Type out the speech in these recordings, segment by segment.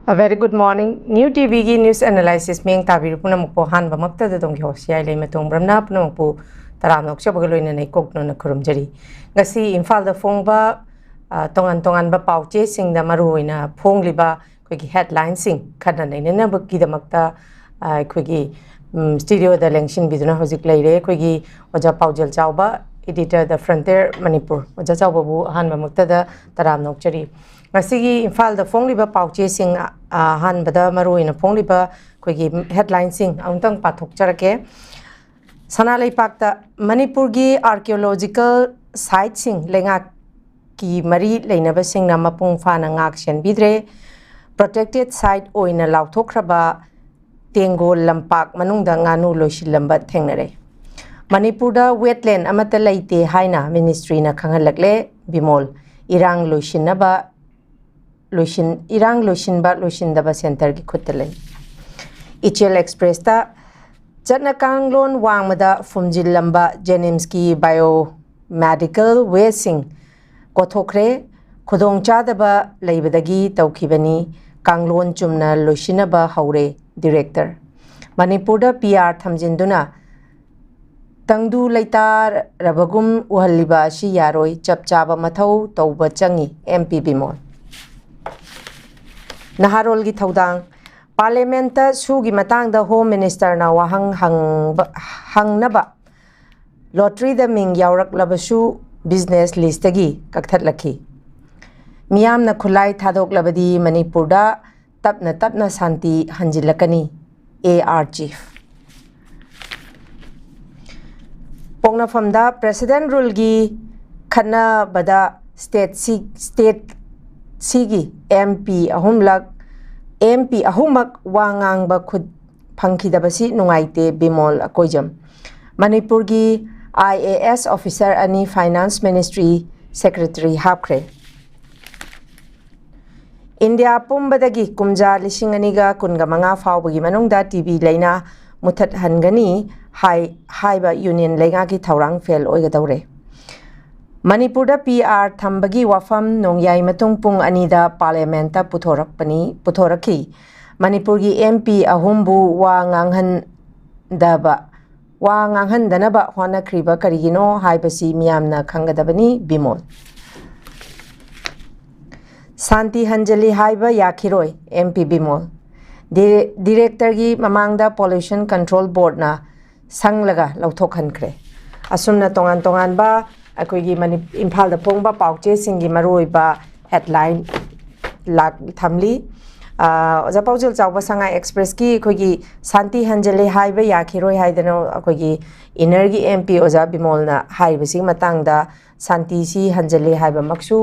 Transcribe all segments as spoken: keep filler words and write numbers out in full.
A very good morning. New ꯇꯤꯚꯤꯒꯤ news analysis ꯃꯤꯠꯌꯦꯡ ꯇꯥꯕꯤꯔꯤꯕ ꯄꯨꯝꯅꯃꯛꯄꯨ ꯑꯍꯥꯟꯕꯃꯛꯇꯗ ꯑꯗꯣꯝꯒꯤ host ꯌꯥꯏꯂꯩꯃ ꯇꯣꯡꯕ꯭ꯔꯝꯅ ꯄꯨꯝꯅꯃꯛꯄꯨ ꯇꯔꯥꯝꯅ ꯑꯣꯛꯆꯕꯒ ꯂꯣꯏꯅꯅ ꯏꯀꯣꯛꯅꯅ ꯈꯨꯔꯨꯝꯖꯔꯤ꯫ ꯉꯁꯤ ꯏꯝꯐꯥꯜꯗ ꯐꯣꯡꯕ, ꯑ, ꯇꯣꯉꯥꯟ ꯇꯣꯉꯥꯟꯕ ꯄꯥꯎꯆꯦꯁꯤꯡꯗ ꯃꯔꯨꯑꯣꯏꯅ ꯐꯣꯡꯂꯤꯕ ꯑꯩꯈꯣꯏꯒꯤ headlineꯁꯤꯡ ꯈꯟꯅ ꯅꯩꯅꯅꯕꯒꯤꯗꯃꯛꯇ, ꯑ, ꯑꯩꯈꯣꯏꯒꯤ, ꯎꯝ, studioꯗ ꯂꯦꯡꯁꯤꯟꯕꯤꯗꯨꯅ ꯍꯧꯖꯤꯛ ꯂꯩꯔꯦ ꯑꯩꯈꯣꯏꯒꯤ ꯑꯣꯖꯥ ꯄꯥꯎꯖꯦꯜ ꯆꯥꯎꯕ, editor The Frontier Manipur꯫ ꯑꯣꯖꯥ ꯆꯥꯎꯕꯕꯨ ꯑꯍꯥꯟꯕꯃꯛꯇꯗ ꯇꯔꯥꯝꯅ ꯑꯣꯛꯆꯔꯤ꯫ ꯉꯁꯤꯒꯤ ꯏꯝꯐꯥꯜꯗ ꯐꯣꯡꯂꯤꯕ ꯄꯥꯎꯆꯦꯁꯤꯡ, ꯑ, ꯑꯍꯥꯟꯕꯗ ꯃꯔꯨꯑꯣꯏꯅ ꯐꯣꯡꯂꯤꯕ ꯑꯩꯈꯣꯏꯒꯤ headlineꯁꯤꯡ ꯑꯃꯨꯛꯇꯪ ꯄꯥꯊꯣꯛꯆꯔꯛꯀꯦ꯫ ꯁꯅꯥ ꯂꯩꯄꯥꯛꯇ ꯃꯅꯤꯄꯨꯔꯒꯤ archaeological siteꯁꯤꯡ ꯂꯩꯉꯥꯛꯀꯤ ꯃꯔꯤ ꯂꯩꯅꯕꯁꯤꯡꯅ ꯃꯄꯨꯡ ꯐꯥꯅ ꯉꯥꯛ ꯁꯦꯟꯕꯤꯗ꯭ꯔꯦ꯫ Protected site ꯑꯣꯏꯅ ꯂꯥꯎꯊꯣꯛꯈ꯭ꯔꯕ ꯇꯦꯡꯒꯣꯜ ꯂꯝꯄꯥꯛ ꯃꯅꯨꯡꯗ ꯉꯥꯅꯨ ꯂꯣꯏꯁꯤꯜꯂꯝꯕ ꯊꯦꯡꯅꯔꯦ꯫ ꯃꯅꯤꯄꯨꯔꯗ wetland ꯑꯃꯠꯇ ꯂꯩꯇꯦ ꯍꯥꯏꯅ ministryꯅ ꯈꯪꯍꯜꯂꯛꯂꯦ꯫ ꯕꯤꯃꯣꯜ, ꯏꯔꯥꯡ ꯂꯣꯏꯁꯤꯟꯅꯕ, ꯂꯣꯏꯁꯤꯟ-, ꯏꯔꯥꯡ ꯂꯣꯏꯁꯤꯟꯕ ꯂꯣꯏꯁꯤꯟꯗꯕ centreꯒꯤ ꯈꯨꯠꯇ ꯂꯩ꯫ ꯏꯆꯦꯜ Expressꯇ ꯆꯠꯅ ꯀꯥꯡꯂꯣꯟ ꯋꯥꯡꯃꯗ ꯐꯨꯝꯖꯤꯜꯂꯝꯕ JNIMSꯀꯤ biomedical wasteꯁꯤꯡ ꯀꯣꯊꯣꯛꯈ꯭ꯔꯦ꯫ ꯈꯨꯗꯣꯡꯆꯥꯗꯕ ꯂꯩꯕꯗꯒꯤ ꯇꯧꯈꯤꯕꯅꯤ꯫ ꯀꯥꯡꯂꯣꯟ ꯆꯨꯝꯅ ꯂꯣꯏꯁꯤꯟꯅꯕ ꯍꯧꯔꯦ, director꯫ ꯃꯅꯤꯄꯨꯔꯗ PR ꯊꯝꯖꯤꯟꯗꯨꯅ ꯇꯪꯗꯨ ꯂꯩꯇꯥꯔꯕꯒꯨꯝ ꯎꯍꯜꯂꯤꯕ ꯑꯁꯤ ꯌꯥꯔꯣꯏ, ꯆꯞ ꯆꯥꯕ ꯃꯊꯧ ꯇꯧꯕ ꯆꯪꯏ, MP ꯕꯤꯃꯣꯜ꯫ ꯅꯍꯥꯔꯣꯜꯒꯤ ꯊꯧꯗꯥꯡ꯫ Parliamentꯇ ꯁꯨꯒꯤ ꯃꯇꯥꯡꯗ Home Ministerꯅ ꯋꯥꯍꯪ ꯍꯪꯕ, ꯍꯪꯅꯕ lotteryꯗ ꯃꯤꯡ ꯌꯥꯎꯔꯛꯂꯕꯁꯨ business listꯇꯒꯤ ꯀꯛꯊꯠꯂꯛꯈꯤ꯫ ꯃꯤꯌꯥꯝꯅ ꯈꯨꯠꯂꯥꯏ ꯊꯥꯗꯣꯛꯂꯕꯗꯤ ꯃꯅꯤꯄꯨꯔꯗ ꯇꯞꯅ ꯇꯞꯅ ꯁꯥꯟꯇꯤ ꯍꯟꯖꯤꯜꯂꯛꯀꯅꯤ, AR Chief꯫ ꯄꯣꯛꯅꯐꯝꯗ President ruleꯒꯤ ꯈꯠꯅꯕꯗ state ꯁꯤ-, state ꯁꯤꯒꯤ MP ꯑꯍꯨꯝꯂꯛ, MP ꯑꯍꯨꯝꯃꯛ ꯋꯥ ꯉꯥꯡꯕ ꯈꯨꯠ ꯐꯪꯈꯤꯗꯕꯁꯤ ꯅꯨꯡꯉꯥꯏꯇꯦ, ꯕꯤꯃꯣꯜ ꯑꯀꯣꯏꯖꯝ꯫ ꯃꯅꯤꯄꯨꯔꯒꯤ IAS officer ꯑꯅꯤ Finance Ministry secretary ꯍꯥꯞꯈ꯭ꯔꯦ꯫ ꯏꯟꯗꯤꯌꯥ ꯄꯨꯝꯕꯗꯒꯤ ꯀꯨꯝꯖꯥ ꯂꯤꯁꯤꯡ ꯑꯅꯤꯒ ꯀꯨꯟꯒ ꯃꯉꯥ ꯐꯥꯎꯕꯒꯤ ꯃꯅꯨꯡꯗ TB ꯂꯥꯏꯅꯥ ꯃꯨꯊꯠꯍꯟꯒꯅꯤ ꯍꯥꯏ-, ꯍꯥꯏꯕ Union ꯂꯩꯉꯥꯛꯀꯤ ꯊꯧꯔꯥꯡ fail ꯑꯣꯏꯒꯗꯧꯔꯦ꯫ ꯃꯅꯤꯄꯨꯔꯗ ꯄꯤ ꯑꯥꯔ ꯊꯝꯕꯒꯤ ꯋꯥꯐꯝ ꯅꯣꯡꯌꯥꯏ ꯃꯇꯨꯡ ꯄꯨꯡ ꯑꯅꯤꯗ ꯄꯥꯔꯂꯤꯌꯥꯃꯦꯟꯠꯇ ꯄꯨꯊꯣꯔꯛꯄꯅꯤ, ꯄꯨꯊꯣꯔꯛꯈꯤ꯫ ꯃꯅꯤꯄꯨꯔꯒꯤ ꯑꯦꯝ ꯄꯤ ꯑꯍꯨꯝꯕꯨ ꯋꯥ ꯉꯥꯡꯍꯟꯗꯕ, ꯋꯥ ꯉꯥꯡꯍꯟꯗꯅꯕ ꯍꯣꯠꯅꯈ꯭ꯔꯤꯕ ꯀꯔꯤꯒꯤꯅꯣ ꯍꯥꯏꯕꯁꯤ ꯃꯤꯌꯥꯝꯅ ꯈꯪꯒꯗꯕꯅꯤ, ꯕꯤꯃꯣꯜ꯫ ꯁꯥꯟꯇꯤ ꯍꯟꯖꯤꯜꯂꯤ ꯍꯥꯏꯕ ꯌꯥꯈꯤꯔꯣꯏ, ꯑꯦꯝ ꯄꯤ ꯕꯤꯃꯣꯜ꯫ ꯗꯤ-, ꯗꯤꯔꯦꯛꯇꯔꯒꯤ ꯃꯃꯥꯡꯗ ꯄꯣꯂꯨꯁꯟ ꯀꯟꯇ꯭ꯔꯣꯜ ꯕꯣꯔꯗꯅ ꯁꯪꯂꯒ ꯂꯧꯊꯣꯛꯍꯟꯈ꯭ꯔꯦ꯫ ꯑꯁꯨꯝꯅ ꯇꯣꯉꯥꯟ ꯇꯣꯉꯥꯟꯕ ꯑꯩꯈꯣꯏꯒꯤ ꯃꯅꯤ-, ꯏꯝꯐꯥꯜꯗ ꯐꯣꯡꯕ ꯄꯥꯎꯆꯦꯁꯤꯡꯒꯤ ꯃꯔꯨꯑꯣꯏꯕ ꯍꯦꯗꯂꯥꯏꯟ ꯂꯥꯛ-, ꯊꯝꯂꯤ꯫ ꯑꯥ, ꯑꯣꯖꯥ ꯄꯥꯎꯖꯦꯜ ꯆꯥꯎꯕ ꯁꯉꯥꯏ ꯑꯦꯛꯁꯄ꯭ꯔꯦꯁꯀꯤ ꯑꯩꯈꯣꯏꯒꯤ ꯁꯥꯟꯇꯤ ꯍꯟꯖꯤꯜꯂꯦ ꯍꯥꯏꯕ ꯌꯥꯈꯤꯔꯣꯏ ꯍꯥꯏꯗꯅ ꯑꯩꯈꯣꯏꯒꯤ ꯏꯅꯔꯒꯤ ꯑꯦꯝ ꯄꯤ ꯑꯣꯖꯥ ꯕꯤꯃꯣꯜꯅ ꯍꯥꯏꯔꯤꯕꯁꯤꯒꯤ ꯃꯇꯥꯡꯗ ꯁꯥꯟꯇꯤꯁꯤ ꯍꯟꯖꯤꯜꯂꯦ ꯍꯥꯏꯕꯃꯛꯁꯨ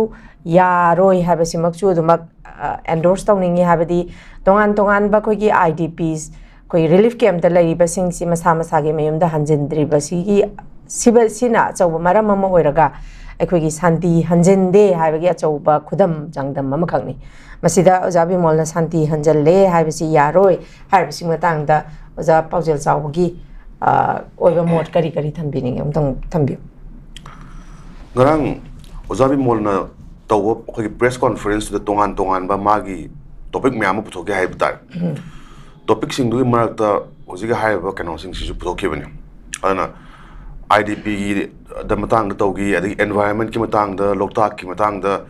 ꯌꯥꯔꯣꯏ ꯍꯥꯏꯕꯁꯤꯃꯛꯁꯨ ꯑꯗꯨꯃꯛ, ꯑ, ꯑꯦꯟꯗꯣꯔꯁ ꯇꯧꯅꯤꯡꯉꯤ꯫ ꯍꯥꯏꯕꯗꯤ ꯇꯣꯉꯥꯟ ꯇꯣꯉꯥꯟꯕ ꯑꯩꯈꯣꯏꯒꯤ ꯑꯥꯏ ꯗꯤ ꯄꯤꯁ, ꯑꯩꯈꯣꯏ ꯔꯤꯂꯤꯐ ꯀꯦꯝꯞꯇ ꯂꯩꯔꯤꯕꯁꯤꯡꯁꯤ ꯃꯁꯥ ꯃꯁꯥꯒꯤ ꯃꯌꯨꯝꯗ ꯍꯟꯖꯤꯟꯗ꯭ꯔꯤꯕꯁꯤꯒꯤ, ꯁꯤꯕ-, ꯁꯤꯅ ꯑꯆꯧꯕ ꯃꯔꯝ ꯑꯃ ꯑꯣꯏꯔꯒ ꯑꯩꯈꯣꯏꯒꯤ ꯁꯥꯟꯇꯤ ꯍꯟꯖꯤꯟꯗꯦ ꯍꯥꯏꯕꯒꯤ ꯑꯆꯧꯕ ꯈꯨꯗꯝ ꯆꯥꯡꯗꯝ ꯑꯃꯈꯛꯅꯤ꯫ ꯃꯁꯤꯗ ꯑꯣꯖꯥ ꯕꯤꯃꯣꯜꯅ ꯁꯥꯟꯇꯤ ꯍꯟꯖꯤꯜꯂꯦ ꯍꯥꯏꯕꯁꯤ ꯌꯥꯔꯣꯏ ꯍꯥꯏꯔꯤꯕꯁꯤ ꯃꯇꯥꯡꯗ ꯑꯣꯖꯥ ꯄꯥꯎꯖꯦꯜ ꯆꯥꯎꯕꯒꯤ, ꯑ, ꯑꯣꯏꯕ ꯃꯣꯠ ꯀꯔꯤ ꯀꯔꯤ ꯊꯝꯕꯤꯅꯤꯡꯉꯤ? ꯑꯃꯨꯛꯇꯪ ꯊꯝꯕꯤꯌꯨ꯫ ꯉꯔꯥꯡ ꯑꯣꯖꯥ ꯕꯤꯃꯣꯜꯅ ꯇꯧꯕ ꯑꯩꯈꯣꯏꯒꯤ ꯄ꯭ꯔꯦꯁ ꯀꯣꯟꯐꯔꯦꯟꯁꯇꯨꯗ ꯇꯣꯉꯥꯟ ꯇꯣꯉꯥꯟꯕ ꯃꯥꯒꯤ ꯇꯣꯄꯤꯛ ꯃꯌꯥꯝ ꯑꯃ ꯄꯨꯊꯣꯛꯈꯤ ꯍꯥꯏꯕ ꯇꯥꯔꯦ꯫ ꯇꯣꯄꯤꯛꯁꯤꯡꯗꯨꯒꯤ ꯃꯔꯛꯇ ꯍꯧꯖꯤꯛꯀꯤ ꯍꯥꯏꯔꯤꯕ ꯀꯩꯅꯣꯁꯤꯡꯁꯤꯁꯨ ꯄꯨꯊꯣꯛꯈꯤꯕꯅꯤ꯫ ꯑꯗꯨꯅ ꯑꯥꯏ ꯗꯤ ꯄꯤꯒꯤ ꯗ ꯃꯇꯥꯡꯗ ꯇꯧꯈꯤ, ꯑꯗꯒꯤ ꯑꯦꯟꯚꯥꯏꯔꯟꯃꯦꯟꯠꯀꯤ ꯃꯇꯥꯡꯗ, ꯂꯣꯛꯇꯥꯛꯀꯤ ꯃꯇꯥꯡꯗ,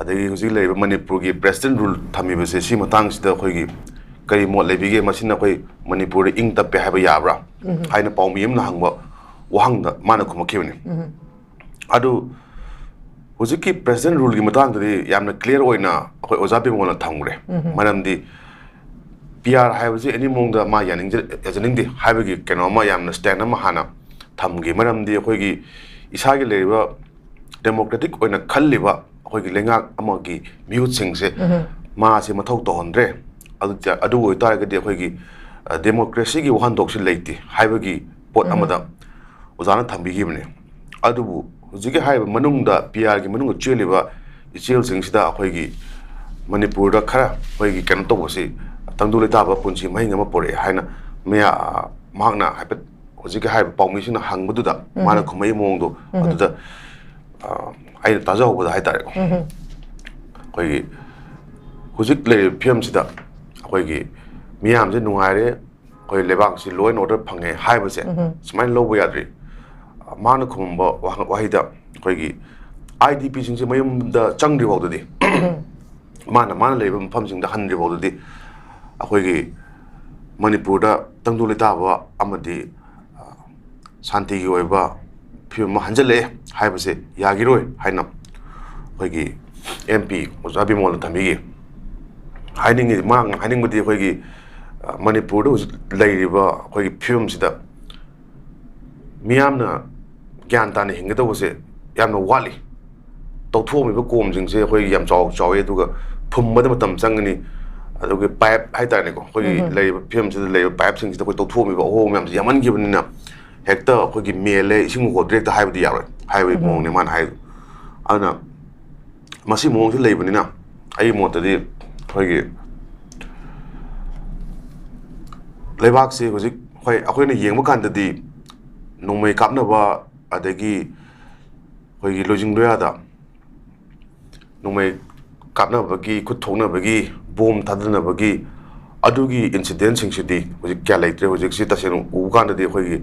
ꯑꯗꯒꯤ ꯍꯧꯖꯤꯛ ꯂꯩꯔꯤꯕ ꯃꯅꯤꯄꯨꯔꯒꯤ ꯄ꯭ꯔꯦꯁꯤꯗꯦꯟꯠ ꯔꯨꯜ ꯊꯝꯃꯤꯕꯁꯦ, ꯁꯤ ꯃꯇꯥꯡꯁꯤꯗ ꯑꯩꯈꯣꯏꯒꯤ ꯀꯔꯤ ꯃꯣꯠ ꯂꯩꯕꯤꯒꯦ? ꯃꯁꯤꯅ ꯑꯩꯈꯣꯏ ꯃꯅꯤꯄꯨꯔꯗ ꯏꯪ ꯇꯞꯄꯦ ꯍꯥꯏꯕ ꯌꯥꯕ꯭ꯔꯥ ꯍꯥꯏꯅ ꯄꯥꯎꯃꯤ ꯑꯃꯅ ꯍꯪꯕ ꯋꯥꯍꯪꯗ ꯃꯥꯅ ꯈꯨꯝꯃꯛꯈꯤꯕꯅꯤ꯫ ꯑꯗꯨ ꯍꯧꯖꯤꯛꯀꯤ ꯄ꯭ꯔꯦꯁꯤꯗꯦꯟꯠ ꯔꯨꯜꯒꯤ ꯃꯇꯥꯡꯗꯗꯤ ꯌꯥꯝꯅ ꯀ꯭ꯂꯤꯌꯥꯔ ꯑꯣꯏꯅ ꯑꯩꯈꯣꯏ ꯑꯣꯖꯥ ꯕꯤꯃꯣꯜꯅ ꯊꯝꯈ꯭ꯔꯦ꯫ ꯃꯔꯝꯗꯤ ꯄꯤ ꯑꯥꯔ ꯍꯥꯏꯕꯁꯤ ꯑꯦꯅꯤ ꯃꯑꯣꯡꯗ ꯃꯥ ꯌꯥꯅꯤꯡꯖ-, ꯌꯥꯖꯅꯤꯡꯗꯦ ꯍꯥꯏꯕꯒꯤ ꯀꯩꯅꯣ ꯑꯃ, ꯌꯥꯝꯅ ꯁ꯭ꯇꯦꯟ ꯑꯃ ꯍꯥꯟꯅ ꯊꯝꯈꯤ꯫ ꯃꯔꯝꯗꯤ ꯑꯩꯈꯣꯏꯒꯤ ꯏꯁꯥꯒꯤ ꯂꯩꯔꯤꯕ ꯗꯦꯃꯣꯀ꯭ꯔꯦꯇꯤꯛ ꯑꯣꯏꯅ ꯈꯜꯂꯤꯕ ꯑꯩꯈꯣꯏꯒꯤ ꯂꯩꯉꯥꯛ ꯑꯃꯒꯤ ꯃꯤꯍꯨꯠꯁꯤꯡꯁꯦ ꯃꯥꯁꯦ ꯃꯊꯧ ꯇꯧꯍꯟꯗ꯭ꯔꯦ꯫ ꯑꯗꯨ, ꯑꯗꯨ ꯑꯣꯏꯇꯥꯔꯒꯗꯤ ꯑꯩꯈꯣꯏꯒꯤ, ꯑ, ꯗꯦꯃꯣꯀ꯭ꯔꯦꯁꯤꯒꯤ ꯋꯥꯍꯟꯊꯣꯛꯁꯤ ꯂꯩꯇꯦ ꯍꯥꯏꯕꯒꯤ ꯄꯣꯠ ꯑꯃꯗ ꯑꯣꯖꯥꯅ ꯊꯝꯕꯤꯈꯤꯕꯅꯤ꯫ ꯑꯗꯨꯕꯨ ꯍꯧꯖꯤꯛꯀꯤ ꯍꯥꯏꯔꯤꯕ ꯃꯅꯨꯡꯗ, ꯄꯤ ꯑꯥꯔꯒꯤ ꯃꯅꯨꯡꯗ ꯆꯦꯜꯂꯤꯕ ꯏꯆꯦꯜꯁꯤꯡꯁꯤꯗ ꯑꯩꯈꯣꯏꯒꯤ ꯃꯅꯤꯄꯨꯔꯗ ꯈꯔ ꯑꯩꯈꯣꯏꯒꯤ ꯀꯩꯅꯣ ꯇꯧꯕꯁꯤ ꯇꯪꯗꯨ ꯂꯩꯇꯥꯕ ꯄꯨꯟꯁꯤ ꯃꯍꯤꯡ ꯑꯃ ꯄꯣꯔꯛꯑꯦ ꯍꯥꯏꯅ ꯃꯌꯥ-, ꯃꯍꯥꯛꯅ ꯍꯥꯏꯐꯦꯠ ꯍꯧꯖꯤꯛꯀꯤ ꯍꯥꯏꯔꯤꯕ ꯄꯥꯎꯃꯤꯁꯤꯡꯅ ꯍꯪꯕꯗꯨꯗ ꯃꯥꯅ ꯈꯨꯝꯃꯛꯏ ꯃꯑꯣꯡꯗꯣ ꯑꯗꯨꯗ ꯑ, ꯑꯩꯅ ꯇꯥꯖꯍꯧꯕꯗ ꯍꯥꯏꯇꯥꯔꯦꯀꯣ, ꯑꯩꯈꯣꯏꯒꯤ ꯍꯧꯖꯤꯛ ꯂꯩꯔꯤꯕ ꯐꯤꯕꯝꯁꯤꯗ ꯑꯩꯈꯣꯏꯒꯤ ꯃꯤꯌꯥꯝꯁꯦ ꯅꯨꯡꯉꯥꯏꯔꯦ, ꯑꯩꯈꯣꯏ ꯂꯩꯕꯥꯛꯁꯤ law and order ꯐꯪꯉꯦ ꯍꯥꯏꯕꯁꯦ ꯁꯨꯃꯥꯏꯅ ꯂꯧꯕ ꯌꯥꯗ꯭ꯔꯤ꯫ ꯃꯥꯅ ꯈꯨꯝꯕ ꯋꯥꯍ-, ꯋꯥꯍꯩꯗ ꯑꯩꯈꯣꯏꯒꯤ IDPꯁꯤꯡꯁꯦ ꯃꯌꯨꯝꯗ ꯆꯪꯗ꯭ꯔꯤ ꯐꯥꯎꯗꯗꯤ, ꯃꯥꯅ, ꯃꯥꯅ ꯂꯩꯔꯤꯕ ꯃꯐꯝꯁꯤꯡꯗ ꯍꯟꯗ꯭ꯔꯤ ꯐꯥꯎꯗꯗꯤ ꯑꯩꯈꯣꯏꯒꯤ ꯃꯅꯤꯄꯨꯔꯗ ꯇꯪꯗꯨ ꯂꯩꯇꯥꯕ ꯑꯃꯗꯤ, ꯑ, ꯁꯥꯟꯇꯤꯒꯤ ꯑꯣꯏꯕ ꯐꯤꯕꯝ ꯑꯃ ꯍꯟꯖꯜꯂꯛꯑꯦ ꯍꯥꯏꯕꯁꯦ ꯌꯥꯈꯤꯔꯣꯏ ꯍꯥꯏꯅ ꯑꯩꯈꯣꯏꯒꯤ MP ꯑꯣꯖꯥ ꯕꯤꯃꯣꯜꯅ ꯊꯝꯕꯤꯈꯤ꯫ ꯍꯥꯏꯅꯤꯡꯉꯤ, ꯃꯥ ꯍꯥꯏꯅꯤꯡꯕꯗꯤ ꯑꯩꯈꯣꯏꯒꯤ, ꯑ, ꯃꯅꯤꯄꯨꯔꯗ ꯍꯧꯖꯤꯛ ꯂꯩꯔꯤꯕ ꯑꯩꯈꯣꯏꯒꯤ ꯐꯤꯕꯝꯁꯤꯗ ꯃꯤꯌꯥꯝꯅ ꯒ꯭ꯌꯥꯟ ꯇꯥꯅ ꯍꯤꯡꯒꯗꯧꯕꯁꯦ ꯌꯥꯝꯅ ꯋꯥꯠꯂꯤ꯫ ꯇꯧꯊꯣꯛꯑꯝꯃꯤꯕ ꯀꯣꯝꯁꯤꯡꯁꯦ ꯑꯩꯈꯣꯏ ꯌꯥꯝ ꯆꯥꯎ-, ꯆꯥꯎꯋꯤ, ꯑꯗꯨꯒ ꯐꯨꯝꯕꯗ ꯃꯇꯝ ꯆꯪꯒꯅꯤ꯫ ꯑꯗꯨꯒ pipe ꯍꯥꯏꯇꯥꯔꯦꯅꯦꯀꯣ, ꯑꯩꯈꯣꯏꯒꯤ ꯎꯝ꯫ ꯂꯩꯔꯤꯕ ꯐꯤꯕꯝꯁꯤꯗ ꯂꯩꯔꯤꯕ pipeꯁꯤꯡꯁꯤꯗ ꯑꯩꯈꯣꯏ ꯇꯧꯊꯣꯛꯑꯝꯃꯤꯕ ꯑꯍꯣꯕ ꯃꯌꯥꯝꯁꯦ ꯌꯥꯝꯃꯟꯈꯤꯕꯅꯤꯅ ꯍꯦꯛꯇ ꯑꯩꯈꯣꯏꯒꯤ ꯃꯦꯜꯂꯦ, ꯏꯁꯤꯡ ꯍꯣꯠꯇ꯭ꯔꯦ ꯍꯦꯛꯇ ꯍꯥꯏꯕꯗꯤ ꯌꯥꯔꯣꯏ ꯍꯥꯏꯕꯒꯤ ꯎꯝ꯫ ꯃꯑꯣꯡꯅꯦ ꯃꯥꯅ ꯍꯥꯏꯗꯣ꯫ ꯑꯗꯨꯅ ꯃꯁꯤ ꯃꯑꯣꯡꯁꯤ ꯂꯩꯕꯅꯤꯅ ꯑꯩꯒꯤ ꯃꯣꯠꯇꯗꯤ ꯑꯩꯈꯣꯏꯒꯤ ꯂꯩꯕꯥꯛꯁꯤ ꯍꯧꯖꯤꯛ, ꯍꯣꯏ, ꯑꯩꯈꯣꯏꯅ ꯌꯦꯡꯕ ꯀꯥꯟꯗꯗꯤ ꯅꯣꯡꯃꯩ ꯀꯥꯞꯅꯕ, ꯑꯗꯒꯤ ꯑꯩꯈꯣꯏꯒꯤ ꯂꯣꯏꯖꯤꯡ ꯂꯣꯌꯥꯗ ꯅꯣꯡꯃꯩ ꯀꯥꯞꯅꯕꯒꯤ, ꯈꯨꯠ ꯊꯣꯛꯅꯕꯒꯤ, ꯕꯣꯝ ꯊꯥꯗꯅꯕꯒꯤ ꯑꯗꯨꯒꯤ incidentꯁꯤꯡꯁꯤꯗꯤ ꯍꯧꯖꯤꯛ ꯀꯌꯥ ꯂꯩꯇ꯭ꯔꯦ꯫ ꯍꯧꯖꯤꯛꯁꯤ ꯇꯁꯦꯡꯅ ꯎꯕ ꯀꯥꯟꯗꯗꯤ ꯑꯩꯈꯣꯏꯒꯤ,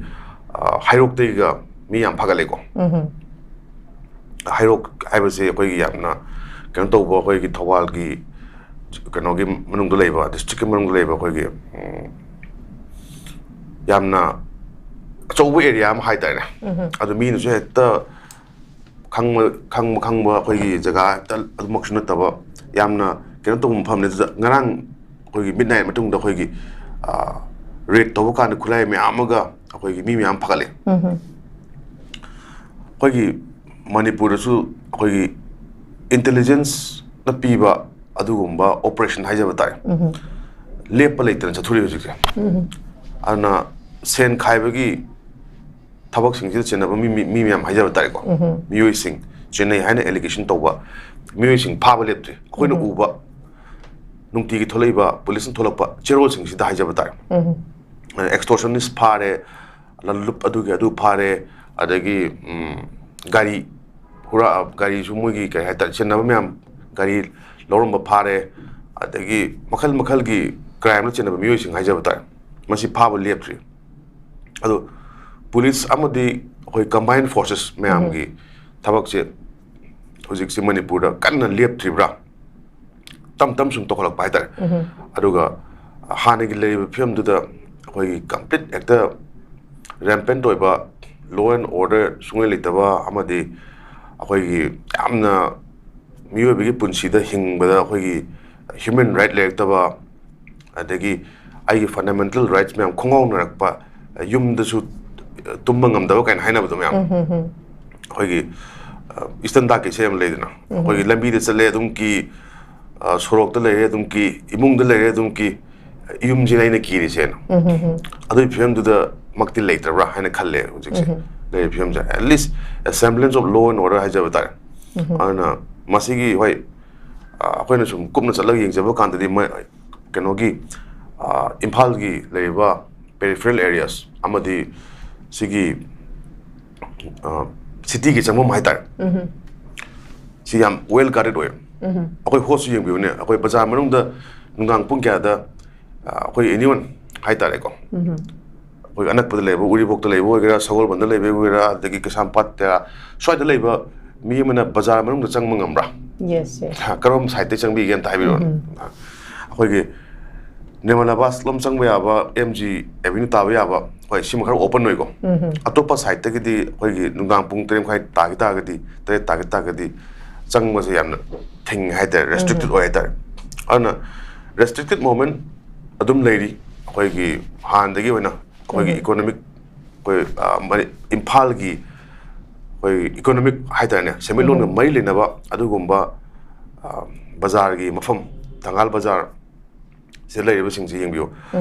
ꯑ, ꯍꯩꯔꯣꯛꯇꯩꯒ ꯃꯤ ꯌꯥꯝ ꯐꯒꯠꯂꯦꯀꯣ꯫ ꯎꯝꯍꯨꯝ꯫ ꯍꯩꯔꯣꯛ ꯍꯥꯏꯕꯁꯤ ꯑꯩꯈꯣꯏꯒꯤ ꯌꯥꯝꯅ ꯀꯩꯅꯣ ꯇꯧꯕ, ꯑꯩꯈꯣꯏꯒꯤ ꯊꯧꯕꯥꯜꯒꯤ ꯀꯩꯅꯣꯒꯤ ꯃꯅꯨꯡꯗ ꯂꯩꯕ, districtꯀꯤ ꯃꯅꯨꯡꯗ ꯂꯩꯕ ꯑꯩꯈꯣꯏꯒꯤ, ꯎꯝ, ꯌꯥꯝꯅ ꯑꯆꯧꯕ area ꯑꯃ ꯍꯥꯏꯇꯥꯔꯦꯅꯦ꯫ ꯎꯝꯍꯨꯝ꯫ ꯑꯗꯨ ꯃꯤꯅꯁꯨ ꯍꯦꯛꯇ ꯈꯪꯕ, ꯈꯪꯕ, ꯈꯪꯕ ꯑꯩꯈꯣꯏꯒꯤ ꯖꯒꯥ ꯍꯦꯛꯇ ꯑꯗꯨꯃꯛꯁꯨ ꯅꯠꯇꯕ, ꯌꯥꯝꯅ ꯀꯩꯅꯣ ꯇꯧꯕ ꯃꯐꯝꯅꯤ꯫ ꯑꯗꯨꯗ ꯉꯔꯥꯡ ꯑꯩꯈꯣꯏꯒꯤ midnight ꯃꯇꯨꯡꯗ ꯑꯩꯈꯣꯏꯒꯤ, ꯑ, raid ꯇꯧꯕ ꯀꯥꯟꯗ ꯈꯨꯠꯂꯥꯏ ꯃꯌꯥꯝ ꯑꯃꯒ ꯑꯩꯈꯣꯏꯒꯤ ꯃꯤ ꯃꯌꯥꯝ ꯐꯒꯠꯂꯦ꯫ ꯎꯝꯍꯨꯝ꯫ ꯑꯩꯈꯣꯏꯒꯤ ꯃꯅꯤꯄꯨꯔꯗꯁꯨ ꯑꯩꯈꯣꯏꯒꯤ intelligenceꯅ ꯄꯤꯕ ꯑꯗꯨꯒꯨꯝꯕ operation ꯍꯥꯏꯖꯕ ꯇꯥꯔꯦ꯫ ꯎꯝꯍꯨꯝ꯫ ꯂꯦꯞꯄ ꯂꯩꯇꯅ ꯆꯠꯊꯔꯤ ꯍꯧꯖꯤꯛꯁꯦ꯫ ꯎꯝꯍꯨꯝ꯫ ꯑꯗꯨꯅ ꯁꯦꯟ ꯈꯥꯏꯕꯒꯤ ꯊꯕꯛꯁꯤꯡꯁꯤꯗ ꯆꯦꯟꯅꯕ ꯃꯤ, ꯃꯤ, ꯃꯤ ꯃꯌꯥꯝ ꯍꯥꯏꯖꯕ ꯇꯥꯔꯦꯀꯣ꯫ ꯎꯝꯍꯨꯝ꯫ ꯃꯤꯑꯣꯏꯁꯤꯡ ꯆꯦꯟꯅꯩ ꯍꯥꯏꯅ allegation ꯇꯧꯕ ꯃꯤꯑꯣꯏꯁꯤꯡ ꯐꯥꯕ ꯂꯦꯞꯇ꯭ꯔꯤ꯫ ꯑꯩꯈꯣꯏꯅ ꯎꯝꯍꯨꯝ꯫ ꯎꯕ ꯅꯨꯡꯇꯤꯒꯤ ꯊꯣꯛꯂꯛꯏꯕ ꯄꯨꯂꯤꯁꯅ ꯊꯣꯛꯂꯛꯄ ꯆꯦꯔꯣꯜꯁꯤꯡꯁꯤꯗ ꯍꯥꯏꯖꯕ ꯇꯥꯔꯦ꯫ ꯎꯝꯍꯨꯝ꯫ Extortionist ꯐꯥꯔꯦ, ꯂꯜꯂꯨꯞ ꯑꯗꯨꯒꯤ ꯑꯗꯨ ꯐꯥꯔꯦ, ꯑꯗꯒꯤ, ꯎꯝ, ꯒꯥꯔꯤ ꯍꯨꯔꯥ-, ꯒꯥꯔꯤꯁꯨ ꯃꯣꯏꯒꯤ ꯀꯩ ꯍꯥꯏꯇꯥꯔꯦ, ꯆꯦꯟꯅꯕ ꯃꯌꯥꯝ, ꯒꯥꯔꯤ ꯂꯧꯔꯝꯕ ꯐꯥꯔꯦ, ꯑꯗꯒꯤ ꯃꯈꯜ ꯃꯈꯜꯒꯤ crimeꯗ ꯆꯦꯟꯅꯕ ꯃꯤꯑꯣꯏꯁꯤꯡ ꯍꯥꯏꯖꯕ ꯇꯥꯔꯦ, ꯃꯁꯤ ꯐꯥꯕ ꯂꯦꯞꯇ꯭ꯔꯤ꯫ ꯑꯗꯣ police ꯑꯃꯗꯤ ꯑꯩꯈꯣꯏ combined forces ꯃꯌꯥꯝꯒꯤ ꯊꯕꯛꯁꯦ ꯍꯧꯖꯤꯛꯁꯦ ꯃꯅꯤꯄꯨꯔꯗ ꯀꯟꯅ ꯂꯦꯞꯇ꯭ꯔꯤꯕ꯭ꯔꯥ? ꯇꯞ ꯇꯞ ꯁꯨꯝ ꯇꯧꯈꯠꯂꯛꯄ ꯍꯥꯏꯇꯥꯔꯦ꯫ ꯑꯗꯨꯒ ꯍꯥꯟꯅꯒꯤ ꯂꯩꯔꯤꯕ ꯐꯤꯕꯝꯗꯨꯗ ꯑꯩꯈꯣꯏꯒꯤ complete ꯍꯦꯛꯇ rampant ꯑꯣꯏꯕ, law and order ꯁꯨꯡꯂꯩ ꯂꯩꯇꯕ, ꯑꯃꯗꯤ ꯑꯩꯈꯣꯏꯒꯤ ꯌꯥꯝꯅ ꯃꯤꯑꯣꯏꯕꯒꯤ ꯄꯨꯟꯁꯤꯗ ꯍꯤꯡꯕꯗ ꯑꯩꯈꯣꯏꯒꯤ human right ꯂꯩꯔꯛꯇꯕ, ꯑꯗꯒꯤ ꯑꯩꯒꯤ fundamental rights ꯃꯌꯥꯝ ꯈꯣꯡꯒꯥꯎꯅꯔꯛꯄ, ꯌꯨꯝꯗꯁꯨ ꯇꯨꯝꯕ ꯉꯝꯗꯕ ꯀꯥꯏꯅ ꯍꯥꯏꯅꯕꯗꯣ ꯃꯌꯥꯝ꯫ ꯑꯩꯈꯣꯏꯒꯤ, ꯑ, Eastern ꯗꯥꯛꯀꯤꯁꯦ ꯌꯥꯝ ꯂꯩꯗꯅ, ꯑꯩꯈꯣꯏꯒꯤ ꯂꯝꯕꯤꯗ ꯆꯠꯂꯦ ꯑꯗꯨꯝ ꯀꯤ, ꯑ, ꯁꯣꯔꯣꯛꯇ ꯂꯩꯔꯦ ꯑꯗꯨꯝ ꯀꯤ, ꯏꯃꯨꯡꯗ ꯂꯩꯔꯦ ꯑꯗꯨꯝ ꯀꯤ, ꯌꯨꯝꯁꯤꯅ ꯑꯩꯅ ꯀꯤꯔꯤꯁꯦꯅ꯫ ꯑꯗꯨꯒꯤ ꯐꯤꯕꯝꯗꯨꯗꯃꯛꯇꯤ ꯂꯩꯇ꯭ꯔꯕ꯭ꯔꯥ ꯍꯥꯏꯅ ꯈꯜꯂꯦ ꯍꯧꯖꯤꯛꯁꯦ꯫ ꯂꯩꯔꯤꯕ ꯐꯤꯕꯝꯁꯦ, at least a semblance of law and order ꯍꯥꯏꯖꯕ ꯇꯥꯔꯦ꯫ ꯑꯗꯨꯅ ꯃꯁꯤꯒꯤ, ꯍꯣꯏ, ꯑ, ꯑꯩꯈꯣꯏꯅ ꯁꯨꯝ ꯀꯨꯞꯅ ꯆꯠꯂꯒ ꯌꯦꯡꯖꯕ ꯀꯥꯟꯗꯗꯤ ꯃ-, ꯀꯩꯅꯣꯒꯤ, ꯑ, ꯏꯝꯐꯥꯜꯒꯤ ꯂꯩꯔꯤꯕ peripheral areas ꯑꯃꯗꯤ ꯁꯤꯒꯤ, ꯑ, cityꯒꯤ ꯆꯪꯐꯝ ꯍꯥꯏꯇꯥꯔꯦ, ꯁꯤ ꯌꯥꯝ well guarded ꯑꯣꯏ꯫ ꯑꯩꯈꯣꯏ ꯍꯣꯁꯁꯨ ꯌꯦꯡꯕꯤꯌꯨꯅꯦ, ꯑꯩꯈꯣꯏ ꯕꯖꯥꯔ ꯃꯅꯨꯡꯗ ꯅꯨꯡꯗꯥꯡ ꯄꯨꯡ ꯀꯌꯥꯗ, ꯑ, ꯑꯩꯈꯣꯏ anyone ꯍꯥꯏꯇꯥꯔꯦꯀꯣ, ꯑꯩꯈꯣꯏ ꯑꯅꯛꯄꯗ ꯂꯩꯕ, ꯎꯔꯤꯄꯣꯛꯇ ꯂꯩꯕ ꯑꯣꯏꯒꯦꯔꯥ, ꯁꯒꯣꯜꯕꯟꯗ ꯂꯩꯕ ꯑꯣꯏꯒꯦꯔꯥ, ꯑꯗꯒꯤ ꯀꯩꯁꯥꯝꯄꯥꯠ ꯇꯦꯔꯥ ꯁ꯭ꯋꯥꯏꯗ ꯂꯩꯕ ꯃꯤ ꯑꯃꯅ ꯕꯖꯥꯔ ꯃꯅꯨꯡꯗ ꯆꯪꯕ ꯉꯝꯕ꯭ꯔꯥ? Yes, yes. ꯀꯔꯣꯝ ꯁꯥꯏꯠꯇꯒꯤ ꯆꯪꯕꯤꯒꯦ ꯑꯝꯇ ꯍꯥꯏꯕꯤꯔꯛꯑꯣꯅꯦ꯫ ꯑꯩꯈꯣꯏꯒꯤ ꯅꯤꯔꯃꯂꯥ ꯕꯥꯁ ꯂꯣꯝ ꯆꯪꯕ ꯌꯥꯕ, ꯑꯦꯝ ꯖꯤ ꯑꯦꯚꯦꯅ꯭ꯌꯨ ꯇꯥꯕ ꯌꯥꯕ, ꯍꯣꯏ, ꯁꯤꯃ ꯈꯔ open ꯑꯣꯏꯀꯣ꯫ ꯑꯇꯣꯞꯄ ꯁꯥꯏꯠꯇꯒꯤꯗꯤ ꯑꯩꯈꯣꯏꯒꯤ ꯅꯨꯡꯗꯥꯡ ꯄꯨꯡ ꯇꯔꯦꯠ ꯃꯈꯥꯏ ꯇꯥꯈꯤ ꯇꯥꯔꯒꯗꯤ, ꯇꯔꯦꯠ ꯇꯥꯈꯤ ꯇꯥꯔꯒꯗꯤ ꯆꯪꯕꯁꯦ ꯌꯥꯝꯅ ꯊꯤꯡꯉꯦ ꯍꯥꯏꯇꯥꯔꯦ, restricted ꯑꯣꯏ ꯍꯥꯏꯇꯥꯔꯦ꯫ ꯑꯗꯨꯅ restricted movement ꯑꯗꯨꯝ ꯂꯩꯔꯤ꯫ ꯑꯩꯈꯣꯏꯒꯤ ꯍꯥꯟꯅꯗꯒꯤ ꯑꯣꯏꯅ ꯑꯩꯈꯣꯏꯒꯤ economic, ꯑꯩꯈꯣꯏ, ꯑ, ꯃꯅꯤ-, ꯏꯝꯐꯥꯜꯒꯤ ꯑꯩꯈꯣꯏ economic ꯍꯥꯏꯇꯥꯔꯦꯅꯦ, ꯁꯦꯟꯃꯤꯠꯂꯣꯟꯒ ꯃꯔꯤ ꯂꯩꯅꯕ ꯑꯗꯨꯒꯨꯝꯕ, ꯑ, ꯕꯖꯥꯔꯒꯤ ꯃꯐꯝ, ꯊꯪꯒꯥꯜ ꯕꯖꯥꯔ ꯁꯤꯗ ꯂꯩꯔꯤꯕꯁꯤꯡꯁꯦ ꯌꯦꯡꯕꯤꯌꯨ꯫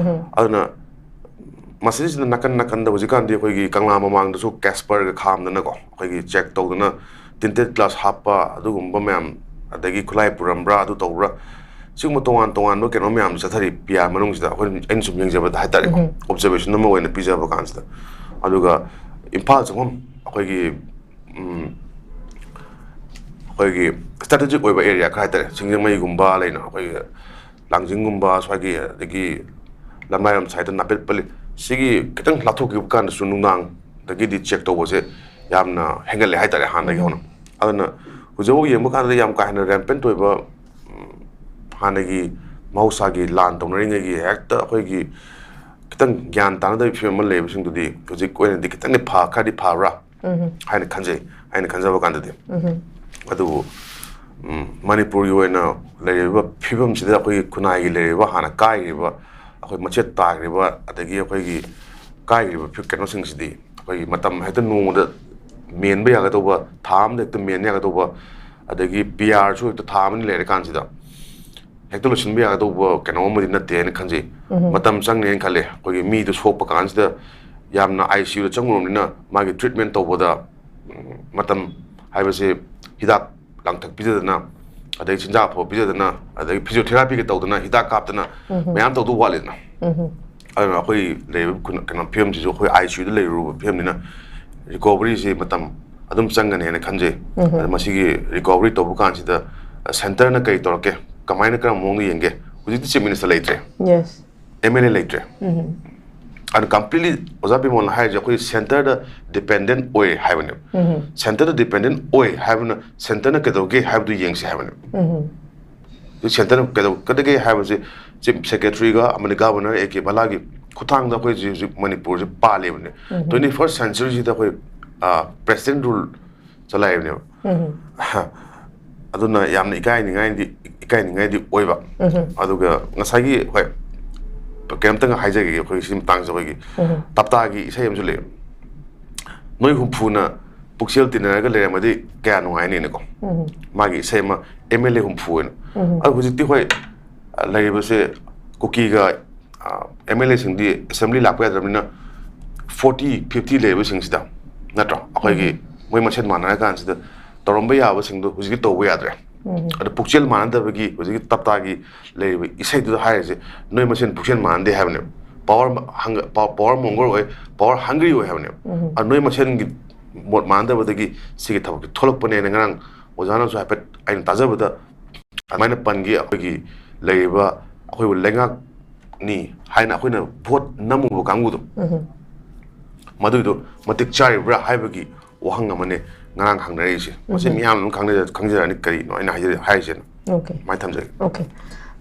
ꯑꯗꯨꯅ ꯃꯁꯤꯁꯤꯅ ꯅꯥꯀꯟ ꯅꯥꯀꯟꯗ ꯍꯧꯖꯤꯛꯀꯥꯟꯗꯤ ꯑꯩꯈꯣꯏꯒꯤ ꯀꯪꯂꯥ ꯃꯃꯥꯡꯗꯁꯨ ꯀꯦꯁꯄꯔꯒ ꯈꯥꯝꯗꯅꯀꯣ, ꯑꯩꯈꯣꯏꯒꯤ check ꯇꯧꯗꯅ, tinted glass ꯍꯥꯞꯄ ꯑꯗꯨꯒꯨꯝꯕ ꯃꯌꯥꯝ, ꯑꯗꯒꯤ ꯈꯨꯠꯂꯥꯏ ꯄꯨꯔꯝꯕ꯭ꯔꯥ, ꯑꯗꯨ ꯇꯧꯕ꯭ꯔꯥ, ꯁꯤꯒꯨꯝꯕ ꯇꯣꯉꯥꯟ ꯇꯣꯉꯥꯟꯕ ꯀꯩꯅꯣ ꯃꯌꯥꯝ ꯆꯠꯊꯔꯤ ꯄꯤ ꯑꯥꯔ ꯃꯅꯨꯡꯁꯤꯗ, ꯑꯩꯈꯣꯏ, ꯑꯩꯅ ꯁꯨꯝ ꯌꯦꯡꯖꯕꯗ ꯍꯥꯏꯇꯥꯔꯦꯀꯣ, observation ꯑꯃ ꯑꯣꯏꯅ ꯄꯤꯖꯕ ꯀꯥꯟꯁꯤꯗ꯫ ꯑꯗꯨꯒ ꯏꯝꯐꯥꯜ ꯆꯪꯐꯝ ꯑꯩꯈꯣꯏꯒꯤ, ꯎꯝ, ꯑꯩꯈꯣꯏꯒꯤ ꯁ꯭ꯇ꯭ꯔꯦꯇꯦꯖꯤꯛ ꯑꯣꯏꯕ ꯑꯦꯔꯤꯌꯥ ꯈꯔ ꯍꯥꯏꯇꯥꯔꯦ, ꯁꯤꯡꯖꯃꯩꯒꯨꯝꯕ ꯂꯩꯅ, ꯑꯩꯈꯣꯏꯒꯤ ꯂꯥꯡꯖꯤꯡꯒꯨꯝꯕ, ꯁ꯭ꯋꯥꯏꯒꯤ, ꯑꯗꯒꯤ ꯂꯝꯂꯥꯏꯔꯣꯝ ꯁꯥꯏꯠꯇ ꯅꯥꯄꯦꯠ ꯄꯜꯂꯤ, ꯁꯤꯒꯤ ꯈꯤꯇꯪ ꯂꯥꯞꯊꯣꯛꯈꯤꯕ ꯀꯥꯟꯗꯁꯨ ꯅꯨꯡꯗꯥꯡꯗꯒꯤꯗꯤ ꯆꯦꯛ ꯇꯧꯕꯁꯦ ꯌꯥꯝꯅ ꯍꯦꯟꯒꯠꯂꯦ ꯍꯥꯏꯇꯥꯔꯦ, ꯍꯥꯟꯅꯗꯒꯤ ꯍꯧꯅ꯫ ꯑꯗꯨꯅ ꯍꯧꯖꯤꯛꯐꯥꯎ ꯌꯦꯡꯕ ꯀꯥꯟꯗꯗꯤ ꯌꯥꯝ ꯀꯥ ꯍꯦꯟꯅ ꯔꯦꯝꯄꯦꯟꯠ ꯑꯣꯏꯕ, ꯎꯝ, ꯍꯥꯟꯅꯒꯤ ꯃꯍꯧꯁꯥꯒꯤ ꯂꯥꯟ ꯇꯧꯅꯔꯤꯉꯩꯒꯤ ꯍꯦꯛꯇ ꯑꯩꯈꯣꯏꯒꯤ ꯈꯤꯇꯪ ꯒ꯭ꯌꯥꯟ ꯇꯥꯅꯗꯕꯒꯤ ꯐꯤꯕꯝ ꯑꯃ ꯂꯩꯕꯁꯤꯡꯗꯨꯗꯤ ꯍꯧꯖꯤꯛ ꯑꯣꯏꯅꯗꯤ ꯈꯤꯇꯪꯗꯤ ꯐ-, ꯈꯔꯗꯤ ꯐꯕ꯭ꯔꯥ ꯍꯥꯏꯅ ꯈꯟꯖꯩ, ꯑꯩꯅ ꯈꯟꯖꯕ ꯀꯥꯟꯗꯗꯤ꯫ ꯑꯗꯨꯕꯨ, ꯎꯝ, ꯃꯅꯤꯄꯨꯔꯒꯤ ꯑꯣꯏꯅ ꯂꯩꯔꯤꯕ ꯐꯤꯕꯝꯁꯤꯗ ꯑꯩꯈꯣꯏꯒꯤ ꯈꯨꯟꯅꯥꯏꯒꯤ ꯂꯩꯔꯤꯕ ꯍꯥꯟꯅ ꯀꯥꯏꯈ꯭ꯔꯤꯕ, ꯑꯩꯈꯣꯏ ꯃꯆꯦꯠ ꯇꯥꯈ꯭ꯔꯤꯕ, ꯑꯗꯒꯤ ꯑꯩꯈꯣꯏꯒꯤ ꯀꯥꯏꯈ꯭ꯔꯤꯕ ꯐꯤ-, ꯀꯩꯅꯣꯁꯤꯡꯁꯤꯗꯤ ꯑꯩꯈꯣꯏꯒꯤ ꯃꯇꯝ ꯍꯦꯛꯇ ꯅꯣꯡꯃꯗ ꯃꯦꯟꯕ ꯌꯥꯒꯗꯧꯕ, ꯊꯥ ꯑꯃꯗ ꯍꯦꯛꯇ ꯃꯦꯟ ꯌꯥꯒꯗꯧꯕ, ꯑꯗꯒꯤ ꯄꯤ ꯑꯥꯔꯁꯨ ꯍꯦꯛꯇ ꯊꯥ ꯑꯃꯅꯤ ꯂꯩꯔꯀꯥꯟꯁꯤꯗ ꯍꯦꯛꯇ ꯂꯣꯏꯁꯤꯟꯕ ꯌꯥꯒꯗꯧꯕ ꯀꯩꯅꯣ ꯑꯃꯗꯤ ꯅꯠꯇꯦ ꯍꯥꯏꯅ ꯈꯟꯖꯩ꯫ ꯃꯇꯝ ꯆꯪꯅꯤ ꯍꯥꯏꯅ ꯈꯜꯂꯦ꯫ ꯑꯩꯈꯣꯏꯒꯤ ꯃꯤꯗꯨ ꯁꯣꯛꯄ ꯀꯥꯟꯁꯤꯗ ꯌꯥꯝꯅ ꯑꯥꯏ ꯁꯤ ꯌꯨꯗ ꯆꯪꯉꯨꯔꯕꯅꯤꯅ ꯃꯥꯒꯤ ꯇ꯭ꯔꯤꯠꯃꯦꯟ ꯇꯧꯕꯗ, ꯎꯝ, ꯃꯇꯝ ꯍꯥꯏꯕꯁꯦ ꯍꯤꯗꯥꯛ ꯂꯥꯡꯊꯛ ꯄꯤꯖꯗꯅ, ꯑꯗꯩ ꯆꯤꯟꯖꯥꯛ ꯑꯐꯕ ꯄꯤꯖꯗꯅ, ꯑꯗꯒꯤ ꯐꯤꯖꯤꯌꯣꯊꯦꯔꯥꯄꯤꯒ ꯇꯧꯗꯅ ꯍꯤꯗꯥꯛ ꯀꯥꯞꯇꯅ ꯃꯌꯥꯝ ꯇꯧꯗꯧ ꯋꯥꯠꯂꯤꯗꯅ꯫ ꯑꯗꯨꯅ ꯑꯩꯈꯣꯏ ꯂꯩꯔꯤꯕ ꯈꯨꯟ-, ꯀꯩꯅꯣ ꯐꯤꯕꯝꯁꯤꯁꯨ ꯑꯩꯈꯣꯏ ꯑꯥꯏ ꯁꯤ ꯌꯨꯗ ꯂꯩꯔꯨꯔꯕ ꯐꯤꯕꯝꯅꯤꯅ ꯔꯤꯀꯣꯚꯔꯤꯁꯤ ꯃꯇꯝ ꯑꯗꯨꯝ ꯆꯪꯒꯅꯤ ꯍꯥꯏꯅ ꯈꯟꯖꯩ꯫ ꯑꯗ ꯃꯁꯤꯒꯤ ꯔꯤꯀꯣꯚꯔꯤ ꯇꯧꯕ ꯀꯥꯟꯁꯤꯗ, ꯑ, ꯁꯦꯟꯇꯔꯅ ꯀꯔꯤ ꯇꯧꯔꯛꯀꯦ, ꯀꯃꯥꯏꯅ, ꯀꯔꯝꯕ ꯃꯑꯣꯡꯗ ꯌꯦꯡꯒꯦ? ꯍꯧꯖꯤꯛꯇꯤ ꯆꯤꯐ ꯃꯤꯅꯤꯁꯇꯔ ꯂꯩꯇ꯭ꯔꯦ, ꯌꯦꯁ꯫ ꯑꯦꯝ ꯑꯦꯜ ꯑꯦ ꯂꯩꯇ꯭ꯔꯦ꯫ ꯑꯗꯨꯅ ꯀꯝꯄ꯭ꯂꯤꯠꯂꯤ ꯑꯣꯖꯥ ꯕꯤꯃꯣꯜꯅ ꯍꯥꯏꯔꯤꯁꯦ ꯑꯩꯈꯣꯏ ꯁꯦꯟꯇꯔꯗ ꯗꯤꯄꯦꯟꯗꯦꯟ ꯑꯣꯏ ꯍꯥꯏꯕꯅꯦꯕ꯫ ꯁꯦꯟꯇꯔꯗ ꯗꯤꯄꯦꯟꯗꯦꯟ ꯑꯣꯏ ꯍꯥꯏꯕꯅ ꯁꯦꯟꯇꯔꯅ ꯀꯩꯗꯧꯒꯦ ꯍꯥꯏꯕꯗꯨ ꯌꯦꯡꯁꯤ ꯍꯥꯏꯕꯅꯦꯕ꯫ ꯁꯦꯟꯇꯔꯅ ꯀꯩꯗꯧꯒꯗꯒꯦ ꯍꯥꯏꯕꯁꯦ ꯆꯤꯐ ꯁꯦꯀ꯭ꯔꯦꯇꯔꯤꯒ ꯑꯃꯗꯤ ꯒꯚꯔꯅꯔ ꯑꯦ ꯀꯦ ꯕꯂꯥꯒꯤ ꯈꯨꯠꯊꯥꯡꯗ ꯑꯩꯈꯣꯏ ꯍꯧꯖꯤꯛ, ꯍꯧꯖꯤꯛ ꯃꯅꯤꯄꯨꯔꯁꯦ ꯄꯥꯜꯂꯤꯕꯅꯦ꯫ ꯇ꯭ꯋꯦꯟꯇꯤ ꯐꯥꯔꯁ ꯁꯦꯟꯆꯨꯔꯤꯁꯤꯗ ꯑꯩꯈꯣꯏ, ꯑ, ꯄ꯭ꯔꯦꯁꯤꯗꯦꯟ ꯔꯨꯜ ꯆꯂꯥꯏꯕꯅꯦꯕ꯫ ꯑꯗꯨꯅ ꯌꯥꯝꯅ ꯏꯀꯥꯏꯅꯤꯡꯉꯥꯏꯗꯤ, ꯏꯀꯥꯏꯅꯤꯡꯉꯥꯏꯗꯤ ꯑꯣꯏꯕ꯫ ꯑꯗꯨꯒ ꯉꯁꯥꯏꯒꯤ, ꯍꯣꯏ, ꯀꯩꯝꯇꯪ ꯍꯥꯏꯖꯒꯦ, ꯑꯩꯈꯣꯏ ꯁꯤ ꯃꯇꯥꯡꯁꯦ ꯑꯩꯈꯣꯏꯒꯤ ꯇꯞꯇꯥꯒꯤ ꯏꯁꯩ ꯑꯃꯁꯨ ꯂꯩ, "ꯅꯣꯏ ꯍꯨꯝꯐꯨꯅ ꯄꯨꯛꯆꯦꯜ ꯇꯤꯟꯅꯔꯒ ꯂꯩꯔꯝꯃꯗꯤ ꯀꯌꯥ ꯅꯨꯡꯉꯥꯏꯅꯤꯅꯀꯣ"꯫ ꯃꯥꯒꯤ ꯏꯁꯩ ꯑꯃ, ꯑꯦꯝ ꯑꯦꯜ ꯑꯦ ꯍꯨꯝꯐꯨ ꯑꯣꯏꯅ꯫ ꯑꯗꯣ ꯍꯧꯖꯤꯛꯇꯤ, ꯍꯣꯏ, ꯂꯩꯔꯤꯕꯁꯦ ꯀꯨꯀꯤꯒ, ꯑꯦꯝ ꯑꯦꯜ ꯑꯦꯁꯤꯡꯗꯤ ꯑꯦꯁꯦꯝꯕ꯭ꯂꯤ ꯂꯥꯛꯄ ꯌꯥꯗ꯭ꯔꯕꯅꯤꯅ ꯐꯣꯔꯇꯤ ꯐꯤꯐꯇꯤ ꯂꯩꯔꯤꯕꯁꯤꯡꯁꯤꯗ, ꯅꯠꯇ꯭ꯔꯣ? ꯑꯩꯈꯣꯏꯒꯤ ꯃꯣꯏ ꯃꯁꯦꯟ ꯃꯥꯟꯅꯔ ꯀꯥꯟꯁꯤꯗ ꯇꯧꯔꯝꯕ ꯌꯥꯕꯁꯤꯡꯗꯣ ꯍꯧꯖꯤꯛꯇꯤ ꯇꯧꯕ ꯌꯥꯗ꯭ꯔꯦ꯫ ꯑꯗꯣ ꯄꯨꯛꯆꯦꯜ ꯃꯥꯟꯅꯗꯕꯒꯤ ꯍꯧꯖꯤꯛꯀꯤ ꯇꯞꯇꯥꯒꯤ ꯂꯩꯔꯤꯕ ꯏꯁꯩꯗꯨꯗ ꯍꯥꯏꯔꯤꯁꯦ, "ꯅꯣꯏ ꯃꯁꯦꯟ ꯄꯨꯛꯆꯦꯜ ꯃꯥꯟꯅꯗꯦ" ꯍꯥꯏꯕꯅꯦꯕ꯫ ꯄꯋꯥꯔ ꯍꯪ-, ꯄꯥ-, ꯄꯋꯥꯔ ꯃꯣꯡꯒꯔ ꯑꯣꯏ, ꯄꯋꯥꯔ ꯍꯪꯒ꯭ꯔꯤ ꯑꯣꯏ ꯍꯥꯏꯕꯅꯦꯕ꯫ ꯑꯗꯣ ꯅꯣꯏ ꯃꯁꯦꯟꯒꯤ ꯃꯣꯠ ꯃꯥꯟꯅꯗꯕꯗꯒꯤ ꯁꯤꯒꯤ ꯊꯕꯛꯁꯦ ꯊꯣꯛꯂꯛꯄꯅꯦꯅ ꯉꯔꯥꯡ ꯑꯣꯖꯥꯅꯁꯨ ꯍꯥꯏꯐꯦꯠ ꯑꯩꯅ ꯇꯥꯖꯕꯗ ꯑꯗꯨꯃꯥꯏꯅ ꯄꯟꯈꯤ, ꯑꯩꯈꯣꯏꯒꯤ ꯂꯩꯔꯤꯕ ꯑꯩꯈꯣꯏꯕꯨ ꯂꯩꯉꯥꯛꯅꯤ ꯍꯥꯏꯅ ꯑꯩꯈꯣꯏꯅ ꯚꯣꯠ ꯅꯝꯃꯨꯕ ꯀꯥꯡꯕꯨꯗꯣ, ꯎꯝ꯫ ꯃꯗꯨꯏꯗꯣ ꯃꯇꯤꯛ ꯆꯥꯔꯤꯕ꯭ꯔꯥ ꯍꯥꯏꯕꯒꯤ ꯋꯥꯍꯪ ꯑꯃꯅꯦ ꯉꯔꯥꯡ ꯍꯪꯅꯔꯛꯏꯁꯦ꯫ ꯃꯁꯤ ꯎꯝ꯫ ꯃꯤꯌꯥꯝꯅ ꯑꯗꯨꯝ ꯈꯪꯅ-, ꯈꯪꯖꯔꯅꯤ ꯀꯔꯤꯅꯣ ꯑꯩꯅ ꯍꯥꯏꯖ-, ꯍꯥꯏꯔꯤꯁꯦꯅ꯫ Okay꯫ ꯁꯨꯃꯥꯏꯅ ꯊꯝꯖꯒꯦ꯫ Okay꯫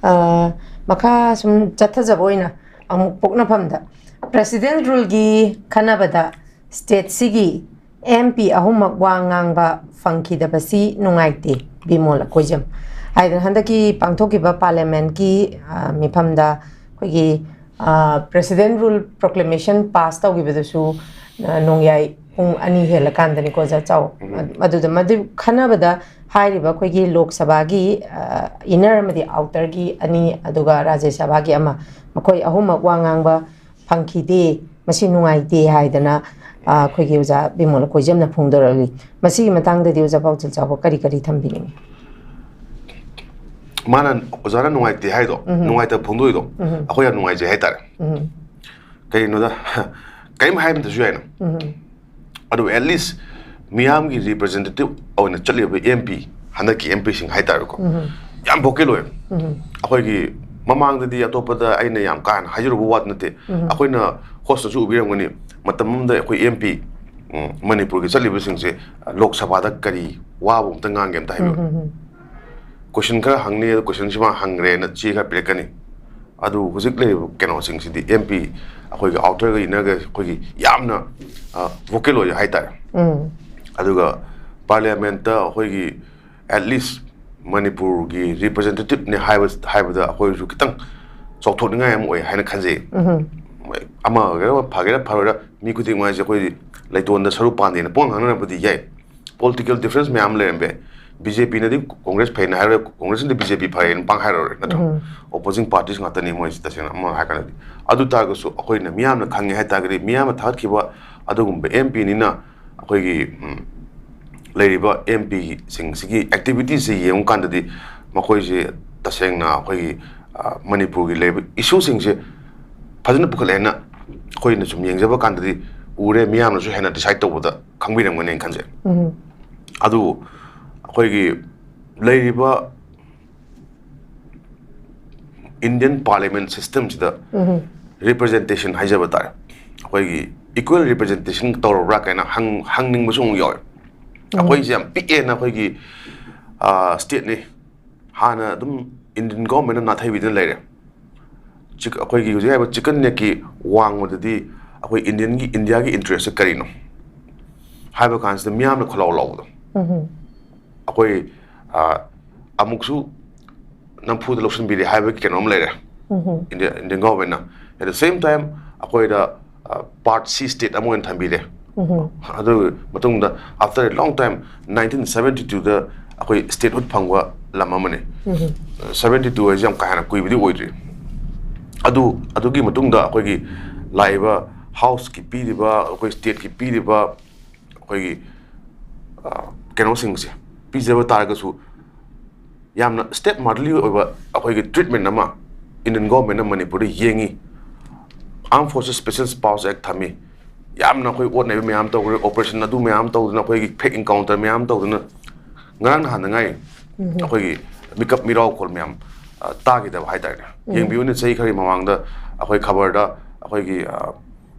ꯑ, ꯃꯈꯥ ꯁꯨꯝ ꯆꯠꯊꯖꯕ ꯑꯣꯏꯅ ꯑꯃꯨꯛ ꯄꯣꯛꯅꯐꯝꯗ President Ruleꯒꯤ ꯈꯟꯅꯕꯗ stateꯁꯤꯒꯤ MP ꯑꯍꯨꯝꯃꯛ ꯋꯥ ꯉꯥꯡꯕ ꯐꯪꯈꯤꯗꯕꯁꯤ ꯅꯨꯡꯉꯥꯏꯇꯦ, ꯕꯤꯃꯣꯜ ꯑꯀꯣꯏꯖꯝ ꯍꯥꯏꯗꯅ ꯍꯟꯗꯛꯀꯤ ꯄꯥꯡꯊꯣꯛꯈꯤꯕ Parliamentꯀꯤ, ꯑ, ꯃꯤꯐꯝꯗ ꯑꯩꯈꯣꯏꯒꯤ, ꯑ, President Rule Proclamation pass ꯇꯧꯈꯤꯕꯗꯨꯁꯨ, ꯑ, ꯅꯣꯡꯌꯥꯏ ꯄꯨꯡ ꯑꯅꯤ ꯍꯦꯜꯂꯀꯥꯟꯗꯅꯤꯀꯣ, ꯑꯣꯖꯥ ꯆꯥꯎ꯫ ꯎꯝ꯫ ꯑꯗꯨꯗ ꯃꯗꯨ ꯈꯟꯅꯕꯗ ꯍꯥꯏꯔꯤꯕ ꯑꯩꯈꯣꯏꯒꯤ ꯂꯣꯛ ꯁꯚꯥꯒꯤ, ꯑ, inner ꯑꯃꯗꯤ outerꯒꯤ ꯑꯅꯤ, ꯑꯗꯨꯒ ꯔꯥꯖ꯭ꯌ ꯁꯚꯥꯒꯤ ꯑꯃ, ꯃꯈꯣꯏ ꯑꯍꯨꯝꯃꯛ ꯋꯥ ꯉꯥꯡꯕ ꯐꯪꯈꯤꯗꯦ, ꯃꯁꯤ ꯅꯨꯡꯉꯥꯏꯇꯦ ꯍꯥꯏꯗꯅ, ꯑ, ꯑꯩꯈꯣꯏꯒꯤ ꯑꯣꯖꯥ ꯕꯤꯃꯣꯜ ꯀꯣꯏꯖꯝꯅ ꯐꯣꯡꯗꯣꯔꯛꯂꯤ꯫ ꯃꯁꯤꯒꯤ ꯃꯇꯥꯡꯗꯗꯤ ꯑꯣꯖꯥ ꯄꯥꯎꯖꯦꯜ ꯆꯥꯎꯕ ꯀꯔꯤ ꯀꯔꯤ ꯊꯝꯕꯤꯅꯤꯡꯉꯤ? ꯃꯥꯅ, ꯑꯣꯖꯥꯅ ꯅꯨꯡꯉꯥꯏꯇꯦ ꯍꯥꯏꯗꯣ, ꯎꯝ꯫ ꯅꯨꯡꯉꯥꯏꯇꯕ ꯐꯣꯡꯗꯣꯛꯏꯗꯣ, ꯎꯝ꯫ ꯑꯩꯈꯣꯏ ꯌꯥꯝ ꯅꯨꯡꯉꯥꯏꯖꯩ ꯍꯥꯏꯇꯥꯔꯦ꯫ ꯎꯝ꯫ ꯀꯩꯒꯤꯅꯣꯗ, ꯀꯔꯤꯝ ꯍꯥꯏꯔꯝꯗ꯭ꯔꯁꯨ ꯌꯥꯏꯅ꯫ ꯎꯝ꯫ ꯑꯗꯨ at least ꯃꯤꯌꯥꯝꯒꯤ representative ꯑꯣꯏꯅ ꯆꯠꯂꯤꯕ MP, ꯍꯟꯗꯛꯀꯤ MPꯁꯤꯡ ꯍꯥꯏꯇꯥꯔꯦꯀꯣ, ꯎꯝ꯫ ꯌꯥꯝ vocal ꯑꯣꯏ꯫ ꯎꯝ꯫ ꯑꯩꯈꯣꯏꯒꯤ ꯃꯃꯥꯡꯗꯗꯤ ꯑꯇꯣꯞꯄꯗ ꯑꯩꯅ ꯌꯥꯝ ꯀꯥ ꯍꯦꯟꯅ ꯍꯥꯏꯖꯔꯨꯕ ꯋꯥꯗꯨ ꯅꯠꯇꯦ, ꯎꯝ꯫ ꯑꯩꯈꯣꯏꯅ hostꯇꯁꯨ ꯎꯕꯤꯔꯝꯒꯅꯤ, ꯃꯇꯝ ꯑꯃꯗ ꯑꯩꯈꯣꯏ MP, ꯎꯝ, ꯃꯅꯤꯄꯨꯔꯒꯤ ꯆꯠꯂꯤꯕꯁꯤꯡꯁꯦ ꯂꯣꯛ ꯁꯚꯥꯗ ꯀꯔꯤ ꯋꯥꯕ ꯑꯝꯇ ꯉꯥꯡꯒꯦ ꯑꯝꯇ ꯍꯥꯏꯕꯤꯌꯨ꯫ ꯎꯝ, ꯎꯝ, ꯎꯝ꯫ Question ꯈꯔ ꯍꯪꯅꯤ, ꯑꯗꯨ questionꯁꯤꯃ ꯍꯪꯈ꯭ꯔꯦꯅ ꯆꯦ ꯈꯔ ꯄꯤꯔꯛꯀꯅꯤ꯫ ꯑꯗꯨ ꯍꯧꯖꯤꯛ ꯂꯩꯔꯤꯕ ꯀꯩꯅꯣꯁꯤꯡꯁꯤꯗꯤ, MP, ꯑꯩꯈꯣꯏꯒꯤ outerꯒ innerꯒ ꯑꯩꯈꯣꯏꯒꯤ ꯌꯥꯝꯅ, ꯑ, vocal ꯑꯣꯏ ꯍꯥꯏꯇꯥꯔꯦ꯫ ꯎꯝ꯫ ꯑꯗꯨꯒ Parliamentꯇ ꯑꯩꯈꯣꯏꯒꯤ at least ꯃꯅꯤꯄꯨꯔꯒꯤ representativeꯅꯦ ꯍꯥꯏꯕ, ꯍꯥꯏꯕꯗ ꯑꯩꯈꯣꯏꯁꯨ ꯈꯤꯇꯪ ꯆꯥꯎꯊꯣꯛꯅꯤꯡꯉꯥꯏ ꯑꯃ ꯑꯣꯏ ꯍꯥꯏꯅ ꯈꯟꯖꯩ꯫ ꯎꯝ꯫ ꯑꯃ ꯑꯣꯏꯒꯦꯔꯥ ꯐꯒꯦꯔꯥ ꯐꯔꯣꯏꯔꯥ, ꯃꯤ ꯈꯨꯗꯤꯡꯃꯛ ꯍꯥꯏꯁꯦ ꯑꯩꯈꯣꯏ ꯂꯩꯇꯣꯟꯗ ꯁꯔꯨ ꯄꯥꯟꯗꯦꯅ ꯄꯨꯡꯉꯥꯡ ꯉꯥꯡꯅꯔꯕꯗꯤ ꯌꯥꯏ꯫ Political difference ꯃꯌꯥꯝ ꯂꯩꯔꯝꯕ ꯌꯥꯏ꯫ BJPꯅꯗꯤ Congress ꯐꯩꯅ ꯍꯥꯏꯔꯣꯏ, Congressꯅꯗꯤ BJP ꯐꯩꯅ ꯄꯥꯡ ꯍꯥꯏꯔꯔꯣꯏ, ꯅꯠꯇ꯭ꯔꯣ? ꯎꯝ꯫ Opposing parties ꯉꯥꯛꯇꯅꯤ ꯃꯣꯏꯁꯤ, ꯇꯁꯦꯡꯅ ꯑꯃ ꯍꯥꯏꯔꯀꯥꯟꯗꯗꯤ꯫ ꯑꯗꯨ ꯇꯥꯔꯒꯁꯨ ꯑꯩꯈꯣꯏꯅ ꯃꯤꯌꯥꯝꯅ ꯈꯪꯉꯦ ꯍꯥꯏ ꯇꯥꯔꯒꯗꯤ, ꯃꯤꯌꯥꯝꯅ ꯊꯥꯒꯠꯈꯤꯕ ꯑꯗꯨꯒꯨꯝꯕ MPꯅꯤꯅ, ꯑꯩꯈꯣꯏꯒꯤ, ꯎꯝ, ꯂꯩꯔꯤꯕ MPꯁꯤꯡꯁꯤꯒꯤ activityꯁꯦ ꯌꯦꯡꯉꯨ ꯀꯥꯟꯗꯗꯤ, ꯃꯈꯣꯏꯁꯦ ꯇꯁꯦꯡꯅ ꯑꯩꯈꯣꯏꯒꯤ, ꯑ, ꯃꯅꯤꯄꯨꯔꯒꯤ ꯂꯩꯔꯤꯕ issueꯁꯤꯡꯁꯦ ꯐꯖꯅ ꯄꯨꯈꯠꯂꯦꯅ ꯑꯩꯈꯣꯏꯅ ꯁꯨꯝ ꯌꯦꯡꯖꯕ ꯀꯥꯟꯗꯗꯤ ꯎꯔꯦ, ꯃꯤꯌꯥꯝꯅꯁꯨ ꯍꯦꯟꯅ decide ꯇꯧꯕꯗ ꯈꯪꯕꯤꯔꯝꯒꯅꯤꯅ ꯈꯟꯖꯩ꯫ ꯎꯝ꯫ ꯑꯗꯨꯕꯨ ꯑꯩꯈꯣꯏꯒꯤ ꯂꯩꯔꯤꯕ Indian parliament system ꯁꯤꯗ representation ꯍꯥꯏꯖꯕ ꯇꯥꯔꯦ, ꯑꯩꯈꯣꯏꯒꯤ equal representation ꯇꯧꯔꯕ꯭ꯔꯥ ꯀꯥꯏꯅ ꯍꯪ ꯍꯪꯅꯤꯡꯕꯁꯨ ꯑꯃꯨꯛ ꯌꯥꯎꯋꯦ꯫ ꯑꯩꯈꯣꯏꯁꯦ ꯌꯥꯝ ꯄꯤꯛꯑꯦꯅ ꯑꯩꯈꯣꯏꯒꯤ state ꯅꯤ, ꯍꯥꯟꯅ ꯑꯗꯨꯝ Indian government ꯅ ꯅꯥꯊꯩꯕꯤꯗꯅ ꯂꯩꯔꯦ꯫ ꯆꯤꯛ ꯑꯩꯈꯣꯏꯒꯤ ꯍꯧꯖꯤꯛ ꯍꯥꯏꯔꯤꯕ chicken neck ꯀꯤ ꯋꯥꯡꯃꯗꯗꯤ ꯑꯩꯈꯣꯏ Indian ꯒꯤ, India ꯒꯤ interest ꯁꯦ ꯀꯔꯤꯅꯣ ꯍꯥꯏꯕ ꯀꯥꯟꯁꯤꯗ ꯃꯤꯌꯥꯝꯅ ꯈꯣꯜꯂꯥꯎ ꯂꯥꯎꯕꯗꯣ, ꯑꯩꯈꯣꯏ ꯑꯃꯨꯛꯁꯨ ꯅꯝꯐꯨꯗ ꯂꯧꯁꯤꯟꯕꯤꯔꯦ ꯍꯥꯏꯕꯒꯤ ꯀꯩꯅꯣꯝ ꯂꯩꯔꯦ꯫ India, Indian government ꯅ, at the same time, ꯑꯩꯈꯣꯏꯗ part C state ꯑꯃ ꯑꯣꯏꯅ ꯊꯝꯕꯤꯔꯦ꯫ ꯑꯗꯨ ꯃꯇꯨꯡꯗ, after a long time, nineteen seventy two ꯗ ꯑꯩꯈꯣꯏ statehood ꯐꯪꯕ ꯂꯝ ꯑꯃꯅꯤ꯫ Seventy two ꯍꯥꯏꯁꯦ ꯌꯥꯝ ꯀꯥ ꯍꯦꯟꯅ ꯀꯨꯏꯕꯗꯤ ꯑꯣꯏꯗ꯭ꯔꯤ꯫ ꯑꯗꯨ, ꯑꯗꯨꯒꯤ ꯃꯇꯨꯡꯗ ꯑꯩꯈꯣꯏꯒꯤ ꯂꯥꯛꯏꯕ house ꯀꯤ ꯄꯤꯔꯤꯕ, ꯑꯩꯈꯣꯏ state ꯀꯤ ꯄꯤꯔꯤꯕ, ꯑꯩꯈꯣꯏꯒꯤ ꯀꯩꯅꯣꯁꯤꯡꯁꯦ ꯄꯤꯖꯕ ꯇꯥꯔꯒꯁꯨ, ꯌꯥꯝꯅ state motherly ꯑꯣꯏꯕ ꯑꯩꯈꯣꯏꯒꯤ treatment ꯑꯃ Indian government ꯅ ꯃꯅꯤꯄꯨꯔꯗ ꯌꯦꯡꯉꯤ꯫ Armed Forces Special Powers Act ꯊꯝꯃꯤ꯫ ꯌꯥꯝꯅ ꯑꯩꯈꯣꯏ ꯑꯣꯠ ꯅꯩꯕ ꯃꯌꯥꯝ ꯇꯧꯈ꯭ꯔꯦ, operation ꯑꯗꯨ ꯃꯌꯥꯝ ꯇꯧꯗꯅ, ꯑꯩꯈꯣꯏꯒꯤ fake encounter ꯃꯌꯥꯝ ꯇꯧꯗꯅ, ꯉꯔꯥꯡ ꯅꯍꯥꯟꯗ ꯉꯥꯏ ꯑꯩꯈꯣꯏꯒꯤ ꯃꯤꯀꯞ ꯃꯤꯔꯥꯎ ꯈꯣꯜ ꯃꯌꯥꯝ ꯇꯥꯈꯤꯗꯕ ꯍꯥꯏꯇꯥꯔꯦꯅꯦ꯫ ꯌꯦꯡꯕꯤꯌꯨꯅꯦ, ꯆꯍꯤ ꯈꯔꯒꯤ ꯃꯃꯥꯡꯗ ꯑꯩꯈꯣꯏ ꯈꯕꯔꯗ ꯑꯩꯈꯣꯏꯒꯤ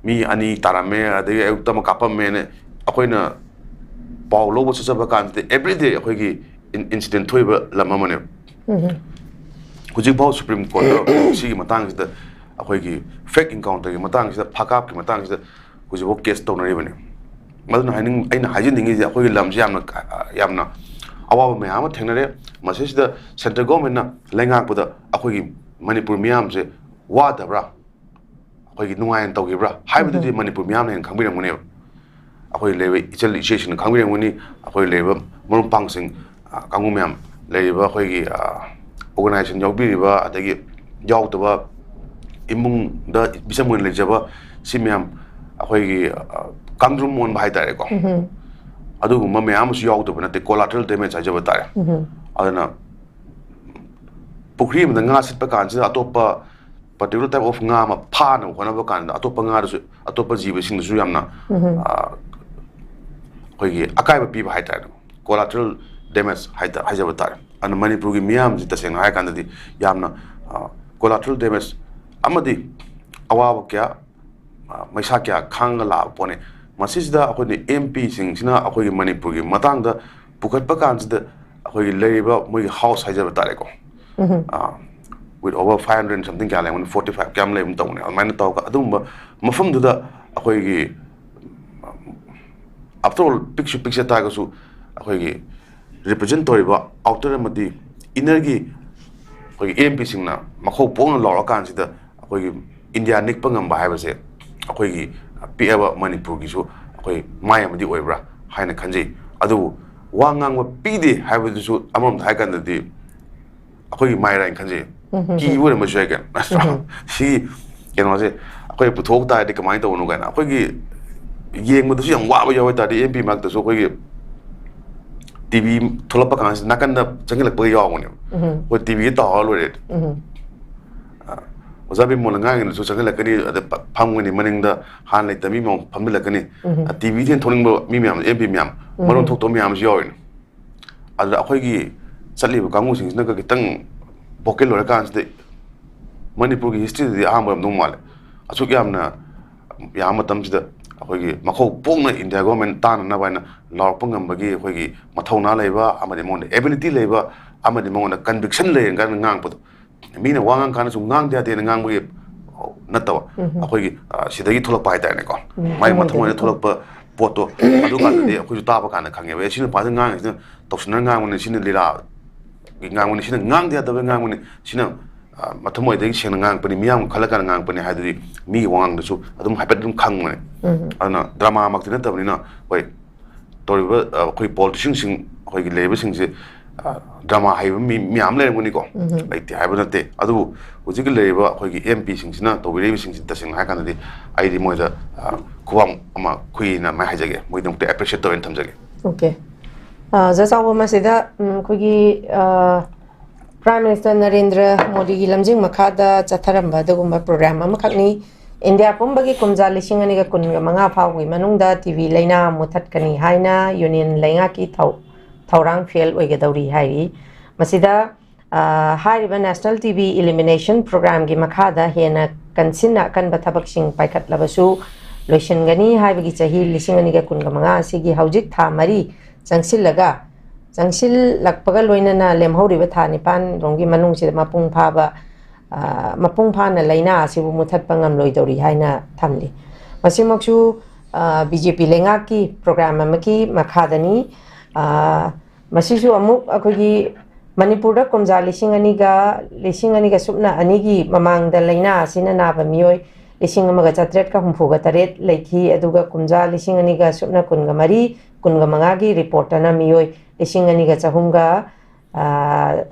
ꯃꯤ ꯑꯅꯤ ꯇꯥꯔꯝꯃꯦ, ꯑꯗꯒꯤ ꯑꯌꯨꯛꯇ ꯑꯃ ꯀꯥꯞꯄꯝꯃꯦꯅ ꯑꯩꯈꯣꯏꯅ ꯄꯥꯎ ꯂꯧꯕ ꯆꯠꯆꯕ ꯀꯥꯟꯗꯗꯤ, everyday ꯑꯩꯈꯣꯏꯒꯤ incident ꯊꯣꯛꯏꯕ ꯂꯝ ꯑꯃꯅꯦꯕ꯫ ꯍꯧꯖꯤꯛꯐꯥꯎ Supreme Court ꯇ ꯁꯤꯒꯤ ꯃꯇꯥꯡꯁꯤꯗ, ꯑꯩꯈꯣꯏꯒꯤ fake encounter ꯒꯤ ꯃꯇꯥꯡꯁꯤꯗ, ꯐꯥꯀꯥꯞꯀꯤ ꯃꯇꯥꯡꯁꯤꯗ ꯍꯧꯖꯤꯛꯐꯥꯎ case ꯇꯧꯅꯔꯤꯕꯅꯤ꯫ ꯃꯗꯨꯅ ꯍꯥꯏꯅꯤꯡ ꯑꯩꯅ ꯍꯥꯏꯖꯅꯤꯡꯉꯤꯁꯦ, ꯑꯩꯈꯣꯏꯒꯤ ꯂꯝꯁꯤ ꯌꯥꯝꯅ ꯌꯥꯝꯅ ꯑꯋꯥꯕ ꯃꯌꯥꯝ ꯑꯃ ꯊꯦꯡꯅꯔꯦ꯫ ꯃꯁꯤꯁꯤꯗ central government ꯅ ꯂꯩꯉꯥꯛꯄꯗ ꯑꯩꯈꯣꯏꯒꯤ ꯃꯅꯤꯄꯨꯔ ꯃꯤꯌꯥꯝꯁꯦ ꯋꯥꯗꯕ꯭ꯔꯥ, ꯑꯩꯈꯣꯏꯒꯤ ꯅꯨꯡꯉꯥꯏꯅ ꯇꯧꯈꯤꯕ꯭ꯔꯥ ꯍꯥꯏꯕꯗꯨꯗꯤ ꯃꯅꯤꯄꯨꯔ ꯃꯤꯌꯥꯝꯅ ꯍꯦꯟꯅ ꯈꯪꯕꯤꯔꯝꯒꯅꯦꯕ꯫ ꯑꯩꯈꯣꯏ ꯂꯩꯔꯤꯕ ꯏꯆꯜ ꯏꯆꯦꯁꯤꯡꯅ ꯈꯪꯕꯤꯔꯝꯒꯅꯤ, ꯑꯩꯈꯣꯏ ꯂꯩꯔꯤꯕ ꯃꯔꯨꯞ ꯃꯄꯥꯡꯁꯤꯡ, ꯀꯥꯡꯕꯨ ꯃꯌꯥꯝ, ꯂꯩꯔꯤꯕ ꯑꯩꯈꯣꯏꯒꯤ organization ꯌꯥꯎꯕꯤꯔꯤꯕ, ꯑꯗꯒꯤ ꯌꯥꯎꯗꯕ, ꯏꯃꯨꯡꯗ ꯃꯤꯆꯝ ꯑꯣꯏꯅ ꯂꯩꯖꯕ, ꯁꯤ ꯃꯌꯥꯝ ꯑꯩꯈꯣꯏꯒꯤ ꯀꯥꯡꯗ꯭ꯔꯨꯝ ꯑꯣꯟꯕ ꯍꯥꯏꯇꯥꯔꯦꯀꯣ꯫ ꯑꯗꯨꯒꯨꯝꯕ ꯃꯌꯥꯝ ꯑꯃꯁꯨ ꯌꯥꯎꯗꯕ ꯅꯠꯇꯦ, collateral damage ꯍꯥꯏꯖꯕ ꯇꯥꯔꯦ꯫ ꯑꯗꯨꯅ ꯄꯨꯈ꯭ꯔꯤ ꯑꯃꯗ ꯉꯥ ꯁꯤꯠꯄ ꯀꯥꯟꯁꯤꯗ, ꯑꯇꯣꯞꯄ particular type of ꯉꯥ ꯑꯃ ꯐꯥꯅꯕ ꯍꯣꯠꯅꯕ ꯀꯥꯟꯗ, ꯑꯇꯣꯞꯄ ꯉꯥꯗꯁꯨ, ꯑꯇꯣꯞꯄ ꯖꯤꯕꯁꯤꯡꯗꯁꯨ ꯌꯥꯝꯅ ꯑꯩꯈꯣꯏꯒꯤ ꯑꯀꯥꯏꯕ ꯄꯤꯕ ꯍꯥꯏꯇꯥꯔꯦ, collateral ꯗꯦꯃꯦꯖ ꯍꯥꯏꯖꯕ ꯇꯥꯔꯦ꯫ ꯑꯗꯨꯅ ꯃꯅꯤꯄꯨꯔꯒꯤ ꯃꯤꯌꯥꯝꯁꯤ ꯇꯁꯦꯡꯅ ꯍꯥꯏꯔ ꯀꯥꯟꯗꯗꯤ ꯌꯥꯝꯅ ꯀꯣꯂꯥꯇ꯭ꯔꯦꯜ ꯗꯦꯃꯦꯖ ꯑꯃꯗꯤ ꯑꯋꯥꯕ ꯀꯌꯥ, ꯃꯩꯁꯥ ꯀꯌꯥ ꯈꯥꯡꯉ ꯂꯥꯛꯄ ꯄꯣꯠꯅꯤ꯫ ꯃꯁꯤꯁꯤꯗ ꯑꯩꯈꯣꯏꯅ ꯑꯦꯝ ꯄꯤꯁꯤꯡꯁꯤꯅ ꯑꯩꯈꯣꯏꯒꯤ ꯃꯅꯤꯄꯨꯔꯒꯤ ꯃꯇꯥꯡꯗ ꯄꯨꯈꯠꯄ ꯀꯥꯟꯁꯤꯗ ꯑꯩꯈꯣꯏꯒꯤ ꯂꯩꯔꯤꯕ ꯃꯣꯏꯒꯤ ꯍꯥꯎꯁ ꯍꯥꯏꯖꯕ ꯇꯥꯔꯦꯀꯣ, with over five hundred something ꯀꯌꯥ ꯂꯩꯔꯝꯒꯅꯤ, forty five ꯀꯌꯥꯝ ꯂꯩꯕ ꯇꯧꯕꯅꯦ꯫ ꯑꯗꯨꯃꯥꯏꯅ ꯇꯧꯔꯒ ꯑꯗꯨꯒꯨꯝꯕ ꯃꯐꯝꯗꯨꯗ ꯑꯩꯈꯣꯏꯒꯤ, after all, ꯄꯤꯛꯁꯨ ꯄꯤꯛꯆ ꯇꯥꯔꯒꯁꯨ ꯑꯩꯈꯣꯏꯒꯤ ꯔꯤꯄ꯭ꯔꯖꯦꯟ ꯇꯧꯔꯤꯕ ꯑꯥꯎꯇꯔ ꯑꯃꯗꯤ ꯏꯟꯅꯔꯒꯤ ꯑꯩꯈꯣꯏꯒꯤ ꯑꯦꯝ ꯄꯤꯁꯤꯡꯅ ꯃꯈꯧ ꯄꯣꯛꯅ ꯂꯥꯎꯔꯛꯑꯀꯥꯟꯁꯤꯗ ꯑꯩꯈꯣꯏꯒꯤ ꯏꯟꯗꯤꯌꯥ ꯅꯤꯛꯄ ꯉꯝꯕ ꯍꯥꯏꯕꯁꯦ ꯑꯩꯈꯣꯏꯒꯤ ꯄꯤꯛꯑꯕ ꯃꯅꯤꯄꯨꯔꯒꯤꯁꯨ ꯑꯩꯈꯣꯏ ꯃꯥꯏ ꯑꯃꯗꯤ ꯑꯣꯏꯕ꯭ꯔꯥ ꯍꯥꯏꯅ ꯈꯟꯖꯩ꯫ ꯑꯗꯨꯕꯨ ꯋꯥ ꯉꯥꯡꯕ ꯄꯤꯗꯦ ꯍꯥꯏꯕꯗꯨꯁꯨ ꯑꯃꯔꯣꯝꯗ ꯍꯥꯏ ꯀꯥꯟꯗꯗꯤ ꯑꯩꯈꯣꯏꯒꯤ ꯃꯥꯏꯔꯥꯏꯅ ꯈꯟꯖꯩ꯫ ꯀꯤꯕ ꯑꯣꯏꯔꯝꯕꯁꯨ ꯌꯥꯏ ꯀꯩꯅꯣ, ꯅꯠꯇ꯭ꯔꯣ? ꯁꯤ ꯀꯩꯅꯣꯁꯦ ꯑꯩꯈꯣꯏ ꯄꯨꯊꯣꯛ ꯇꯥꯔꯗꯤ ꯀꯃꯥꯏꯅ ꯇꯧꯕꯅꯣ ꯀꯥꯏꯅ ꯑꯩꯈꯣꯏꯒꯤ ꯌꯦꯡꯕꯗꯁꯨ ꯌꯥꯝ ꯋꯥꯕ ꯌꯥꯎꯋꯦ ꯇꯥꯔꯗꯤ ꯑꯦꯝ ꯄꯤ ꯃꯔꯛꯇꯁꯨ ꯑꯩꯈꯣꯏꯒꯤ ꯇꯤ ꯚꯤ ꯊꯣꯛꯂꯛꯄ ꯀꯥꯟꯁꯤꯗ ꯅꯥꯀꯟꯗ ꯆꯪꯁꯤꯜꯂꯛꯄꯒ ꯌꯥꯎꯕꯅꯦꯕ꯫ ꯑꯩꯈꯣꯏ ꯇꯤ ꯚꯤꯗ ꯇꯧꯍꯧꯔ ꯂꯣꯏꯔꯦ꯫ ꯑꯣꯖꯥ ꯕꯤꯃꯣꯜꯅ ꯉꯥꯡꯉꯤꯗꯨꯁꯨ ꯆꯪꯁꯤꯜꯂꯛꯀꯅꯤ, ꯑꯗ ꯐ-, ꯐꯝꯒꯅꯤ, ꯃꯅꯤꯡꯗ ꯍꯥꯟꯅ ꯂꯩꯇꯕ ꯃꯤ ꯑꯃ ꯐꯝꯖꯤꯜꯂꯛꯀꯅꯤ꯫ ꯇꯤ ꯚꯤꯗ ꯍꯦꯟꯅ ꯊꯣꯛꯅꯤꯡꯕ ꯃꯤ ꯃꯌꯥꯝ, ꯑꯦꯝ ꯄꯤ ꯃꯌꯥꯝ, ꯃꯔꯣꯟ ꯊꯣꯛꯇꯕ ꯃꯌꯥꯝꯁꯨ ꯌꯥꯎꯔꯤꯅꯦ꯫ ꯑꯗꯨꯗ ꯑꯩꯈꯣꯏꯒꯤ ꯆꯠꯂꯤꯕ ꯀꯥꯡꯕꯨꯁꯤꯡꯁꯤꯅꯒ ꯈꯤꯇꯪ ꯚꯣꯀꯦꯜ ꯑꯣꯏꯔꯀꯥꯟꯁꯤꯗ ꯃꯅꯤꯄꯨꯔꯒꯤ ꯍꯤꯁꯇ꯭ꯔꯤꯗꯗꯤ ꯑꯍꯥꯟꯕ ꯑꯣꯏꯔꯝꯗꯧ ꯃꯥꯜꯂꯦ꯫ ꯑꯁꯨꯛ ꯌꯥꯝꯅ ꯌꯥꯝꯕ ꯃꯇꯝꯁꯤꯗ ꯑꯩꯈꯣꯏꯒꯤ ꯃꯈꯧ ꯄꯣꯛꯅ ꯏꯟꯗꯤꯌꯥ ꯒꯣꯔꯃꯦꯟ ꯇꯥꯟꯅꯅꯕ ꯍꯥꯏꯅ ꯂꯥꯎꯔꯛꯄ ꯉꯝꯕꯒꯤ ꯑꯩꯈꯣꯏꯒꯤ ꯃꯊꯧꯅꯥ ꯂꯩꯕ ꯑꯃꯗꯤ ꯃꯉꯣꯟꯗ ꯑꯦꯕꯤꯂꯤꯇꯤ ꯂꯩꯕ ꯑꯃꯗꯤ ꯃꯉꯣꯟꯗ ꯀꯟꯚꯤꯛꯁꯟ ꯂꯩꯔꯦ ꯀꯥꯏꯅ ꯉꯥꯡꯕꯗꯣ, ꯃꯤꯅ ꯋꯥ ꯉꯥꯡ ꯀꯥꯟꯗꯁꯨ ꯉꯥꯡꯗ ꯌꯥꯗꯦꯅ ꯉꯥꯡꯕꯒꯤ ꯅꯠꯇꯕ, ꯑꯩꯈꯣꯏꯒꯤ, ꯑ, ꯁꯤꯗꯒꯤ ꯊꯣꯛꯂꯛꯄ ꯍꯥꯏꯇꯥꯔꯦꯅꯦꯀꯣ, ꯃꯥꯏ ꯃꯊꯃꯣꯏꯗ ꯊꯣꯛꯂꯛꯄ ꯄꯣꯠꯇꯣ, ꯑꯗꯨ ꯀꯥꯟꯗꯗꯤ ꯑꯩꯈꯣꯏꯁꯨ ꯇꯥꯕ ꯀꯥꯟꯗ ꯈꯪꯉꯦꯕ, "ꯑꯦ, ꯁꯤ ꯅꯨꯄꯥꯁꯤꯅ ꯉꯥꯡꯉꯤꯁꯤꯅ ꯇꯧꯁꯟꯅꯔ ꯉꯥꯡꯕꯅꯤ, ꯁꯤꯅ ꯂꯤꯂꯥꯒꯤ ꯉꯥꯡꯕꯅꯤ, ꯁꯤꯅ ꯉꯥꯡꯗ ꯌꯥꯗꯕꯒꯤ ꯉꯥꯡꯕꯅꯤ, ꯁꯤꯅ, ꯑ, ꯃꯊꯃꯣꯏꯗꯒꯤ ꯁꯦꯡꯅ ꯉꯥꯡꯉꯛꯄꯅꯤ, ꯃꯤꯌꯥꯝ ꯈꯜꯂ ꯀꯥꯟꯗ ꯉꯥꯡꯉꯛꯄꯅꯤ" ꯍꯥꯏꯗꯨꯗꯤ ꯃꯤꯒꯤ ꯋꯥꯉꯥꯡꯗꯁꯨ ꯑꯗꯨꯝ ꯍꯥꯏꯐꯦꯠ ꯑꯗꯨꯝ ꯈꯪꯕꯅꯦ꯫ ꯑꯗꯨꯅ ꯗ꯭ꯔꯃꯥꯃꯛꯇꯤ ꯅꯠꯇꯕꯅꯤꯅ, ꯍꯣꯏ, ꯇꯧꯔꯤꯕ, ꯑ, ꯑꯩꯈꯣꯏ ꯄꯣꯂꯤꯇꯤꯁꯤꯌꯟꯁꯤꯡ, ꯑꯩꯈꯣꯏꯒꯤ ꯂꯩꯔꯤꯕꯁꯤꯡꯁꯦ, ꯑ, ꯗ꯭ꯔꯃꯥ ꯍꯩꯕ ꯃꯤ ꯃꯌꯥꯝ ꯂꯩꯔꯝꯒꯅꯤꯀꯣ, ꯂꯩꯇꯦ ꯍꯥꯏꯕ ꯅꯠꯇꯦ꯫ ꯑꯗꯨꯕꯨ ꯍꯧꯖꯤꯛꯀꯤ ꯂꯩꯔꯤꯕ ꯑꯩꯈꯣꯏꯒꯤ ꯑꯦꯝ ꯄꯤꯁꯤꯡꯁꯤꯅ ꯇꯧꯕꯤꯔꯛꯏꯕꯁꯤꯡꯁꯤ ꯇꯁꯦꯡꯅ ꯍꯥꯏꯔ ꯀꯥꯟꯗꯗꯤ ꯑꯩꯗꯤ ꯃꯣꯏꯗ, ꯑ, ꯈꯨꯕꯥꯛ ꯑꯃ ꯈꯨꯏꯅ ꯑꯗꯨꯃꯥꯏꯅ ꯍꯥꯏꯖꯒꯦ, ꯃꯣꯏꯗꯃꯛꯇ ꯑꯦꯄ꯭ꯔꯤꯁꯤꯌꯦꯠ ꯇꯧꯋꯦꯅ ꯊꯝꯖꯒꯦ꯫ ꯑꯣꯀꯦ꯫ ꯑ, ꯑꯣꯖꯥ ꯆꯥꯎꯕ, ꯃꯁꯤꯗ, ꯎꯝ, ꯑꯩꯈꯣꯏꯒꯤ, ꯑ, ꯄ꯭ꯔꯥꯏꯝ ꯃꯤꯅꯤꯁꯇꯔ ꯅꯔꯦꯟꯗ꯭ꯔ ꯃꯣꯗꯤꯒꯤ ꯂꯝꯖꯤꯡ ꯃꯈꯥꯗ ꯆꯠꯊꯔꯝꯕ ꯑꯗꯨꯒꯨꯝꯕ ꯄ꯭ꯔꯣꯒ꯭ꯔꯥꯝ ꯑꯃꯈꯛꯅꯤ꯫ ꯏꯟꯗꯤꯌꯥ ꯄꯨꯝꯕꯒꯤ ꯀꯨꯝꯖꯥ ꯂꯤꯁꯤꯡ ꯑꯅꯤꯒ ꯀꯨꯟꯒ ꯃꯉꯥ ꯐꯥꯎꯕꯒꯤ ꯃꯅꯨꯡꯗ ꯇꯤ ꯕꯤ ꯂꯥꯏꯅꯥ ꯃꯨꯊꯠꯀꯅꯤ ꯍꯥꯏꯅ ꯌꯨꯅꯤꯌꯟ ꯂꯩꯉꯥꯛꯀꯤ ꯊꯧ-, ꯊꯧꯔꯥꯡ ꯐꯦꯜ ꯑꯣꯏꯒꯗꯧꯔꯤ ꯍꯥꯏꯔꯤ꯫ ꯃꯁꯤꯗ, ꯑ, ꯍꯥꯏꯔꯤꯕ National T B Elimination Programꯒꯤ ꯃꯈꯥꯗ ꯍꯦꯟꯅ ꯀꯟꯁꯤꯟꯅ ꯑꯀꯟꯕ ꯊꯕꯛꯁꯤꯡ ꯄꯥꯏꯈꯠꯂꯕꯁꯨ, ꯂꯣꯏꯁꯤꯟꯒꯅꯤ ꯍꯥꯏꯕꯒꯤ ꯆꯍꯤ ꯂꯤꯁꯤꯡ ꯑꯅꯤꯒ ꯀꯨꯟꯒ ꯃꯉꯥ ꯑꯁꯤꯒꯤ ꯍꯧꯖꯤꯛ ꯊꯥ ꯃꯔꯤ ꯆꯪꯁꯤꯜꯂꯒ, ꯆꯪꯁꯤꯜꯂꯛꯄꯒ ꯂꯣꯏꯅꯅ ꯂꯦꯝꯍꯧꯔꯤꯕ ꯊꯥ ꯅꯤꯄꯥꯟ ꯔꯣꯝꯒꯤ ꯃꯅꯨꯡꯁꯤꯗ ꯃꯄꯨꯡ ꯐꯥꯕ, ꯑ, ꯃꯄꯨꯡ ꯐꯥꯅ ꯂꯥꯏꯅꯥ ꯑꯁꯤꯕꯨ ꯃꯨꯊꯠꯄ ꯉꯝꯂꯣꯏꯗꯧꯔꯤ ꯍꯥꯏꯅ ꯊꯝꯂꯤ꯫ ꯃꯁꯤꯃꯛꯁꯨ, ꯑ, B J P ꯂꯩꯉꯥꯛꯀꯤ program ꯑꯃꯒꯤ ꯃꯈꯥꯗꯅꯤ꯫ ꯑ, ꯃꯁꯤꯁꯨ ꯑꯃꯨꯛ ꯑꯩꯈꯣꯏꯒꯤ ꯃꯅꯤꯄꯨꯔꯗ ꯀꯨꯝꯖꯥ ꯂꯤꯁꯤꯡ ꯑꯅꯤꯒ, ꯂꯤꯁꯤꯡ ꯑꯅꯤꯒ ꯁꯨꯞꯅ ꯑꯅꯤꯒꯤ ꯃꯃꯥꯡꯗ ꯂꯥꯏꯅꯥ ꯑꯁꯤꯅ ꯅꯥꯕ ꯃꯤꯑꯣꯏ ꯂꯤꯁꯤꯡ ꯑꯃꯒ ꯆꯥꯇ꯭ꯔꯦꯠꯀ ꯍꯨꯝꯐꯨꯒ ꯇꯔꯦꯠ ꯂꯩꯈꯤ, ꯑꯗꯨꯒ ꯀꯨꯝꯖꯥ ꯂꯤꯁꯤꯡ ꯑꯅꯤꯒ ꯁꯨꯞꯅ ꯀꯨꯟꯒ ꯃꯔꯤ, ꯀꯨꯟꯒ ꯃꯉꯥꯒꯤ ꯔꯤꯄꯣꯔꯠꯇꯅ ꯃꯤꯑꯣꯏ ꯂꯤꯁꯤꯡ ꯑꯅꯤꯒ ꯆꯍꯨꯝꯒ, ꯑ,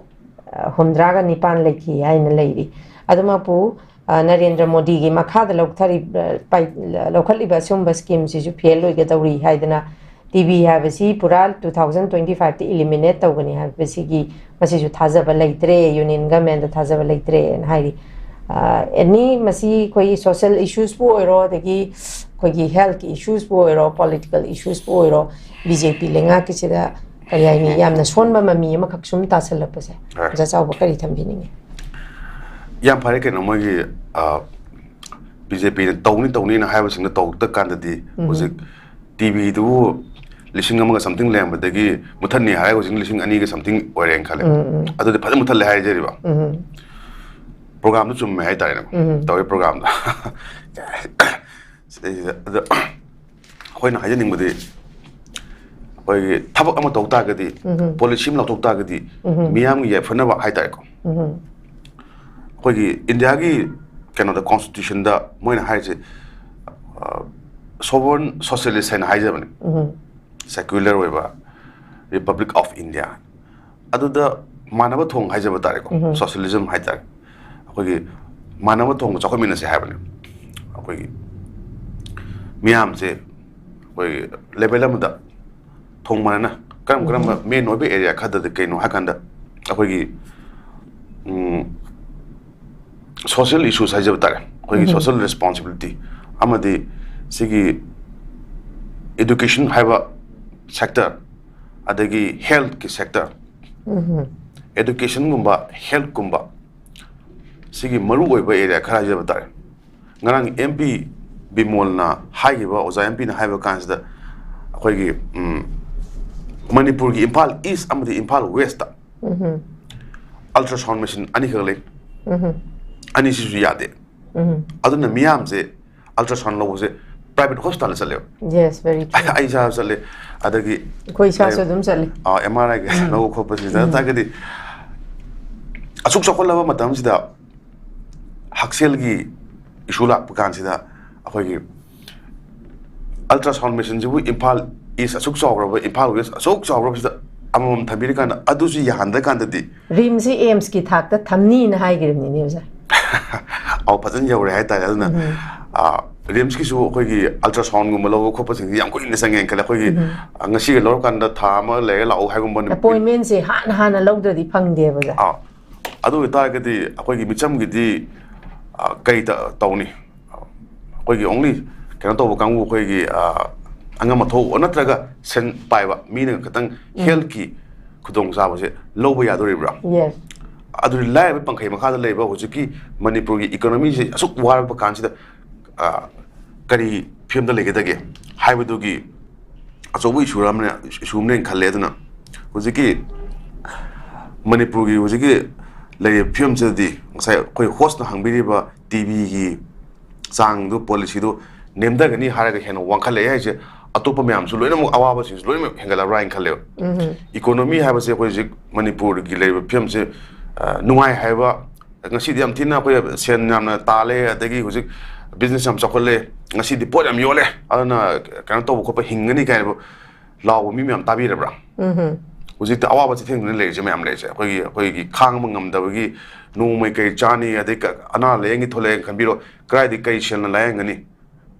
ꯍꯨꯝꯗ꯭ꯔꯥꯒ ꯅꯤꯄꯥꯟ ꯂꯩꯈꯤ ꯍꯥꯏꯅ ꯂꯩꯔꯤ꯫ ꯑꯗꯨꯃꯛꯄꯨ, ꯑ, ꯅꯔꯦꯟꯗ꯭ꯔ ꯃꯣꯗꯤꯒꯤ ꯃꯈꯥꯗ ꯂꯧꯊꯔꯤꯕ, ꯄꯥꯏ-, ꯂꯧꯈꯠꯂꯤꯕ ꯑꯁꯤꯒꯨꯝꯕ schemeꯁꯤꯁꯨ fail ꯑꯣꯏꯒꯗꯧꯔꯤ ꯍꯥꯏꯗꯅ, T B ꯍꯥꯏꯕꯁꯤ ꯄꯨꯔꯥ two thousand twenty fiveꯇ eliminate ꯇꯧꯒꯅꯤ ꯍꯥꯏꯕꯁꯤꯒꯤ ꯃꯁꯤꯁꯨ ꯊꯥꯖꯕ ꯂꯩꯇ꯭ꯔꯦ, union governmentꯇ ꯊꯥꯖꯕ ꯂꯩꯇ꯭ꯔꯦꯅ ꯍꯥꯏꯔꯤ꯫ ꯑ, any ꯃꯁꯤ ꯑꯩꯈꯣꯏꯒꯤ social issuesꯄꯨ ꯑꯣꯏꯔꯣ, ꯑꯗꯒꯤ ꯑꯩꯈꯣꯏꯒꯤ healthꯀꯤ issuesꯄꯨ ꯑꯣꯏꯔꯣ, political issuesꯄꯨ ꯑꯣꯏꯔꯣ, B J P ꯂꯩꯉꯥꯛꯀꯤꯁꯤꯗ, ꯀꯔꯤ ꯍꯥꯏꯅꯤ, ꯌꯥꯝꯅ ꯁꯣꯟꯕ ꯃꯃꯤ ꯑꯃꯈꯛ ꯁꯨꯝ ꯇꯥꯁꯜꯂꯛꯄꯁꯦ, ꯑꯣꯖꯥ ꯆꯥꯎꯕ ꯀꯔꯤ ꯊꯝꯕꯤꯅꯤꯡꯉꯤ? ꯌꯥꯝ ꯐꯔꯦ ꯀꯩꯅꯣ, ꯃꯣꯏꯒꯤ, ꯑ, B J Pꯅ ꯇꯧꯅꯤ ꯇꯧꯅꯤꯅ ꯍꯥꯏꯕꯁꯤꯡꯗꯣ ꯇꯧꯔꯛꯇ ꯀꯥꯟꯗꯗꯤ, ꯎꯝ꯫ ꯍꯧꯖꯤꯛ T Bꯗꯨꯕꯨ ꯂꯤꯁꯤꯡ ꯑꯃꯒ something ꯂꯩꯔꯝꯕꯗꯒꯤ ꯃꯨꯊꯠꯅꯤ ꯍꯥꯏꯔꯒ ꯍꯧꯖꯤꯛ ꯂꯤꯁꯤꯡ ꯑꯅꯤꯒ something ꯑꯣꯏꯔꯦꯅ ꯈꯜꯂꯦ꯫ ꯎꯝ, ꯎꯝ꯫ ꯑꯗꯨꯗꯤ ꯐꯖꯅ ꯃꯨꯊꯠꯂꯦ ꯍꯥꯏꯖꯔꯤꯕ꯫ ꯎꯝ꯫ Programꯗꯨ ꯆꯨꯝꯃꯦ ꯍꯥꯏꯇꯥꯔꯦꯅꯦ꯫ ꯎꯝ꯫ ꯇꯧꯔꯤ programꯗꯣ꯫ ꯁꯤꯗꯩꯁꯤꯗ, ꯑꯗꯣ ꯑꯩꯈꯣꯏꯅ ꯍꯥꯏꯖꯅꯤꯡꯕꯗꯤ, ꯑꯩꯈꯣꯏꯒꯤ ꯊꯕꯛ ꯑꯃ ꯇꯧ ꯇꯥꯔꯒꯗꯤ, ꯎꯝ꯫ Policy ꯑꯃ ꯂꯧꯊꯣꯛ ꯇꯥꯔꯒꯗꯤ, ꯎꯝ꯫ ꯃꯤꯌꯥꯝꯒꯤ ꯌꯥꯏꯐꯅꯕ ꯍꯥꯏꯇꯥꯔꯦꯀꯣ꯫ ꯎꯝ꯫ ꯑꯩꯈꯣꯏꯒꯤ Indiaꯒꯤ ꯀꯩꯅꯣꯗ, Constitutionꯗ ꯃꯣꯏꯅ ꯍꯥꯏꯔꯤꯁꯦ, ꯑ, sovereign socialist ꯍꯥꯏꯅ ꯍꯥꯏꯖꯕꯅꯦ꯫ ꯎꯝ꯫ Secular ꯑꯣꯏꯕ Republic of India꯫ ꯑꯗꯨꯗ ꯃꯥꯟꯅꯕ ꯊꯣꯡ ꯍꯥꯏꯖꯕ ꯇꯥꯔꯦꯀꯣ, ꯎꯝ꯫ Socialism ꯍꯥꯏꯇꯥꯔꯦ꯫ ꯑꯩꯈꯣꯏꯒꯤ ꯃꯥꯟꯅꯕ ꯊꯣꯡꯗ ꯆꯥꯎꯈꯠꯃꯤꯟꯅꯁꯦ ꯍꯥꯏꯕꯅꯦ꯫ ꯑꯩꯈꯣꯏꯒꯤ ꯃꯤꯌꯥꯝꯁꯦ ꯑꯩꯈꯣꯏꯒꯤ level ꯑꯃꯗ ꯊꯣꯡ ꯃꯥꯟꯅꯅ ꯀꯔꯝ ꯀꯔꯝꯕ ꯎꯝ꯫ Main ꯑꯣꯏꯕ area ꯈꯔꯗꯗꯤ ꯀꯩꯅꯣ ꯍꯥꯏꯀꯥꯟꯗ, ꯑꯩꯈꯣꯏꯒꯤ, ꯎꯝ, social issues ꯍꯥꯏꯖꯕ ꯇꯥꯔꯦ, ꯑꯩꯈꯣꯏꯒꯤ ꯎꯝ꯫ Social responsibility, ꯑꯃꯗꯤ ꯁꯤꯒꯤ education ꯍꯥꯏꯕ sector, ꯑꯗꯒꯤ healthꯀꯤ sector, educationꯒꯨꯝꯕ, healthꯀꯨꯝꯕ, ꯁꯤꯒꯤ ꯃꯔꯨꯑꯣꯏꯕ area ꯈꯔ ꯍꯥꯏꯖꯕ ꯇꯥꯔꯦ꯫ ꯉꯔꯥꯡ ꯑꯦꯝ ꯄꯤ ꯕꯤꯃꯣꯜꯅ ꯍꯥꯏꯈꯤꯕ, ꯑꯣꯖꯥ ꯑꯦꯝ ꯄꯤꯅ ꯍꯥꯏꯕ ꯀꯥꯟꯁꯤꯗ, ꯑꯩꯈꯣꯏꯒꯤ, ꯎꯝ, ꯃꯅꯤꯄꯨꯔꯒꯤ ꯏꯝꯐꯥꯜ East ꯑꯃꯗꯤ ꯏꯝꯐꯥꯜ Westꯇ ultrasound machine ꯑꯅꯤꯈꯛ ꯂꯩ꯫ ꯑꯅꯤꯁꯤꯁꯨ ꯌꯥꯗꯦ꯫ ꯑꯗꯨꯅ ꯃꯤꯌꯥꯝꯁꯦ ultrasound ꯂꯧꯕꯁꯦ private hospitalꯗ ꯆꯠꯂꯦꯕ꯫ Yes, very true. ꯑꯩ ꯏꯁꯥꯁꯨ ꯆꯠꯂꯦ, ꯑꯗꯒꯤ ꯑꯩꯈꯣꯏ ꯏꯁꯥꯁꯨ ꯑꯗꯨꯝ ꯆꯠꯂꯤ꯫ ꯑꯦꯝ ꯑꯥꯔ ꯑꯥꯏꯒ ꯂꯧꯕ ꯈꯣꯠꯄꯁꯤꯗ ꯇꯥꯔꯒꯗꯤ, ꯑꯁꯨꯛ ꯆꯥꯎꯈꯠꯂꯕ ꯃꯇꯝꯁꯤꯗ ꯍꯛꯁꯦꯜꯒꯤ issue ꯂꯥꯛꯄ ꯀꯥꯟꯁꯤꯗ, ꯑꯩꯈꯣꯏꯒꯤ ultrasound machineꯁꯤꯕꯨ ꯏꯝꯐꯥꯜ East ꯑꯁꯨꯛ ꯆꯥꯎꯈ꯭ꯔꯕ, ꯏꯝꯐꯥꯜ West ꯑꯁꯨꯛ ꯆꯥꯎꯈ꯭ꯔꯕꯁꯤꯗ ꯑꯃꯃꯝ ꯊꯝꯕꯤꯔꯀꯥꯟꯗ, ꯑꯗꯨꯁꯨ ꯌꯥꯍꯟꯗ꯭ꯔꯀꯥꯟꯗꯗꯤ, RIMSꯁꯤ AIIMSꯀꯤ ꯊꯥꯛꯇ ꯊꯝꯅꯤꯅ ꯍꯥꯏꯈꯤꯕꯅꯤꯅꯦ ꯑꯣꯖꯥ꯫ ꯑꯧ, ꯐꯖꯅ ꯌꯧꯔꯦ ꯍꯥꯏꯇꯥꯔꯦ꯫ ꯑꯗꯨꯅ, ꯑ, RIMSꯀꯤꯁꯨ ꯑꯩꯈꯣꯏꯒꯤ ultrasoundꯒꯨꯝꯕ ꯂꯧꯕ ꯈꯣꯠꯄꯁꯤꯡꯁꯤ ꯌꯥꯝ ꯀꯨꯏꯅ ꯆꯪꯉꯦꯅ ꯈꯜꯂꯦ꯫ ꯑꯩꯈꯣꯏꯒꯤ, ꯑ, ꯉꯁꯤꯒ ꯂꯧꯔꯀꯥꯟꯗ ꯊꯥ ꯑꯃ ꯂꯩꯔꯒ ꯂꯥꯛꯑꯣ ꯍꯥꯏꯒꯨꯝꯕ ꯅꯨꯃꯤꯠ Appointmentꯁꯦ ꯍꯥꯟꯅ ꯍꯥꯟꯅ ꯂꯧꯗ꯭ꯔꯗꯤ ꯐꯪꯗꯦꯕ ꯑꯣꯖꯥ꯫ ꯑꯥ, ꯑꯗꯨ ꯑꯣꯏꯇꯥꯔꯒꯗꯤ ꯑꯩꯈꯣꯏꯒꯤ ꯃꯤꯆꯝꯒꯤꯗꯤ, ꯑ, ꯀꯔꯤ ꯇ-, ꯇꯧꯅꯤ? ꯑꯩꯈꯣꯏꯒꯤ only ꯀꯩꯅꯣ ꯇꯧꯕ ꯀꯥꯡꯕꯨ, ꯑꯩꯈꯣꯏꯒꯤ, ꯑ, ꯑꯉꯝ ꯑꯊꯧ ꯅꯠꯇ꯭ꯔꯒ ꯁꯦꯟ ꯄꯥꯏꯕ ꯃꯤꯅ ꯈꯛꯇꯪ healthꯀꯤ ꯈꯨꯗꯣꯡꯆꯥꯕꯁꯦ ꯂꯧꯕ ꯌꯥꯗꯣꯔꯤꯕ꯭ꯔꯥ? Yes. ꯑꯗꯨꯗꯤ ꯂꯥꯏꯔꯕ ꯄꯪꯈꯩ ꯃꯈꯥꯗ ꯂꯩꯕ ꯍꯧꯖꯤꯛꯀꯤ ꯃꯅꯤꯄꯨꯔꯒꯤ economyꯁꯦ ꯑꯁꯨꯛ ꯋꯥꯔꯕ ꯀꯥꯟꯁꯤꯗ, ꯑ, ꯀꯔꯤ ꯐꯤꯕꯝꯗ ꯂꯩꯒꯗꯒꯦ ꯍꯥꯏꯕꯗꯨꯒꯤ ꯑꯆꯧꯕ issue ꯑꯃꯅ, issue ꯑꯃꯅꯦꯅ ꯈꯜꯂꯦ꯫ ꯑꯗꯨꯅ ꯍꯧꯖꯤꯛꯀꯤ ꯃꯅꯤꯄꯨꯔꯒꯤ ꯍꯧꯖꯤꯛꯀꯤ ꯂꯩꯔꯤꯕ ꯐꯤꯕꯝꯁꯤꯗꯗꯤ ꯉꯁꯥꯏ ꯑꯩꯈꯣꯏ hostꯅ ꯍꯪꯕꯤꯔꯤꯕ TBꯒꯤ ꯆꯥꯡꯗꯨ, policyꯗꯨ ꯅꯦꯝꯊꯒꯅꯤ ꯍꯥꯏꯔꯒ ꯍꯦꯟꯅ ꯋꯥꯡꯈꯠꯂꯛꯑꯦ ꯍꯥꯏꯁꯦ, ꯑꯇꯣꯞꯄ ꯃꯌꯥꯝꯁꯨ ꯂꯣꯏꯅꯃꯛ, ꯑꯋꯥꯕꯁꯤꯡꯁꯨ ꯂꯣꯏꯅꯃꯛ ꯍꯦꯟꯒꯠꯂꯛꯑꯕ꯭ꯔꯥ ꯍꯥꯏꯅ ꯈꯜꯂꯦꯕ꯫ Economy ꯍꯥꯏꯕꯁꯦ ꯑꯩꯈꯣꯏ ꯍꯧꯖꯤꯛ ꯃꯅꯤꯄꯨꯔꯒꯤ ꯂꯩꯔꯤꯕ ꯐꯤꯕꯝꯁꯦ, ꯑ, ꯅꯨꯡꯉꯥꯏ ꯍꯥꯏꯕ, ꯉꯁꯤꯗꯤ ꯌꯥꯝ ꯊꯤꯅ ꯑꯩꯈꯣꯏ ꯁꯦꯟ ꯌꯥꯝꯅ ꯇꯥꯜꯂꯦ, ꯑꯗꯒꯤ ꯍꯧꯖꯤꯛ business ꯌꯥꯝ ꯆꯥꯎꯈꯠꯂꯦ, ꯉꯁꯤꯗꯤ ꯄꯣꯠ ꯌꯥꯝ ꯌꯣꯜꯂꯦ, ꯑꯗꯨꯅ ꯀꯩꯅꯣ ꯇꯧꯕ ꯈꯣꯠꯄ ꯍꯤꯡꯒꯅꯤ ꯀꯥꯏꯅ ꯂꯥꯎꯕ ꯃꯤ ꯃꯌꯥꯝ ꯇꯥꯕꯤꯔꯕ꯭ꯔꯥ? ꯍꯧꯖꯤꯛꯇꯤ ꯑꯋꯥꯕ ꯆꯩꯊꯦꯡꯗꯨꯅ ꯂꯩꯔꯤꯁꯦ ꯃꯌꯥꯝ ꯂꯩꯔꯤꯁꯦ꯫ ꯑꯩꯈꯣꯏꯒꯤ, ꯑꯩꯈꯣꯏꯒꯤ ꯈꯥꯡꯕ ꯉꯝꯗꯕꯒꯤ, ꯅꯣꯡꯃꯩ ꯀꯩ ꯆꯥꯅꯤ, ꯑꯗꯩ ꯀ-, ꯑꯅꯥ ꯂꯥꯏꯌꯦꯡꯒꯤ ꯊꯣꯛꯂꯛꯑꯦꯅ ꯈꯟꯕꯤꯔꯣ, ꯀꯗꯥꯏꯗꯒꯤ ꯀꯩ ꯁꯦꯜꯅ ꯂꯥꯏꯌꯦꯡꯒꯅꯤ?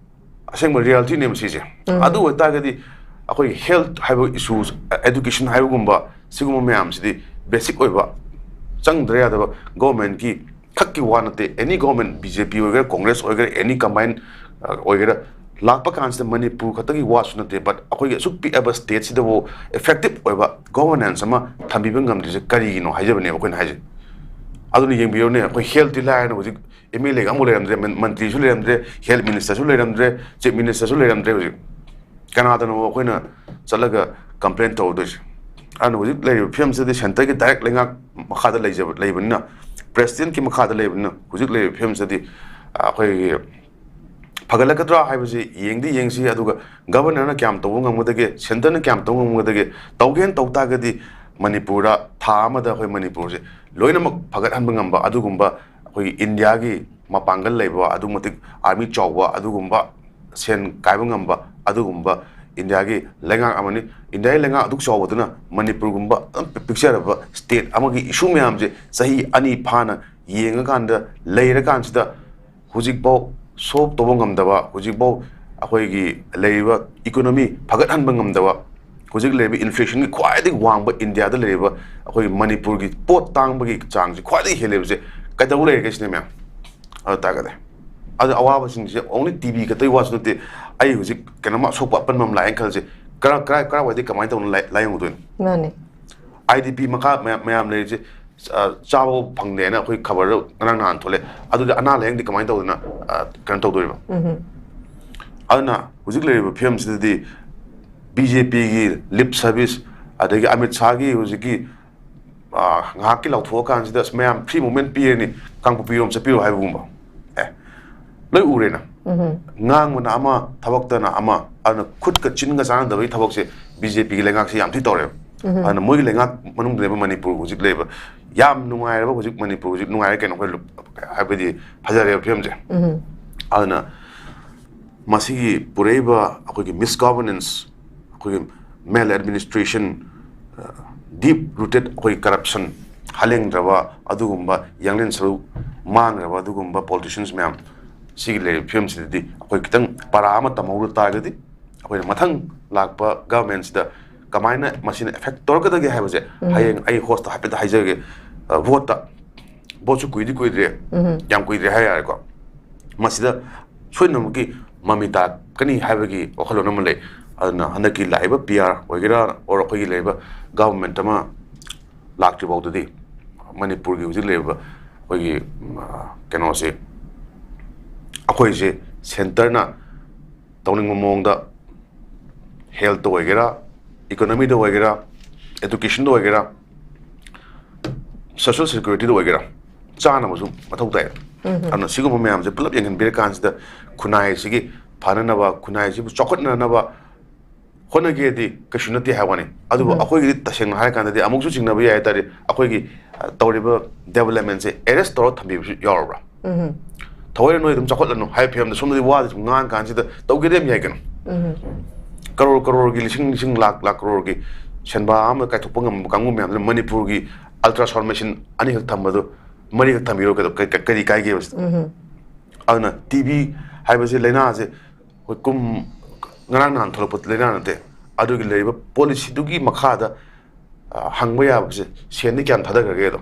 ꯑꯁꯦꯡꯕ realityꯅꯦꯕ ꯁꯤꯁꯦ꯫ ꯑꯗꯨ ꯑꯣꯏꯇꯥꯔꯒꯗꯤ ꯑꯩꯈꯣꯏꯒꯤ health ꯍꯥꯏꯕ issues, education ꯍꯥꯏꯕꯒꯨꯝꯕ ꯁꯤꯒꯨꯝꯕ ꯃꯌꯥꯝꯁꯤꯗꯤ basic ꯑꯣꯏꯕ, ꯆꯪꯗ꯭ꯔ ꯌꯥꯗꯕ governmentꯀꯤ ꯈꯛꯀꯤ ꯋꯥ ꯅꯠꯇꯦ꯫ Any government, BJP ꯑꯣꯏꯒꯦꯔꯥ, Congress ꯑꯣꯏꯒꯦꯔꯥ, any combine, ꯑ, ꯑꯣꯏꯒꯦꯔꯥ, ꯂꯥꯛꯄ ꯀꯥꯟꯁꯤꯗ ꯃꯅꯤꯄꯨꯔ ꯈꯛꯇꯒꯤ ꯋꯥꯁꯨ ꯅꯠꯇꯦ, but ꯑꯩꯈꯣꯏꯒꯤ ꯑꯁꯨꯛ ꯄꯤꯛꯑꯕ ꯁ꯭ꯇꯦꯠꯁꯤꯗꯕꯨ effective ꯑꯣꯏꯕ governance ꯑꯃ ꯊꯝꯕꯤꯕ ꯉꯝꯗ꯭ꯔꯤꯁꯦ ꯀꯔꯤꯒꯤꯅꯣ ꯍꯥꯏꯖꯕꯅꯦꯕ ꯑꯩꯈꯣꯏꯅ ꯍꯥꯏꯁꯦ꯫ ꯑꯗꯨꯅ ꯌꯦꯡꯕꯤꯔꯨꯅꯦ, ꯑꯩꯈꯣꯏ healthꯇꯤ ꯂꯥꯏꯔꯅ ꯍꯧꯖꯤꯛ MLAꯒ ꯑꯃꯨꯛ ꯂꯩꯔꯝꯗ꯭ꯔꯦ, ꯃꯟ-, ꯃꯟꯇ꯭ꯔꯤꯁꯨ ꯂꯩꯔꯝꯗ꯭ꯔꯦ, health ministerꯁꯨ ꯂꯩꯔꯝꯗ꯭ꯔꯦ, chief ministerꯁꯨ ꯂꯩꯔꯝꯗ꯭ꯔꯦ꯫ ꯍꯧꯖꯤꯛ ꯀꯅꯥꯗꯅꯣ ꯑꯩꯈꯣꯏꯅ ꯆꯠꯂꯒ complain ꯇꯧꯔꯨꯗꯣꯏꯁꯦ? ꯑꯗꯨꯅ ꯍꯧꯖꯤꯛ ꯂꯩꯔꯤꯕ ꯐꯤꯕꯝꯁꯤꯗꯤ centreꯒꯤ direct ꯂꯩꯉꯥꯛ ꯃꯈꯥꯗ ꯂꯩꯖꯕ, ꯂꯩꯕꯅꯤꯅ, presidentꯀꯤ ꯃꯈꯥꯗ ꯂꯩꯕꯅꯤꯅ, ꯍꯧꯖꯤꯛ ꯂꯩꯔꯤꯕ ꯐꯤꯕꯝꯁꯤꯗꯤ ꯑꯩꯈꯣꯏꯒꯤ ꯐꯒꯠꯂꯛꯀꯗ꯭ꯔꯥ ꯍꯥꯏꯕꯁꯤ ꯌꯦꯡꯗꯤ ꯌꯦꯡꯁꯤ, ꯑꯗꯨꯒ governorꯅ ꯀꯌꯥꯝ ꯇꯧꯕ ꯉꯝꯒꯗꯒꯦ, centreꯅ ꯀꯌꯥꯝ ꯇꯧꯕ ꯉꯝꯒꯗꯒꯦ, ꯇꯧꯒꯦꯅ ꯇꯧ ꯇꯥꯔꯒꯗꯤ ꯃꯅꯤꯄꯨꯔꯗ ꯊꯥ ꯑꯃꯗ ꯑꯩꯈꯣꯏ ꯃꯅꯤꯄꯨꯔꯁꯦ ꯂꯣꯏꯅꯃꯛ ꯐꯒꯠꯍꯟꯕ ꯉꯝꯕ ꯑꯗꯨꯒꯨꯝꯕ, ꯑꯩꯈꯣꯏꯒꯤ ꯏꯟꯗꯤꯌꯥꯒꯤ ꯃꯄꯥꯡꯒꯜ ꯂꯩꯕ, ꯑꯗꯨꯛ ꯃꯇꯤꯛ army ꯆꯥꯎꯕ, ꯑꯗꯨꯒꯨꯝꯕ ꯁꯦꯟ ꯀꯥꯏꯕ ꯉꯝꯕ ꯑꯗꯨꯒꯨꯝꯕ ꯏꯟꯗꯤꯌꯥꯒꯤ ꯂꯩꯉꯥꯛ ꯑꯃꯅꯤ꯫ ꯏꯟꯗꯤꯌꯥꯒꯤ ꯂꯩꯉꯥꯛ ꯑꯗꯨꯛ ꯆꯥꯎꯕꯗꯨꯅ ꯃꯅꯤꯄꯨꯔꯒꯨꯝꯕ ꯑꯗꯨꯝ ꯄꯤꯛꯆꯔꯕ state ꯑꯃꯒꯤ issue ꯃꯌꯥꯝꯁꯦ ꯆꯍꯤ ꯑꯅꯤ ꯐꯥꯅ ꯌꯦꯡꯉꯀꯥꯟꯗ ꯂꯩꯔꯀꯥꯟꯁꯤꯗ ꯍꯧꯖꯤꯛꯐꯥꯎ solve ꯇꯧꯕ ꯉꯝꯗꯕ, ꯍꯧꯖꯤꯛꯐꯥꯎ ꯑꯩꯈꯣꯏꯒꯤ ꯂꯩꯔꯤꯕ economy ꯐꯒꯠꯍꯟꯕ ꯉꯝꯗꯕ, ꯍꯧꯖꯤꯛ ꯂꯩꯔꯤꯕ inflationꯒꯤ ꯈ꯭ꯋꯥꯏꯗꯒꯤ ꯋꯥꯡꯕ ꯏꯟꯗꯤꯌꯥꯗ ꯂꯩꯔꯤꯕ ꯑꯩꯈꯣꯏꯒꯤ ꯃꯅꯤꯄꯨꯔꯒꯤ ꯄꯣꯠ ꯇꯥꯡꯕꯒꯤ ꯆꯥꯡꯁꯤ ꯈ꯭ꯋꯥꯏꯗꯒꯤ ꯍꯦꯜꯂꯤꯕꯁꯦ ꯀꯩꯗꯧ ꯂꯩꯔꯒꯦ ꯁꯤꯅꯦ ꯃꯌꯥꯝ꯫ ꯑꯗꯨ ꯇꯥꯔꯒꯗꯤ ꯑꯗꯨ ꯑꯋꯥꯕꯁꯤꯡꯁꯦ only ꯇꯤꯕꯤ ꯈꯛꯇꯒꯤ ꯋꯥꯁꯨ ꯅꯠꯇꯦ꯫ ꯑꯩ ꯍꯧꯖꯤꯛ ꯀꯩꯅꯣꯝꯃ ꯑꯁꯣꯛꯄ ꯑꯄꯟꯕ ꯑꯃ ꯂꯥꯛꯑꯦꯅ ꯈꯜꯂꯁꯦ, ꯀꯔꯥꯏ, ꯀꯔꯥꯏ, ꯀꯔꯥꯏꯋꯥꯏꯗꯒꯤ ꯀꯃꯥꯏꯅ ꯇꯧꯅ ꯂꯥꯏ-, ꯂꯥꯏꯌꯦꯡꯉꯨꯗꯣꯏꯅꯣ? ꯃꯥꯅꯦ꯫ IDP ꯃꯈꯥ ꯃꯌꯥꯝ, ꯃꯌꯥꯝ ꯂꯩꯔꯤꯁꯦ, ꯑ, ꯆꯥꯕ ꯐꯪꯗꯦꯅ ꯑꯩꯈꯣꯏ ꯈꯕꯔꯗ ꯉꯔꯥꯡ ꯅꯍꯥꯟ ꯊꯣꯛꯂꯛꯑꯦ꯫ ꯑꯗꯨꯗꯤ ꯑꯅꯥ ꯂꯥꯏꯌꯦꯡꯗꯤ ꯀꯃꯥꯏꯅ ꯇꯧꯗꯅ, ꯑ, ꯀꯩꯅꯣ ꯇꯧꯗꯣꯔꯤꯕ? ꯎꯝ꯫ ꯑꯗꯨꯅ ꯍꯧꯖꯤꯛ ꯂꯩꯔꯤꯕ ꯐꯤꯕꯝꯁꯤꯗꯗꯤ BJPꯒꯤ lip service, ꯑꯗꯒꯤ ꯑꯃꯤꯠ ꯁꯥꯍꯒꯤ ꯍꯧꯖꯤꯛꯀꯤ, ꯑ, ꯉꯥꯏꯍꯥꯛꯀꯤ ꯂꯥꯎꯊꯣꯛꯑꯀꯥꯟꯁꯤꯗ ꯑꯁ ꯃꯌꯥꯝ free movement ꯄꯤꯔꯅꯤ, ꯀꯥꯡꯄꯣꯛꯄꯤꯔꯣꯝ ꯆꯠꯄꯤꯔꯣ ꯍꯥꯏꯕꯒꯨꯝꯕ, ꯑꯦ, ꯂꯣꯏ ꯎꯔꯦꯅ꯫ ꯎꯝ꯫ ꯉꯥꯡꯕꯅ ꯑꯃ, ꯊꯕꯛꯇꯅ ꯑꯃ, ꯑꯗꯨꯅ ꯈꯨꯠꯀ ꯆꯤꯟꯒ ꯆꯥꯟꯅꯗꯕꯒꯤ ꯊꯕꯛꯁꯦ BJPꯒꯤ ꯂꯩꯉꯥꯛꯁꯦ ꯌꯥꯝ ꯊꯤ ꯇꯧꯔꯦꯕ꯫ ꯎꯝ꯫ ꯑꯗꯨꯅ ꯃꯣꯏꯒꯤ ꯂꯩꯉꯥꯛ ꯃꯅꯨꯡꯗ ꯂꯩꯕ ꯃꯅꯤꯄꯨꯔ ꯍꯧꯖꯤꯛ ꯂꯩꯕ ꯌꯥꯝ ꯅꯨꯡꯉꯥꯏꯔꯕ, ꯍꯧꯖꯤꯛ ꯃꯅꯤꯄꯨꯔ ꯍꯧꯖꯤꯛ ꯅꯨꯡꯉꯥꯏꯔꯦ ꯀꯩꯅꯣ, ꯑꯩꯈꯣꯏ ꯂꯨꯞ-, ꯍꯥꯏꯕꯗꯤ ꯐꯖꯔꯦꯕ ꯐꯤꯕꯝꯁꯦ꯫ ꯎꯝ꯫ ꯑꯗꯨꯅ ꯃꯁꯤꯒꯤ ꯄꯨꯔꯛꯏꯕ ꯑꯩꯈꯣꯏꯒꯤ misgovernance, ꯑꯩꯈꯣꯏꯒꯤ maladministration, deep rooted ꯑꯩꯈꯣꯏ corruption, ꯍꯥꯂꯦꯡꯗ꯭ꯔꯕ ꯑꯗꯨꯒꯨꯝꯕ ꯌꯥꯡꯂꯦꯟ ꯁꯔꯨ ꯃꯥꯡꯈ꯭ꯔꯕ ꯑꯗꯨꯒꯨꯝꯕ politicians ꯃꯌꯥꯝ ꯁꯤꯒꯤ ꯂꯩꯔꯤꯕ ꯐꯤꯕꯝꯁꯤꯗꯗꯤ ꯑꯩꯈꯣꯏ ꯈꯤꯇꯪ ꯄꯔꯥ ꯑꯃ ꯇꯝꯍꯧꯗ ꯇꯥꯔꯒꯗꯤ ꯑꯩꯈꯣꯏꯅ ꯃꯊꯪ ꯂꯥꯛꯄ governmentꯁꯤꯗ ꯀꯃꯥꯏꯅ ꯃꯁꯤꯅ effect ꯇꯧꯔꯛꯀꯗꯒꯦ ꯍꯥꯏꯕꯁꯦ ꯎꯝ꯫ ꯍꯌꯦꯡ ꯑꯩ hostꯇ ꯍꯥꯏꯐꯦꯠꯇ ꯍꯥꯏꯖꯔꯒꯦ꯫ ꯑ, voteꯇ, voteꯁꯨ ꯀꯨꯏꯗꯤ ꯀꯨꯏꯗ꯭ꯔꯦ, ꯎꯝ꯫ ꯌꯥꯝ ꯀꯨꯏꯗ꯭ꯔꯦ ꯍꯥꯏ ꯌꯥꯔꯦꯀꯣ꯫ ꯃꯁꯤꯗ ꯁꯣꯏꯗꯅꯃꯛꯀꯤ ꯃꯃꯤꯇꯥ ꯀꯅꯤ ꯍꯥꯏꯕꯒꯤ ꯋꯥꯈꯜꯂꯣꯟ ꯑꯃ ꯂꯩ꯫ ꯑꯗꯨꯅ ꯍꯟꯗꯛꯀꯤ ꯂꯥꯛꯏꯕ ꯄꯤ ꯑꯥꯔ ꯑꯣꯏꯒꯦꯔꯥ, ꯑꯣꯔ ꯑꯩꯈꯣꯏꯒꯤ ꯂꯩꯔꯤꯕ ꯒꯚꯔꯟꯃꯦꯟꯠ ꯑꯃ ꯂꯥꯛꯇ꯭ꯔꯤ ꯐꯥꯎꯗꯗꯤ ꯃꯅꯤꯄꯨꯔꯒꯤ ꯍꯧꯖꯤꯛ ꯂꯩꯔꯤꯕ ꯑꯩꯈꯣꯏꯒꯤ, ꯎꯝ, ꯑ, ꯀꯩꯅꯣꯁꯦ, ꯑꯩꯈꯣꯏꯁꯦ ꯁꯦꯟꯇꯔꯅ ꯇꯧꯅꯤꯡꯕ ꯃꯑꯣꯡꯗ ꯍꯦꯜꯠꯇ ꯑꯣꯏꯒꯦꯔꯥ, ꯏꯀꯣꯅꯣꯃꯤꯗ ꯑꯣꯏꯒꯦꯔꯥ, ꯑꯦꯗꯨꯀꯦꯁꯟꯗ ꯑꯣꯏꯒꯦꯔꯥ, ꯁꯣꯁꯤꯌꯦꯜ ꯁꯦꯀ꯭ꯌꯨꯔꯤꯇꯤꯗ ꯑꯣꯏꯒꯦꯔꯥ, ꯆꯥꯅꯕꯁꯨ ꯃꯊꯧ ꯇꯥꯏ꯫ ꯑꯗꯨꯅ ꯁꯤꯒꯨꯝꯕ ꯃꯌꯥꯝꯁꯦ ꯄꯨꯂꯞ ꯌꯦꯡꯍꯟꯕꯤꯔꯀꯥꯟꯁꯤꯗ ꯈꯨꯟꯅꯥꯏ ꯑꯁꯤꯒꯤ ꯐꯅꯅꯕ, ꯈꯨꯟꯅꯥꯏ ꯑꯁꯤꯕꯨ ꯆꯥꯎꯈꯠꯅꯅꯕ ꯍꯣꯠꯅꯒꯦꯗꯤ ꯀꯩꯁꯨ ꯅꯠꯇꯦ ꯍꯥꯏꯕ ꯋꯥꯅꯤ꯫ ꯑꯗꯨꯕꯨ ꯑꯩꯈꯣꯏꯒꯤꯗꯤ ꯇꯁꯦꯡꯅ ꯍꯥꯏꯔ ꯀꯥꯟꯗꯗꯤ ꯑꯃꯨꯛꯁꯨ ꯆꯤꯡꯅꯕ ꯌꯥꯏ ꯍꯥꯏ ꯇꯥꯔꯗꯤ, ꯑꯩꯈꯣꯏꯒꯤ, ꯑ, ꯇꯧꯔꯤꯕ ꯗꯦꯕꯂꯞꯃꯦꯟꯁꯦ ꯑꯦꯔꯦꯁ ꯇꯧꯔ ꯊꯝꯕꯤꯕꯁꯨ ꯌꯥꯎꯔꯕ꯭ꯔꯥ? ꯊꯑꯣꯏꯅ ꯅꯣꯏ ꯑꯗꯨꯝ ꯆꯥꯎꯈꯠꯂꯅꯨ ꯍꯥꯏꯕ ꯐꯤꯕꯝꯗ ꯁꯣꯝꯗꯗꯤ ꯋꯥꯗꯤ ꯁꯨꯝ ꯉꯥꯡ ꯀꯥꯟꯁꯤꯗ ꯇꯧꯒꯦꯗꯤ ꯌꯥꯝ ꯌꯥꯏ ꯀꯩꯅꯣ꯫ ꯀꯔꯣꯔ ꯀꯔꯣꯔꯒꯤ, ꯂꯤꯁꯤꯡ ꯂꯤꯁꯤꯡ, ꯂꯥꯛ ꯂꯥꯛ ꯀꯔꯣꯔꯒꯤ ꯁꯦꯟꯕꯥ ꯑꯃ ꯀꯥꯏꯊꯣꯛꯄ ꯉꯝꯕ ꯀꯥꯡꯕꯨ ꯃꯌꯥꯝꯗꯨꯅ ꯃꯅꯤꯄꯨꯔꯒꯤ ꯑꯜꯇ꯭ꯔꯥꯁꯥꯎꯟ ꯃꯦꯁꯤꯟ ꯑꯅꯤꯈꯛ ꯊꯝꯕꯗꯣ ꯃꯔꯤꯈꯛ ꯊꯝꯕꯤꯔꯣ, ꯀꯩꯗꯧ-, ꯀꯩ-, ꯀꯩ-, ꯀꯔꯤ ꯀꯥꯏꯒꯦꯕ ꯁꯤꯗ? ꯑꯗꯨꯅ ꯇꯤ ꯕꯤ ꯍꯥꯏꯕꯁꯤ ꯂꯥꯏꯅꯥꯁꯦ ꯑꯩꯈꯣꯏ ꯀꯨꯝ-, ꯉꯔꯥꯡ ꯅꯍꯥꯟ ꯊꯣꯛꯂꯛꯄ ꯂꯥꯏꯅꯥ ꯅꯠꯇꯦ꯫ ꯑꯗꯨꯒꯤ ꯂꯩꯔꯤꯕ ꯄꯣꯂꯤꯁꯤꯗꯨꯒꯤ ꯃꯈꯥꯗ, ꯑ, ꯍꯪꯕ ꯌꯥꯕꯁꯦ, ꯁꯦꯟꯗꯤ ꯀꯌꯥꯝ ꯊꯥꯗꯈ꯭ꯔꯒꯦ ꯑꯗꯣ?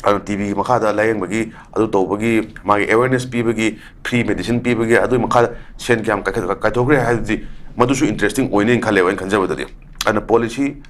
ꯑꯗꯨꯅ ꯇꯤ ꯕꯤꯒꯤ ꯃꯈꯥꯗ ꯂꯥꯏꯌꯦꯡꯕꯒꯤ, ꯑꯗꯨ ꯇꯧꯕꯒꯤ, ꯃꯥꯒꯤ ꯑꯦꯋꯦꯔꯅꯦꯁ ꯄꯤꯕꯒꯤ, ꯐ꯭ꯔꯤ ꯃꯦꯗꯤꯁꯤꯟ ꯄꯤꯕꯒꯤ, ꯑꯗꯨꯒꯤ ꯃꯈꯥꯗ ꯁꯦꯟ ꯀꯌꯥꯝ ꯀꯥꯏꯊꯣꯛ-, ꯀꯥꯏꯊꯣꯛꯈ꯭ꯔꯦ ꯍꯥꯏꯕꯗꯤ ꯃꯗꯨꯁꯨ ꯏꯟꯇꯔꯦꯁꯇꯤꯡ ꯑꯣꯏꯅꯦꯅ ꯈꯜꯂꯦꯕ, ꯑꯩꯅ ꯈꯟꯖꯕꯗꯗꯤ꯫ ꯑꯗꯨꯅ ꯄꯣꯂꯤꯁꯤ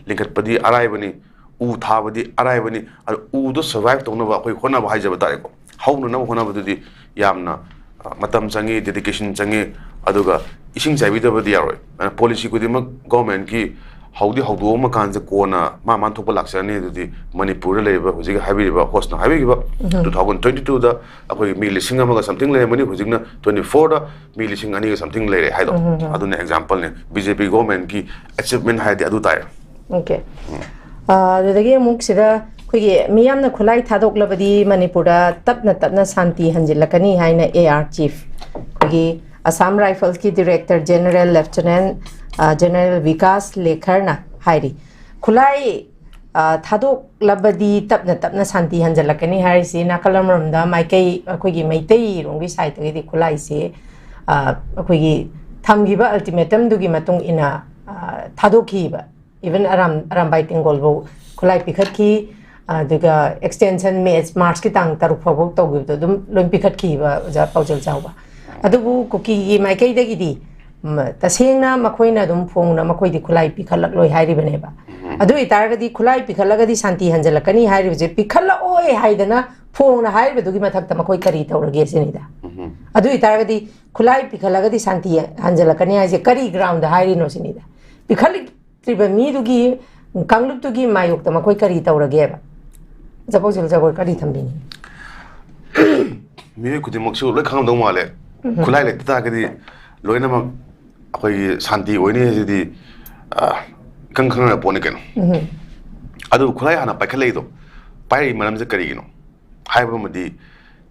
ꯂꯤꯡꯈꯠꯄꯗꯤ ꯑꯔꯥꯏꯕꯅꯤ, ꯎ ꯊꯥꯕꯗꯤ ꯑꯔꯥꯏꯕꯅꯤ, ꯑꯗꯨ ꯎꯗꯣ ꯁꯔꯚꯥꯏꯚ ꯇꯧꯅꯕ ꯑꯩꯈꯣꯏ ꯍꯣꯠꯅꯕ ꯍꯥꯏꯖꯕ ꯇꯥꯔꯦꯀꯣ꯫ ꯍꯧꯅꯅꯕ ꯍꯣꯠꯅꯕꯗꯨꯗꯤ ꯌꯥꯝꯅ, ꯑ, ꯃꯇꯝ ꯆꯪꯉꯤ, ꯗꯦꯗꯤꯀꯦꯁꯟ ꯆꯪꯉꯤ, ꯑꯗꯨꯒ ꯏꯁꯤꯡ ꯆꯥꯏꯕꯤꯗꯕꯗꯤ ꯌꯥꯔꯣꯏ꯫ ꯑꯗꯨꯅ ꯄꯣꯂꯤꯁꯤ ꯈꯨꯗꯤꯡꯃꯛ ꯒꯣꯔꯃꯦꯟꯒꯤ ꯍꯧꯗꯤ ꯍꯧꯗꯣꯛꯑꯝꯃ ꯀꯥꯟꯁꯤꯗ ꯀꯣꯟꯅ ꯃꯥ ꯃꯥꯅ ꯊꯣꯛꯄ ꯂꯥꯛꯆꯔꯅꯤ꯫ ꯑꯗꯨꯗꯤ ꯃꯅꯤꯄꯨꯔꯗ ꯂꯩꯔꯤꯕ ꯍꯧꯖꯤꯛ ꯍꯥꯏꯕꯤꯔꯤꯕ ꯍꯣꯁꯅ ꯍꯥꯏꯕꯤꯈꯤꯕ ꯇꯨ ꯊꯥꯎꯖꯟ ꯇ꯭ꯋꯦꯟꯇꯤ ꯇꯨꯗ ꯑꯩꯈꯣꯏꯒꯤ ꯃꯤ ꯂꯤꯁꯤꯡ ꯑꯃꯒ ꯁꯝꯊꯤꯡ ꯂꯩꯔꯝꯕꯅꯤ, ꯍꯧꯖꯤꯛꯅ ꯇ꯭ꯋꯦꯟꯇꯤ ꯐꯣꯔꯗ ꯃꯤ ꯂꯤꯁꯤꯡ ꯑꯅꯤꯒ ꯁꯝꯊꯤꯡ ꯂꯩꯔꯦ ꯍꯥꯏꯗꯣ꯫ ꯑꯗꯨꯅ ꯑꯦꯛꯖꯥꯝꯄꯜꯅꯦ꯫ ꯕꯤ ꯖꯦ ꯄꯤ ꯒꯣꯔꯃꯦꯟꯒꯤ ꯑꯦꯆꯤꯞꯃꯦꯟ ꯍꯥꯏꯔꯗꯤ ꯑꯗꯨ ꯇꯥꯏ꯫ ꯑꯣꯀꯦ꯫ ꯑ, ꯑꯗꯨꯗꯒꯤ ꯑꯃꯨꯛ ꯁꯤꯗ ꯑꯩꯈꯣꯏꯒꯤ ꯃꯤꯌꯥꯝꯅ ꯈꯨꯠꯂꯥꯏ ꯊꯥꯗꯣꯛꯂꯕꯗꯤ ꯃꯅꯤꯄꯨꯔꯗ ꯇꯞꯅ ꯇꯞꯅ ꯁꯥꯟꯇꯤ ꯍꯟꯖꯤꯜꯂꯛꯀꯅꯤ ꯍꯥꯏꯅ ꯑꯦ ꯑꯥꯔ ꯆꯤꯐ, ꯑꯩꯈꯣꯏꯒꯤ ꯑꯁꯥꯝ ꯔꯥꯏꯐꯜꯁꯀꯤ ꯗꯤꯔꯦꯛꯇꯔ ꯖꯦꯅꯔꯦꯜ ꯂꯦꯐꯇꯤꯅꯦꯟ, ꯑ, ꯖꯦꯅꯔꯦꯜ ꯕꯤꯀꯥꯁ ꯂꯦꯈꯔꯅ ꯍꯥꯏꯔꯤ꯫ ꯈꯨꯠꯂꯥꯏ, ꯑ, ꯊꯥꯗꯣꯛꯂꯕꯗꯤ ꯇꯞꯅ ꯇꯞꯅ ꯁꯥꯟꯇꯤ ꯍꯟꯖꯤꯜꯂꯛꯀꯅꯤ ꯍꯥꯏꯔꯤꯁꯤ ꯅꯥꯀꯜ ꯑꯃꯔꯣꯝꯗ ꯃꯥꯏꯀꯩ, ꯑꯩꯈꯣꯏꯒꯤ ꯃꯩꯇꯩꯔꯣꯝꯒꯤ ꯁꯥꯏꯠꯇꯒꯤꯗꯤ ꯈꯨꯠꯂꯥꯏꯁꯤ, ꯑ, ꯑꯩꯈꯣꯏꯒꯤ ꯊꯝꯈꯤꯕ ꯑꯜꯇꯤꯃꯦꯇꯝꯗꯨꯒꯤ ꯃꯇꯨꯡ ꯏꯟꯅ, ꯑ, ꯊꯥꯗꯣꯛꯈꯤꯕ꯫ ꯏꯚꯟ ꯑꯔꯥꯝ-, ꯑꯔꯥꯝꯕꯥꯏ ꯇꯦꯡꯒꯣꯜꯐꯧ ꯈꯨꯠꯂꯥꯏ ꯄꯤꯈꯠꯈꯤ꯫ ꯑꯗꯨꯒ ꯑꯦꯛꯁꯇꯦꯟꯁꯟ ꯃꯦ-, ꯃꯥꯔꯆꯀꯤ ꯇꯥꯡ ꯇꯔꯨꯛ ꯐꯥꯎꯕ ꯇꯧꯈꯤꯕꯗꯣ ꯑꯗꯨꯝ ꯂꯣꯏ ꯄꯤꯈꯠꯈꯤꯕ, ꯑꯣꯖꯥ ꯄꯥꯎꯖꯦꯜ ꯆꯥꯎꯕ꯫ ꯑꯗꯨꯕꯨ ꯀꯨꯀꯤꯒꯤ ꯃꯥꯏꯀꯩꯗꯒꯤꯗꯤ, ꯎꯝ, ꯇꯁꯦꯡꯅ ꯃꯈꯣꯏꯅ ꯑꯗꯨꯝ ꯐꯣꯡꯅ ꯃꯈꯣꯏꯗꯤ ꯈꯨꯠꯂꯥꯏ ꯄꯤꯈꯠꯂꯛꯂꯣꯏ ꯍꯥꯏꯔꯤꯕꯅꯦꯕ꯫ ꯑꯗꯨ ꯑꯣꯏꯇꯥꯔꯒꯗꯤ ꯈꯨꯠꯂꯥꯏ ꯄꯤꯈꯠꯂꯒꯗꯤ ꯁꯥꯟꯇꯤ ꯍꯟꯖꯤꯜꯂꯛꯀꯅꯤ ꯍꯥꯏꯔꯤꯕꯁꯦ, ꯄꯤꯈꯠꯂꯛꯑꯣꯏ ꯍꯥꯏꯗꯅ ꯐꯣꯡꯅ ꯍꯥꯏꯔꯤꯕꯗꯨꯒꯤ ꯃꯊꯛꯇ ꯃꯈꯣꯏ ꯀꯔꯤ ꯇꯧꯔꯒꯦ ꯁꯤꯅꯤꯗ꯫ ꯑꯗꯨ ꯑꯣꯏꯇꯥꯔꯒꯗꯤ ꯈꯨꯠꯂꯥꯏ ꯄꯤꯈꯠꯂꯒꯗꯤ ꯁꯥꯟꯇꯤ ꯍꯟꯖꯤꯜꯂꯛꯀꯅꯤ ꯍꯥꯏꯁꯦ ꯀꯔꯤ ground ꯍꯥꯏꯔꯤꯅꯣ ꯁꯤꯅꯤꯗ꯫ ꯄꯤꯈꯠꯂꯛꯇ꯭ꯔꯤꯕ ꯃꯤꯗꯨꯒꯤ, ꯀꯥꯡꯂꯨꯞꯇꯨꯒꯤ ꯃꯥꯌꯣꯛꯇ ꯃꯈꯣꯏ ꯀꯔꯤ ꯇꯧꯔꯒꯦꯕ? ꯆꯐꯧ ꯁꯤꯜ ꯖꯒꯣꯏ ꯀꯔꯤ ꯊꯝꯕꯤꯅꯤ? ꯃꯤꯑꯣꯏ ꯈꯨꯗꯤꯡꯃꯛꯁꯨ ꯂꯣꯏ ꯈꯪꯉꯝꯗꯧ ꯃꯥꯜꯂꯦ꯫ ꯈꯨꯠꯂꯥꯏ ꯂꯩꯇ ꯇꯥꯔꯒꯗꯤ ꯂꯣꯏꯅꯃꯛ ꯑꯩꯈꯣꯏꯒꯤ ꯁꯥꯟꯇꯤ ꯑꯣꯏꯅꯤ ꯍꯥꯏꯁꯤꯗꯤ, ꯑ, ꯏꯈꯪ ꯈꯪꯅꯔꯕ ꯄꯣꯠꯅꯤ ꯀꯩꯅꯣ꯫ ꯑꯗꯨ ꯈꯨꯠꯂꯥꯏ ꯍꯥꯟꯅ ꯄꯥꯏꯈꯠꯂꯛꯏꯗꯣ, ꯄꯥꯏꯔꯛꯏ ꯃꯔꯝꯁꯦ ꯀꯔꯤꯒꯤꯅꯣ ꯍꯥꯏꯕ ꯑꯃꯗꯤ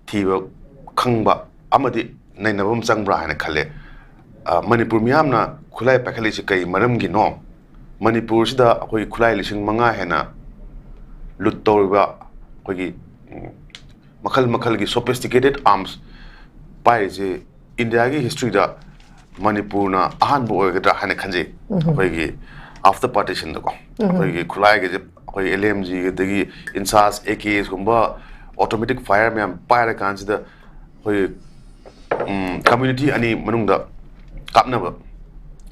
ꯊꯤꯕ, ꯈꯪꯕ ꯑꯃꯗꯤ ꯅꯩꯅꯕ ꯑꯃ ꯆꯪꯕ꯭ꯔꯥ ꯍꯥꯏꯅ ꯈꯜꯂꯦ꯫ ꯑ, ꯃꯅꯤꯄꯨꯔ ꯃꯤꯌꯥꯝꯅ ꯈꯨꯠꯂꯥꯏ ꯄꯥꯏꯈꯠꯂꯤꯁꯤ ꯀꯔꯤ ꯃꯔꯝꯒꯤꯅꯣ? ꯃꯅꯤꯄꯨꯔꯁꯤꯗ ꯑꯩꯈꯣꯏꯒꯤ ꯈꯨꯠꯂꯥꯏ ꯂꯤꯁꯤꯡ ꯃꯉꯥ ꯍꯦꯟꯅ ꯂꯨꯠ ꯇꯧꯔꯤꯕ, ꯑꯩꯈꯣꯏꯒꯤ, ꯎꯝ, ꯃꯈꯜ ꯃꯈꯜꯒꯤ sophisticated arms ꯄꯥꯏꯔꯤꯁꯦ ꯏꯟꯗꯤꯌꯥꯒꯤ historyꯗ ꯃꯅꯤꯄꯨꯔꯅ ꯑꯍꯥꯟꯕ ꯑꯣꯏꯒꯗ꯭ꯔꯥ ꯍꯥꯏꯅ ꯈꯟꯖꯩ꯫ ꯑꯩꯈꯣꯏꯒꯤ after partitionꯗꯀꯣ, ꯑꯩꯈꯣꯏꯒꯤ ꯈꯨꯠꯂꯥꯏꯒꯁꯦ, ꯑꯩꯈꯣꯏ LMG ꯑꯗꯒꯤ INSAS, AKs ꯀꯨꯝꯕ automatic fire ꯃꯌꯥꯝ ꯄꯥꯏꯔ ꯀꯥꯟꯁꯤꯗ ꯑꯩꯈꯣꯏ, ꯎꯝ, community ꯑꯅꯤ ꯃꯅꯨꯡꯗ ꯀꯥꯞꯅꯕ,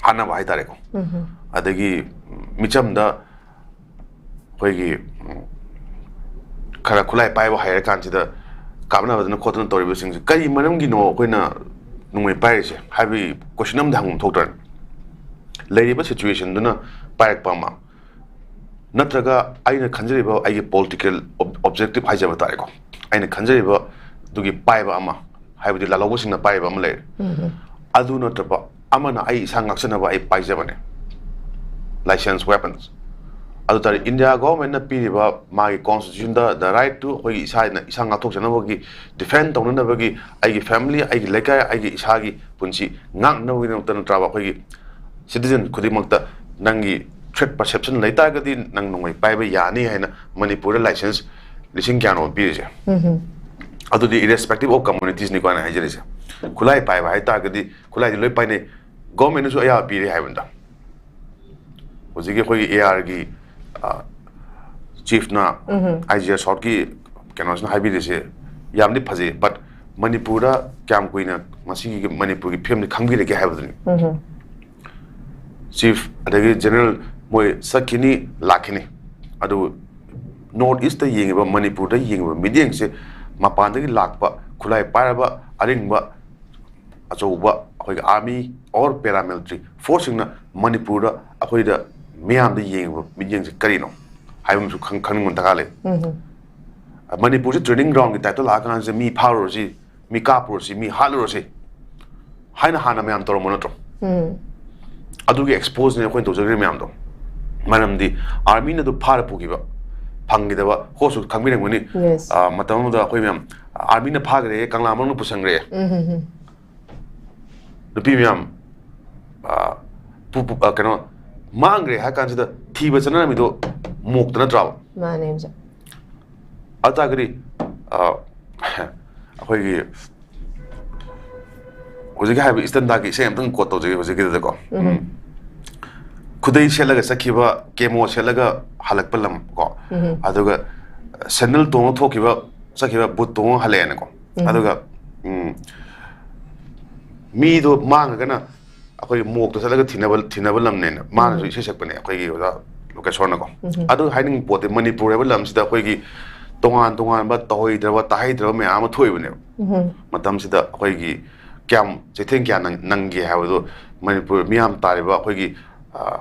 ꯍꯥꯠꯅꯕ ꯍꯥꯏꯇꯥꯔꯦꯀꯣ꯫ ꯑꯗꯒꯤ, ꯎꯝ, ꯃꯤꯆꯝꯗ ꯑꯩꯈꯣꯏꯒꯤ, ꯎꯝ, ꯈꯔ ꯈꯨꯠꯂꯥꯏ ꯄꯥꯏꯕ ꯍꯩꯔꯀꯥꯟꯁꯤꯗ ꯀꯥꯞꯅꯕꯗꯅ ꯈꯣꯠꯇꯅ ꯇꯧꯔꯤꯕꯁꯤꯡꯁꯦ ꯀꯔꯤ ꯃꯔꯝꯒꯤꯅꯣ ꯑꯩꯈꯣꯏꯅ ꯅꯣꯡꯃꯩ ꯄꯥꯏꯔꯤꯁꯦ ꯍꯥꯏꯕꯒꯤ question ꯑꯃꯗꯤ ꯍꯪꯐꯝ ꯊꯣꯛꯇ꯭ꯔꯅꯦ? ꯂꯩꯔꯤꯕ situationꯗꯨꯅ ꯄꯥꯏꯔꯛꯄ ꯑꯃ, ꯅꯠꯇ꯭ꯔꯒ ꯑꯩꯅ ꯈꯟꯖꯔꯤꯕ ꯑꯩꯒꯤ political ob-, objective ꯍꯥꯏꯖꯕ ꯇꯥꯔꯦꯀꯣ, ꯑꯩꯅ ꯈꯟꯖꯔꯤꯕ ꯑꯗꯨꯒꯤ ꯄꯥꯏꯕ ꯑꯃ, ꯍꯥꯏꯕꯗꯤ ꯂꯥꯜꯍꯧꯕꯁꯤꯡꯅ ꯄꯥꯏꯔꯤꯕ ꯑꯃ ꯂꯩꯔꯦ꯫ ꯑꯗꯨ ꯅꯠꯇ꯭ꯔꯕ ꯑꯃꯅ ꯑꯩ ꯏꯁꯥ ꯉꯥꯛꯆꯅꯕ ꯑꯩ ꯄꯥꯏꯖꯕꯅꯦ, licensed weapons꯫ ꯑꯗꯨ ꯇꯥꯔꯗꯤ India governmentꯅ ꯄꯤꯔꯤꯕ ꯃꯥꯒꯤ constitutionꯗ the right to ꯑꯩꯈꯣꯏꯒꯤ ꯏꯁꯥꯅ ꯏꯁꯥ ꯉꯥꯛꯊꯣꯛꯆꯅꯕꯒꯤ, defend ꯇꯧꯅꯅꯕꯒꯤ, ꯑꯩꯒꯤ family, ꯑꯩꯒꯤ ꯂꯩꯀꯥꯏ, ꯑꯩꯒꯤ ꯏꯁꯥꯒꯤ ꯄꯨꯟꯁꯤ ꯉꯥꯛꯅꯕꯒꯤꯗꯃꯛꯇ ꯅꯠꯇ꯭ꯔꯕ ꯑꯩꯈꯣꯏꯒꯤ citizen ꯈꯨꯗꯤꯡꯃꯛꯇ ꯅꯪꯒꯤ threat perception ꯂꯩꯇꯥꯔꯒꯗꯤ ꯅꯪ ꯅꯣꯡꯃꯩ ꯄꯥꯏꯕ ꯌꯥꯅꯤ ꯍꯥꯏꯅ ꯃꯅꯤꯄꯨꯔꯗ license ꯂꯤꯁꯤꯡ ꯀꯌꯥꯅꯣ ꯄꯤꯔꯤꯁꯦ? ꯑꯗꯨꯗꯤ irrespective of communitiesꯅꯤꯀꯣ ꯑꯩꯅ ꯍꯥꯏꯖꯔꯤꯁꯦ꯫ ꯈꯨꯠꯂꯥꯏ ꯄꯥꯏꯕ ꯍꯥꯏꯇꯥꯔꯒꯗꯤ ꯈꯨꯠꯂꯥꯏꯗꯤ ꯂꯣꯏ ꯄꯥꯏꯅꯩ, governmentꯅꯁꯨ ꯑꯌꯥꯕ ꯄꯤꯔꯦ ꯍꯥꯏꯕꯅꯤꯗ꯫ ꯍꯧꯖꯤꯛꯀꯤ ꯑꯩꯈꯣꯏꯒꯤ ARꯒꯤ, ꯑ, chiefꯅ, IGR Southꯀꯤ ꯀꯩꯅꯣꯁꯤꯅ ꯍꯥꯏꯕꯤꯔꯤꯁꯦ ꯌꯥꯝꯗꯤ ꯐꯖꯩ, but ꯃꯅꯤꯄꯨꯔꯗ ꯀꯌꯥꯝ ꯀꯨꯏꯅ ꯃꯁꯤꯒꯤ ꯃꯅꯤꯄꯨꯔꯒꯤ ꯐꯤꯕꯝꯁꯤ ꯈꯪꯕꯤꯔꯒꯦ ꯍꯥꯏꯕꯗꯨꯅꯤ꯫ ꯎꯝ꯫ ꯆꯤꯐ ꯑꯗꯒꯤ ꯖꯦꯅꯔꯦꯜ ꯃꯣꯏ ꯆꯠꯈꯤꯅꯤ, ꯂꯥꯛꯈꯤꯅꯤ, ꯑꯗꯨꯕꯨ ꯅꯣꯔꯠ ꯏꯁꯇ ꯌꯦꯡꯉꯤꯕ, ꯃꯅꯤꯄꯨꯔꯗ ꯌꯦꯡꯉꯤꯕ ꯃꯤꯠꯌꯦꯡꯁꯦ ꯃꯄꯥꯟꯗꯒꯤ ꯂꯥꯛꯄ ꯈꯨꯠꯂꯥꯏ ꯄꯥꯏꯔꯕ ꯑꯔꯤꯡꯕ ꯑꯆꯧꯕ ꯑꯩꯈꯣꯏꯒꯤ army or paramilitary forceꯁꯤꯡꯅ ꯃꯅꯤꯄꯨꯔꯗ ꯑꯩꯈꯣꯏꯗ ꯃꯤꯌꯥꯝꯗ ꯌꯦꯡꯉꯤꯕ ꯃꯤꯠꯌꯦꯡꯁꯦ ꯀꯔꯤꯅꯣ ꯍꯥꯏꯕ ꯑꯃꯁꯨ ꯈꯪ-, ꯈꯪꯅꯤꯡꯕ ꯗꯔꯀꯥꯔ ꯂꯩ꯫ ꯎꯝ꯫ ꯃꯅꯤꯄꯨꯔꯁꯤ training groundꯀꯤ typeꯇ ꯂꯥꯛꯑꯀꯥꯟꯁꯤꯗ ꯃꯤ ꯐꯥꯔꯨꯔꯁꯤ, ꯃꯤ ꯀꯥꯞꯄꯨꯔꯁꯤ, ꯃꯤ ꯍꯥꯠꯂꯨꯔꯁꯤ ꯍꯥꯏꯅ ꯍꯥꯟꯅ ꯃꯌꯥꯝ ꯇꯧꯔꯝꯕ ꯅꯠꯇ꯭ꯔꯣ? ꯎꯝ꯫ ꯑꯗꯨꯒꯤ exposeꯅꯦ ꯑꯩꯈꯣꯏꯅ ꯇꯧꯖꯈ꯭ꯔꯤꯕ ꯃꯌꯥꯝꯗꯣ꯫ ꯃꯔꯝꯗꯤ armyꯅ ꯑꯗꯨ ꯐꯥꯔ ꯄꯨꯈꯤꯕ, ꯐꯪꯈꯤꯗꯕ, ꯍꯣꯁꯨ ꯈꯪꯕꯤꯔꯝꯒꯅꯤ꯫ Yes꯫ ꯑ, ꯃꯇꯝ ꯑꯃꯗ ꯑꯩꯈꯣꯏ ꯃꯌꯥꯝ, "armyꯅ ꯐꯥꯈ꯭ꯔꯦ, ꯀꯪꯂꯥ ꯃꯅꯨꯡꯗ ꯄꯨꯁꯟꯈ꯭ꯔꯦ"꯫ ꯎꯝ, ꯎꯝ, ꯎꯝ꯫ ꯅꯨꯄꯤ ꯃꯌꯥꯝ, ꯑ, ꯄꯨ-, ꯄꯨ-, ꯑ, ꯀꯩꯅꯣ, ꯃꯥꯡꯈ꯭ꯔꯦ ꯍꯥꯏ ꯀꯥꯟꯁꯤꯗ ꯊꯤꯕ ꯆꯠꯅꯔꯝꯃꯤꯗꯣ ꯃꯣꯛꯇ ꯅꯠꯇ꯭ꯔꯥꯕ? ꯃꯥꯅꯦ, ꯑꯣꯖꯥ꯫ ꯑꯗꯨ ꯇꯥꯔꯒꯗꯤ, ꯑ, ꯑꯩꯈꯣꯏꯒꯤ ꯍꯧꯖꯤꯛꯀꯤ ꯍꯥꯏꯔꯤꯕ ꯏꯁꯇꯟꯗꯥꯒꯤ ꯏꯁꯩ ꯑꯝꯇꯪ quote ꯇꯧꯖꯒꯦ ꯍꯧꯖꯤꯛꯀꯤꯗꯨꯗꯀꯣ꯫ ꯎꯝ꯫ ꯎꯝ꯫ ꯈꯨꯗꯩ ꯁꯦꯠꯂꯒ ꯆꯠꯈꯤꯕ, ꯀꯦꯃꯣ ꯁꯦꯠꯂꯒ ꯍꯜꯂꯛꯄ ꯂꯝ ꯀꯣ꯫ ꯎꯝ꯫ ꯑꯗꯨꯒ ꯁꯦꯟꯗꯜ ꯇꯣꯡꯉ ꯊꯣꯛꯈꯤꯕ, ꯆꯠꯈꯤꯕ, ꯕꯨꯠ ꯇꯣꯡꯉ ꯍꯜꯂꯛꯑꯦꯅꯀꯣ꯫ ꯎꯝ꯫ ꯑꯗꯨꯒ, ꯎꯝ, ꯃꯤꯗꯣ ꯃꯥꯡꯉꯒꯅ ꯑꯩꯈꯣꯏ ꯃꯣꯛꯇ ꯆꯠꯂꯒ ꯊꯤꯅꯕ, ꯊꯤꯅꯕ ꯂꯝꯅꯦꯅ ꯃꯥꯅꯁꯨ ꯎꯝ꯫ ꯏꯁꯩ ꯁꯛꯄꯅꯦ ꯑꯩꯈꯣꯏꯒꯤ ꯑꯣꯖꯥ ꯂꯣꯀꯦꯁꯣꯔꯅꯀꯣ꯫ ꯎꯝ꯫ ꯑꯗꯨ ꯍꯥꯏꯅꯤꯡꯕ ꯄꯣꯠꯇꯤ ꯃꯅꯤꯄꯨꯔ ꯍꯥꯏꯕ ꯂꯝꯁꯤꯗ ꯑꯩꯈꯣꯏꯒꯤ ꯇꯣꯉꯥꯟ ꯇꯣꯉꯥꯟꯕ ꯇꯧꯍꯩꯗ꯭ꯔꯕ ꯇꯥꯍꯩꯗ꯭ꯔꯕ ꯃꯌꯥꯝ ꯑꯃ ꯊꯣꯛꯏꯕꯅꯦꯕ꯫ ꯎꯝ꯫ ꯃꯇꯝꯁꯤꯗ ꯑꯩꯈꯣꯏꯒꯤ ꯀꯌꯥꯝ ꯆꯩꯊꯦꯡ ꯀꯌꯥ ꯅꯪ-, ꯅꯪꯒꯦ ꯍꯥꯏꯕꯗꯣ ꯃꯅꯤꯄꯨꯔ ꯃꯤꯌꯥꯝ ꯇꯥꯔꯤꯕ ꯑꯩꯈꯣꯏꯒꯤ, ꯑ,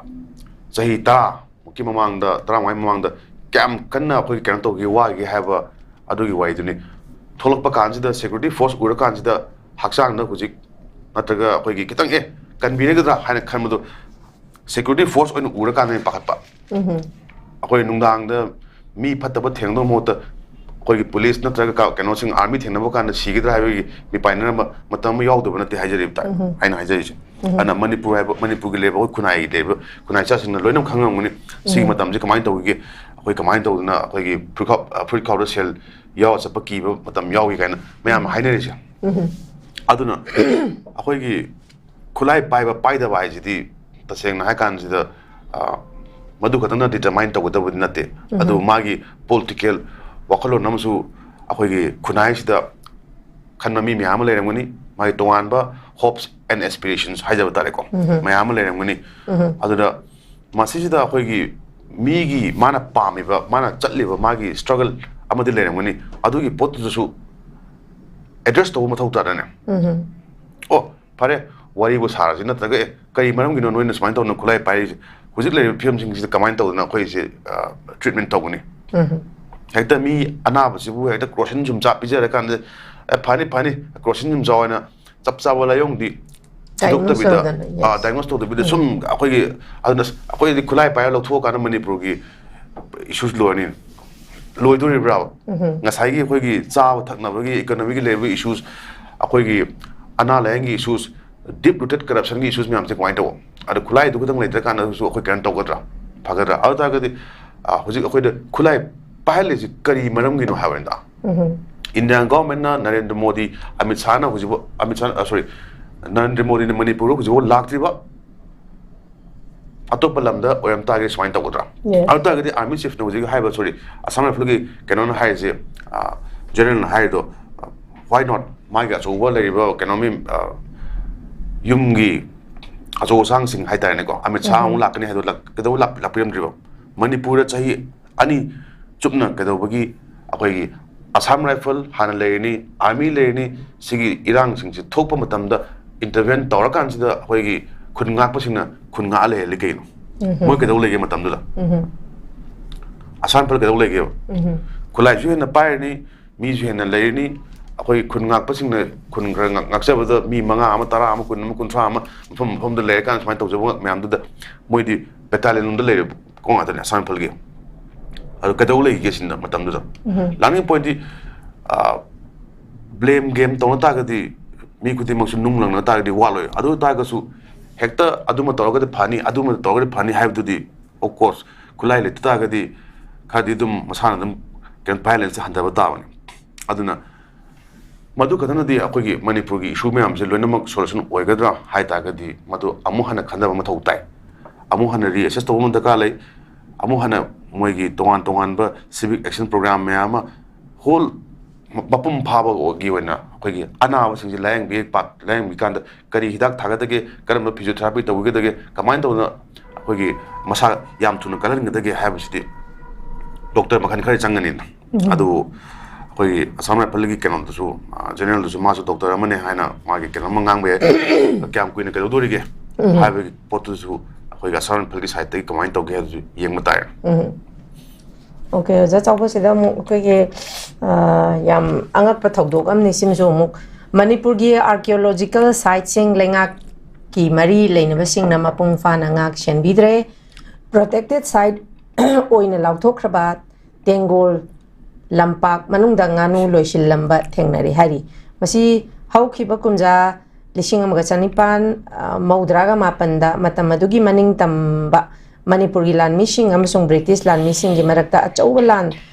ꯆꯍꯤ ꯇꯔꯥ ꯃꯨꯛꯀꯤ ꯃꯃꯥꯡꯗ, ꯇꯔꯥꯃꯉꯥꯒꯤ ꯃꯃꯥꯡꯗ ꯀꯌꯥꯝ ꯀꯟꯅ ꯑꯩꯈꯣꯏ ꯀꯩꯅꯣ ꯇꯧꯒꯦ, ꯋꯥꯒꯦ ꯍꯥꯏꯕ ꯑꯗꯨꯒꯤ ꯋꯥꯔꯤꯗꯨꯅꯤ꯫ ꯊꯣꯛꯂꯛꯄ ꯀꯥꯟꯁꯤꯗ security force ꯎꯔꯀꯥꯟꯁꯤꯗ ꯍꯛꯆꯥꯡꯗ ꯍꯧꯖꯤꯛ ꯅꯠꯇ꯭ꯔꯒ ꯑꯩꯈꯣꯏꯒꯤ ꯈꯤꯇꯪ, "ꯑꯦ, ꯀꯟꯕꯤꯔꯒꯗ꯭ꯔꯥ?" ꯍꯥꯏꯅ ꯈꯟꯕꯗꯣ security force ꯑꯣꯏꯅ ꯎꯔꯀꯥꯟꯗ ꯑꯩꯅ ꯄꯥꯈꯠꯄ꯫ ꯎꯝꯍꯨꯝ꯫ ꯑꯩꯈꯣꯏ ꯅꯨꯡꯗꯥꯡꯗ ꯃꯤ ꯐꯠꯇꯕ ꯊꯦꯡꯅꯗꯧꯕ ꯃꯍꯨꯠꯇ ꯑꯩꯈꯣꯏꯒꯤ ꯄꯨꯂꯤꯁ ꯅꯠꯇ꯭ꯔꯒ ꯀ-, ꯀꯩꯅꯣꯁꯤꯡ, army ꯊꯦꯡꯅꯕ ꯀꯥꯟꯗ ꯁꯤꯒꯗ꯭ꯔꯥ ꯍꯥꯏꯕꯒꯤ ꯃꯤꯄꯥꯏꯅꯔꯝꯕ ꯃꯇꯝ ꯑꯃ ꯌꯥꯎꯗꯕ ꯅꯠꯇꯦ ꯍꯥꯏꯖꯔꯤꯕ ꯇꯥꯏ꯫ ꯎꯝꯍꯨꯝ꯫ ꯑꯩꯅ ꯍꯥꯏꯖꯔꯤꯁꯦ꯫ ꯎꯝꯍꯨꯝ꯫ ꯑꯗꯨꯅ ꯃꯅꯤꯄꯨꯔ ꯍꯥꯏꯕ, ꯃꯅꯤꯄꯨꯔꯒꯤ ꯂꯩꯔꯤꯕ ꯑꯩꯈꯣꯏ ꯈꯨꯟꯅꯥꯏꯒꯤ ꯂꯩꯔꯤꯕ ꯈꯨꯟꯅꯥꯏ ꯏꯆꯥꯁꯤꯡꯅ ꯂꯣꯏꯅꯃꯛ ꯈꯪꯉꯝꯒꯅꯤ꯫ ꯁꯤꯒꯤ ꯎꯝ꯫ ꯃꯇꯝꯁꯦ ꯀꯃꯥꯏꯅ ꯇꯧꯈꯤꯒꯦ, ꯑꯩꯈꯣꯏ ꯀꯃꯥꯏꯅ ꯇꯧꯗꯅ ꯑꯩꯈꯣꯏꯒꯤ ꯐꯨꯔꯤꯠꯈꯥꯎ-, ꯑ, ꯐꯨꯔꯤꯠꯈꯥꯎꯗ ꯁꯦꯜ ꯌꯥꯎꯔ ꯆꯠꯄ ꯀꯤꯕ ꯃꯇꯝ ꯌꯥꯎꯈꯤ ꯀꯥꯏꯅ ꯃꯌꯥꯝ ꯎꯝ꯫ ꯍꯥꯏꯅꯔꯤꯁꯦ꯫ ꯎꯝꯍꯨꯝ꯫ ꯑꯗꯨꯅ ꯑꯩꯈꯣꯏꯒꯤ ꯈꯨꯠꯂꯥꯏ ꯄꯥꯏꯕ ꯄꯥꯏꯗꯕ ꯍꯥꯏꯁꯤꯗꯤ ꯇꯁꯦꯡꯅ ꯍꯥꯏ ꯀꯥꯟꯁꯤꯗ, ꯑ, ꯃꯗꯨ ꯈꯛꯇꯪꯅ determine ꯇꯧꯒꯗꯕꯗꯤ ꯅꯠꯇꯦ꯫ ꯎꯝꯍꯨꯝ꯫ ꯑꯗꯨꯕꯨ ꯃꯥꯒꯤ political ꯋꯥꯈꯜꯂꯣꯟ ꯑꯃꯁꯨ ꯑꯩꯈꯣꯏꯒꯤ ꯈꯨꯟꯅꯥꯏꯁꯤꯗ ꯈꯟꯕ ꯃꯤ ꯃꯌꯥꯝ ꯑꯃ ꯂꯩꯔꯝꯒꯅꯤ, ꯃꯥꯒꯤ ꯇꯣꯉꯥꯟꯕ hopes and aspirations ꯍꯥꯏꯖꯕ ꯇꯥꯔꯦꯀꯣ, ꯃꯌꯥꯝ ꯑꯃ ꯂꯩꯔꯝꯒꯅꯤ꯫ ꯑꯗꯨꯗ ꯃꯁꯤꯁꯤꯗ ꯑꯩꯈꯣꯏꯒꯤ ꯃꯤꯒꯤ, ꯃꯥꯅ ꯄꯥꯝꯃꯤꯕ, ꯃꯥꯅ ꯆꯠꯂꯤꯕ ꯃꯥꯒꯤ struggle ꯑꯃꯗꯤ ꯂꯩꯔꯝꯒꯅꯤ, ꯑꯗꯨꯒꯤ ꯄꯣꯠꯇꯨꯗꯁꯨ address ꯇꯧꯕ ꯃꯊꯧ ꯇꯥꯗ꯭ꯔꯅꯦ? ꯑꯣ, ꯐꯔꯦ, ꯋꯥꯔꯤꯕꯨ ꯁꯥꯔꯁꯤ, ꯅꯠꯇ꯭ꯔꯒ, "ꯑꯦ, ꯀꯔꯤ ꯃꯔꯝꯒꯤꯅꯣ ꯅꯣꯏꯅ ꯁꯨꯃꯥꯏꯅ ꯇꯧꯗꯅ ꯈꯨꯠꯂꯥꯏ ꯄꯥꯏꯔꯤꯁꯦ? ꯍꯧꯖꯤꯛ ꯂꯩꯔꯤꯕ ꯐꯤꯕꯝꯁꯤꯡꯁꯤꯗ ꯀꯃꯥꯏꯅ ꯇꯧꯗꯅ ꯑꯩꯈꯣꯏꯁꯦ, ꯑ, treatment ꯇꯧꯒꯅꯤ?" ꯍꯦꯛꯇ ꯃꯤ ꯑꯅꯥꯕꯁꯤꯕꯨ ꯍꯦꯛꯇ Crocin ꯁꯨꯝ ꯆꯥ ꯄꯤꯖꯔꯀꯥꯟꯗ, "ꯑꯦ, ꯐꯅꯤ, ꯐꯅꯤ, Crocin ꯁꯨꯝ ꯆꯥꯎ" ꯍꯥꯏꯅ ꯆꯞ ꯆꯥꯕ ꯂꯥꯏꯑꯣꯡꯗꯤ ꯊꯤꯗꯣꯛꯇꯕꯤꯗ, ꯇꯧꯗꯅ, yes. ꯑ, diagnose ꯇꯧꯗꯕꯤꯗ ꯁꯨꯝ ꯑꯩꯈꯣꯏꯒꯤ, ꯑꯗꯨꯅ ꯑꯩꯈꯣꯏꯗꯤ ꯈꯨꯠꯂꯥꯏ ꯄꯥꯏꯔ ꯂꯧꯊꯣꯛꯑꯀꯥꯟꯗ ꯃꯅꯤꯄꯨꯔꯒꯤ issues ꯂꯣꯏꯔꯅꯤ꯫ ꯂꯣꯏꯗꯣꯔꯤꯕ꯭ꯔꯥ? ꯉꯁꯥꯏꯒꯤ ꯑꯩꯈꯣꯏꯒꯤ ꯆꯥꯕ ꯊꯛꯅꯕꯒꯤ, economyꯒꯤ ꯂꯩꯔꯤꯕ issues, ꯑꯩꯈꯣꯏꯒꯤ ꯑꯅꯥ ꯂꯥꯏꯌꯦꯡꯒꯤ issues, deep rooted corruptionꯒꯤ issues ꯃꯌꯥꯝꯁꯦ ꯀꯃꯥꯏꯅ ꯇꯧꯕ? ꯑꯗꯣ ꯈꯨꯠꯂꯥꯏꯗꯨ ꯈꯛꯇꯪ ꯂꯩꯇ꯭ꯔꯀꯥꯟꯗꯁꯨ ꯑꯩꯈꯣꯏ ꯀꯩꯅꯣ ꯇꯧꯒꯗ꯭ꯔꯥ? ꯐꯒꯗ꯭ꯔꯥ? ꯑꯗꯨ ꯇꯥꯔꯒꯗꯤ, ꯑ, ꯍꯧꯖꯤꯛ ꯑꯩꯈꯣꯏꯗ ꯈꯨꯠꯂꯥꯏ ꯄꯥꯏꯍꯜꯂꯤꯁꯤ ꯀꯔꯤ ꯃꯔꯝꯒꯤꯅꯣ ꯍꯥꯏꯕꯅꯤꯗ? Indian governmentꯅ ꯅꯔꯦꯟꯗ꯭ꯔ ꯃꯣꯗꯤ, ꯑꯃꯤꯠ ꯁꯥꯍꯅ ꯍꯧꯖꯤꯛꯐꯥꯎ, ꯑꯃꯤꯠ ꯁꯥꯍ, ꯑ, sorry, ꯅꯔꯦꯟꯗ꯭ꯔ ꯃꯣꯗꯤꯅ ꯃꯅꯤꯄꯨꯔꯗ ꯍꯧꯖꯤꯛꯐꯥꯎ ꯂꯥꯛꯇ꯭ꯔꯤꯕ, ꯑꯇꯣꯞꯄ ꯂꯝꯗ ꯑꯣꯏꯔꯝ ꯇꯥꯔꯒꯗꯤ ꯁꯨꯃꯥꯏꯅ ꯇꯧꯒꯗ꯭ꯔꯥ? Yes. ꯑꯗꯨ ꯇꯥꯔꯒꯗꯤ army chiefꯅ ꯍꯧꯖꯤꯛ ꯍꯥꯏꯕ, sorry, Assam Rifleꯒꯤ ꯀꯩꯅꯣꯅ ꯍꯥꯏꯔꯤꯁꯦ, ꯑ, generalꯅ ꯍꯥꯏꯔꯤꯗꯣ, ꯑ, why not? ꯃꯥꯒꯤ ꯑꯆꯧꯕ ꯂꯩꯔꯤꯕ ꯀꯩꯅꯣ ꯃꯤ, ꯑ, ꯌꯨꯝꯒꯤ ꯑꯆꯧ ꯑꯁꯥꯡꯁꯤꯡ ꯍꯥꯏꯇꯥꯔꯦꯅꯦꯀꯣ, ꯑꯃꯤꯠ ꯁꯥꯍ ꯑꯃꯨꯛ ꯂꯥꯛꯀꯅꯤ ꯍꯥꯏꯗꯣ ꯂꯥꯛ-, ꯀꯩꯗꯧꯕ ꯂꯥꯛ-, ꯂꯥꯛꯄꯤꯔꯝꯗ꯭ꯔꯤꯕ? ꯃꯅꯤꯄꯨꯔꯗ ꯆꯍꯤ ꯑꯅꯤ ꯆꯨꯞꯅ ꯀꯩꯗꯧꯕꯒꯤ ꯑꯩꯈꯣꯏꯒꯤ Assam Rifle ꯍꯥꯟꯅ ꯂꯩꯔꯤꯅꯤ, army ꯂꯩꯔꯤꯅꯤ, ꯁꯤꯒꯤ ꯏꯔꯥꯡꯁꯤꯡꯁꯤ ꯊꯣꯛꯄ ꯃꯇꯝꯗ intervene ꯇꯧꯔꯀꯥꯟꯁꯤꯗ ꯑꯩꯈꯣꯏꯒꯤ ꯈꯨꯟ ꯉꯥꯛꯄꯁꯤꯡꯅ ꯈꯨꯟ ꯉꯥꯛꯑ ꯂꯩꯍꯜꯂꯤ ꯀꯩꯅꯣ? ꯃꯣꯏ ꯀꯩꯗꯧ ꯂꯩꯒꯦ ꯃꯇꯝꯗꯨꯗ? Assam Rifle ꯀꯩꯗꯧ ꯂꯩꯒꯦꯕ? ꯈꯨꯠꯂꯥꯏꯁꯨ ꯍꯦꯟꯅ ꯄꯥꯏꯔꯅꯤ, ꯃꯤꯁꯨ ꯍꯦꯟꯅ ꯂꯩꯔꯅꯤ꯫ ꯑꯩꯈꯣꯏ ꯈꯨꯟ ꯉꯥꯛꯄꯁꯤꯡꯅ ꯈꯨꯟ ꯈꯔ ꯉꯥꯛ-, ꯉꯥꯛꯆꯕꯗ ꯃꯤ ꯃꯉꯥ ꯑꯃ, ꯇꯔꯥ ꯑꯃ, ꯀꯨꯟ ꯑꯃ, ꯀꯨꯟꯊ꯭ꯔꯥ ꯑꯃ ꯃꯐꯝ ꯃꯐꯝꯗ ꯂꯩꯔꯀꯥꯟꯗ ꯁꯨꯃꯥꯏꯅ ꯇꯧꯖꯕ ꯃꯌꯥꯝꯗꯨꯗ ꯃꯣꯏꯗꯤ battalion ꯂꯣꯝꯗ ꯂꯩꯔꯦ ꯀꯣ ꯉꯥꯛꯇꯅꯦ Assam Rifleꯒꯤ꯫ ꯑꯗꯨ ꯀꯩꯗꯧ ꯂꯩꯒꯦ ꯁꯤꯅ ꯃꯇꯝꯗꯨꯗ? ꯂꯥꯛꯅꯤꯡ point ꯗꯤ, ꯑ, blame game ꯇꯧꯅ ꯇꯥꯔꯒꯗꯤ ꯃꯤ ꯈꯨꯗꯤꯡꯃꯛꯁꯨ ꯅꯨꯡ ꯂꯪꯅ ꯇꯥꯔꯒꯗꯤ ꯋꯥꯠꯂꯣꯏ꯫ ꯑꯗꯨ ꯑꯣꯏ ꯇꯥꯔꯒꯁꯨ ꯍꯦꯛꯇ ꯑꯗꯨꯃ ꯇꯧꯔꯒꯗꯤ ꯐꯅꯤ, ꯑꯗꯨꯃ ꯇꯧꯔꯒꯗꯤ ꯐꯅꯤ ꯍꯥꯏꯕꯗꯨꯗꯤ, of course, ꯈꯨꯠꯂꯥꯏ ꯂꯩꯇ ꯇꯥꯔꯒꯗꯤ ꯈꯔꯗꯤ ꯑꯗꯨꯝ ꯃꯁꯥꯅ ꯑꯗꯨꯝ ꯀꯩꯅꯣ violence ꯁꯦ ꯍꯟꯊꯕ ꯇꯥꯕꯅꯤ꯫ ꯑꯗꯨꯅ ꯃꯗꯨ ꯈꯛꯇꯅꯗꯤ ꯑꯩꯈꯣꯏꯒꯤ ꯃꯅꯤꯄꯨꯔꯒꯤ issue ꯃꯌꯥꯝꯁꯦ ꯂꯣꯏꯅꯃꯛ solution ꯑꯣꯏꯒꯗ꯭ꯔꯥ ꯍꯥꯏ ꯇꯥꯔꯒꯗꯤ ꯃꯗꯨ ꯑꯃꯨꯛ ꯍꯟꯅ ꯈꯟꯊꯕ ꯃꯊꯧ ꯇꯥꯏ꯫ ꯑꯃꯨꯛ ꯍꯟꯅ reassess ꯇꯧꯕ ꯑꯃ ꯗꯔꯀꯥꯔ ꯂꯩ꯫ ꯑꯃꯨꯛ ꯍꯟꯅ ꯃꯣꯏꯒꯤ ꯇꯣꯉꯥꯟ ꯇꯣꯉꯥꯟꯕ civic action program ꯃꯌꯥꯝ ꯑꯃ whole ꯃ- ꯃꯄꯨꯡ ꯐꯥꯕꯒꯤ ꯑꯣꯏꯅ ꯑꯩꯈꯣꯏꯒꯤ ꯑꯅꯥꯕꯁꯤꯡꯁꯦ ꯂꯥꯌꯦꯡꯕꯤ ꯄꯥꯛ ꯂꯥꯌꯦꯡꯕꯤ ꯀꯥꯟꯗ ꯀꯔꯤ ꯍꯤꯗꯥꯛ ꯊꯥꯒꯗꯒꯦ, ꯀꯔꯝꯕ ꯐꯤꯖꯤꯑꯣꯊꯦꯔꯥꯄꯤ ꯇꯧꯒꯗꯒꯦ, ꯀꯃꯥꯏꯅ ꯇꯧꯗꯅ ꯑꯩꯈꯣꯏꯒꯤ ꯃꯁꯥ ꯌꯥꯝ ꯊꯨꯅ ꯀꯜꯍꯟꯒꯗꯒꯦ ꯍꯥꯏꯕꯁꯤꯗꯤ ꯗꯣꯛꯇꯔ ꯃꯈꯜ ꯈꯔ ꯆꯪꯒꯅꯤꯅ꯫ ꯑꯗꯨ ꯑꯩꯈꯣꯏꯒꯤ ꯑꯁꯥꯝ ꯔꯥꯏꯐꯜꯒꯤ ꯀꯩꯅꯣꯗꯨꯁꯨ, ꯖꯦꯅꯔꯦꯜꯗꯨꯁꯨ, ꯃꯥꯁꯨ ꯗꯣꯛꯇꯔ ꯑꯃꯅꯦ ꯍꯥꯏꯅ ꯃꯥꯒꯤ ꯀꯩꯅꯣꯝꯃ ꯉꯥꯡꯕ ꯌꯥꯏ꯫ ꯀꯌꯥꯝ ꯀꯨꯏꯅ ꯀꯩꯗꯧꯗꯣꯔꯤꯒꯦ ꯍꯥꯏꯕꯒꯤ ꯄꯣꯠꯇꯨꯁꯨ ꯑꯩꯈꯣꯏꯒꯤ ꯑꯁꯥꯝ ꯔꯥꯏꯐꯜꯒꯤ ꯁꯥꯏꯠꯇꯒꯤ ꯀꯃꯥꯏꯅ ꯇꯧꯒꯦ ꯍꯥꯏꯕꯗꯨꯁꯨ ꯌꯦꯡꯕ ꯇꯥꯔꯦ꯫ ꯎꯝ꯫ ꯑꯣꯀꯦ, ꯑꯣꯖꯥ ꯆꯥꯎꯕꯁꯤꯗ ꯑꯃꯨꯛ ꯑꯩꯈꯣꯏꯒꯤ, ꯑ, ꯌꯥꯝ ꯑꯉꯛꯄ ꯊꯧꯗꯣꯛ ꯑꯃꯅꯤ꯫ ꯁꯤꯃꯁꯨ ꯑꯃꯨꯛ ꯃꯅꯤꯄꯨꯔꯒꯤ ꯑꯥꯔꯀꯤꯑꯣꯂꯣꯖꯤꯀꯦꯜ ꯁꯥꯏꯠꯁꯤꯡ ꯂꯩꯉꯥꯛꯀꯤ ꯃꯔꯤ ꯂꯩꯅꯕꯁꯤꯡꯅ ꯃꯄꯨꯡ ꯐꯥꯅ ꯉꯥꯛ ꯁꯦꯟꯕꯤꯗ꯭ꯔꯦ꯫ ꯄ꯭ꯔꯣꯇꯦꯛꯇꯦꯠ ꯁꯥꯏꯠ ꯑꯣꯏꯅ ꯂꯥꯎꯊꯣꯛꯈ꯭ꯔꯕ ꯇꯦꯡꯒꯣꯜ ꯂꯝꯄꯥꯛ ꯃꯅꯨꯡꯗ ꯉꯥꯅꯨ ꯂꯣꯏꯁꯤꯜꯂꯝꯕ ꯊꯦꯡꯅꯔꯦ ꯍꯥꯏꯔꯤ꯫ ꯃꯁꯤ ꯍꯧꯈꯤꯕ ꯀꯨꯝꯖꯥ ꯂꯤꯁꯤꯡ ꯑꯃꯒ ꯆꯅꯤꯄꯥꯟ ꯃꯧꯗ꯭ꯔꯥꯒ ꯃꯥꯄꯟꯗ ꯃꯇꯝ ꯑꯗꯨꯒꯤ ꯃꯅꯤꯡ ꯇꯝꯕ ꯃꯅꯤꯄꯨꯔꯒꯤ ꯂꯥꯟꯃꯤꯁꯤꯡ ꯑꯃꯁꯨꯡ ꯕ꯭ꯔꯤꯇꯤꯁ ꯂꯥꯟꯃꯤꯁꯤꯡꯒꯤ ꯃꯔꯛꯇ ꯑꯆꯧꯕ ꯂꯥꯟ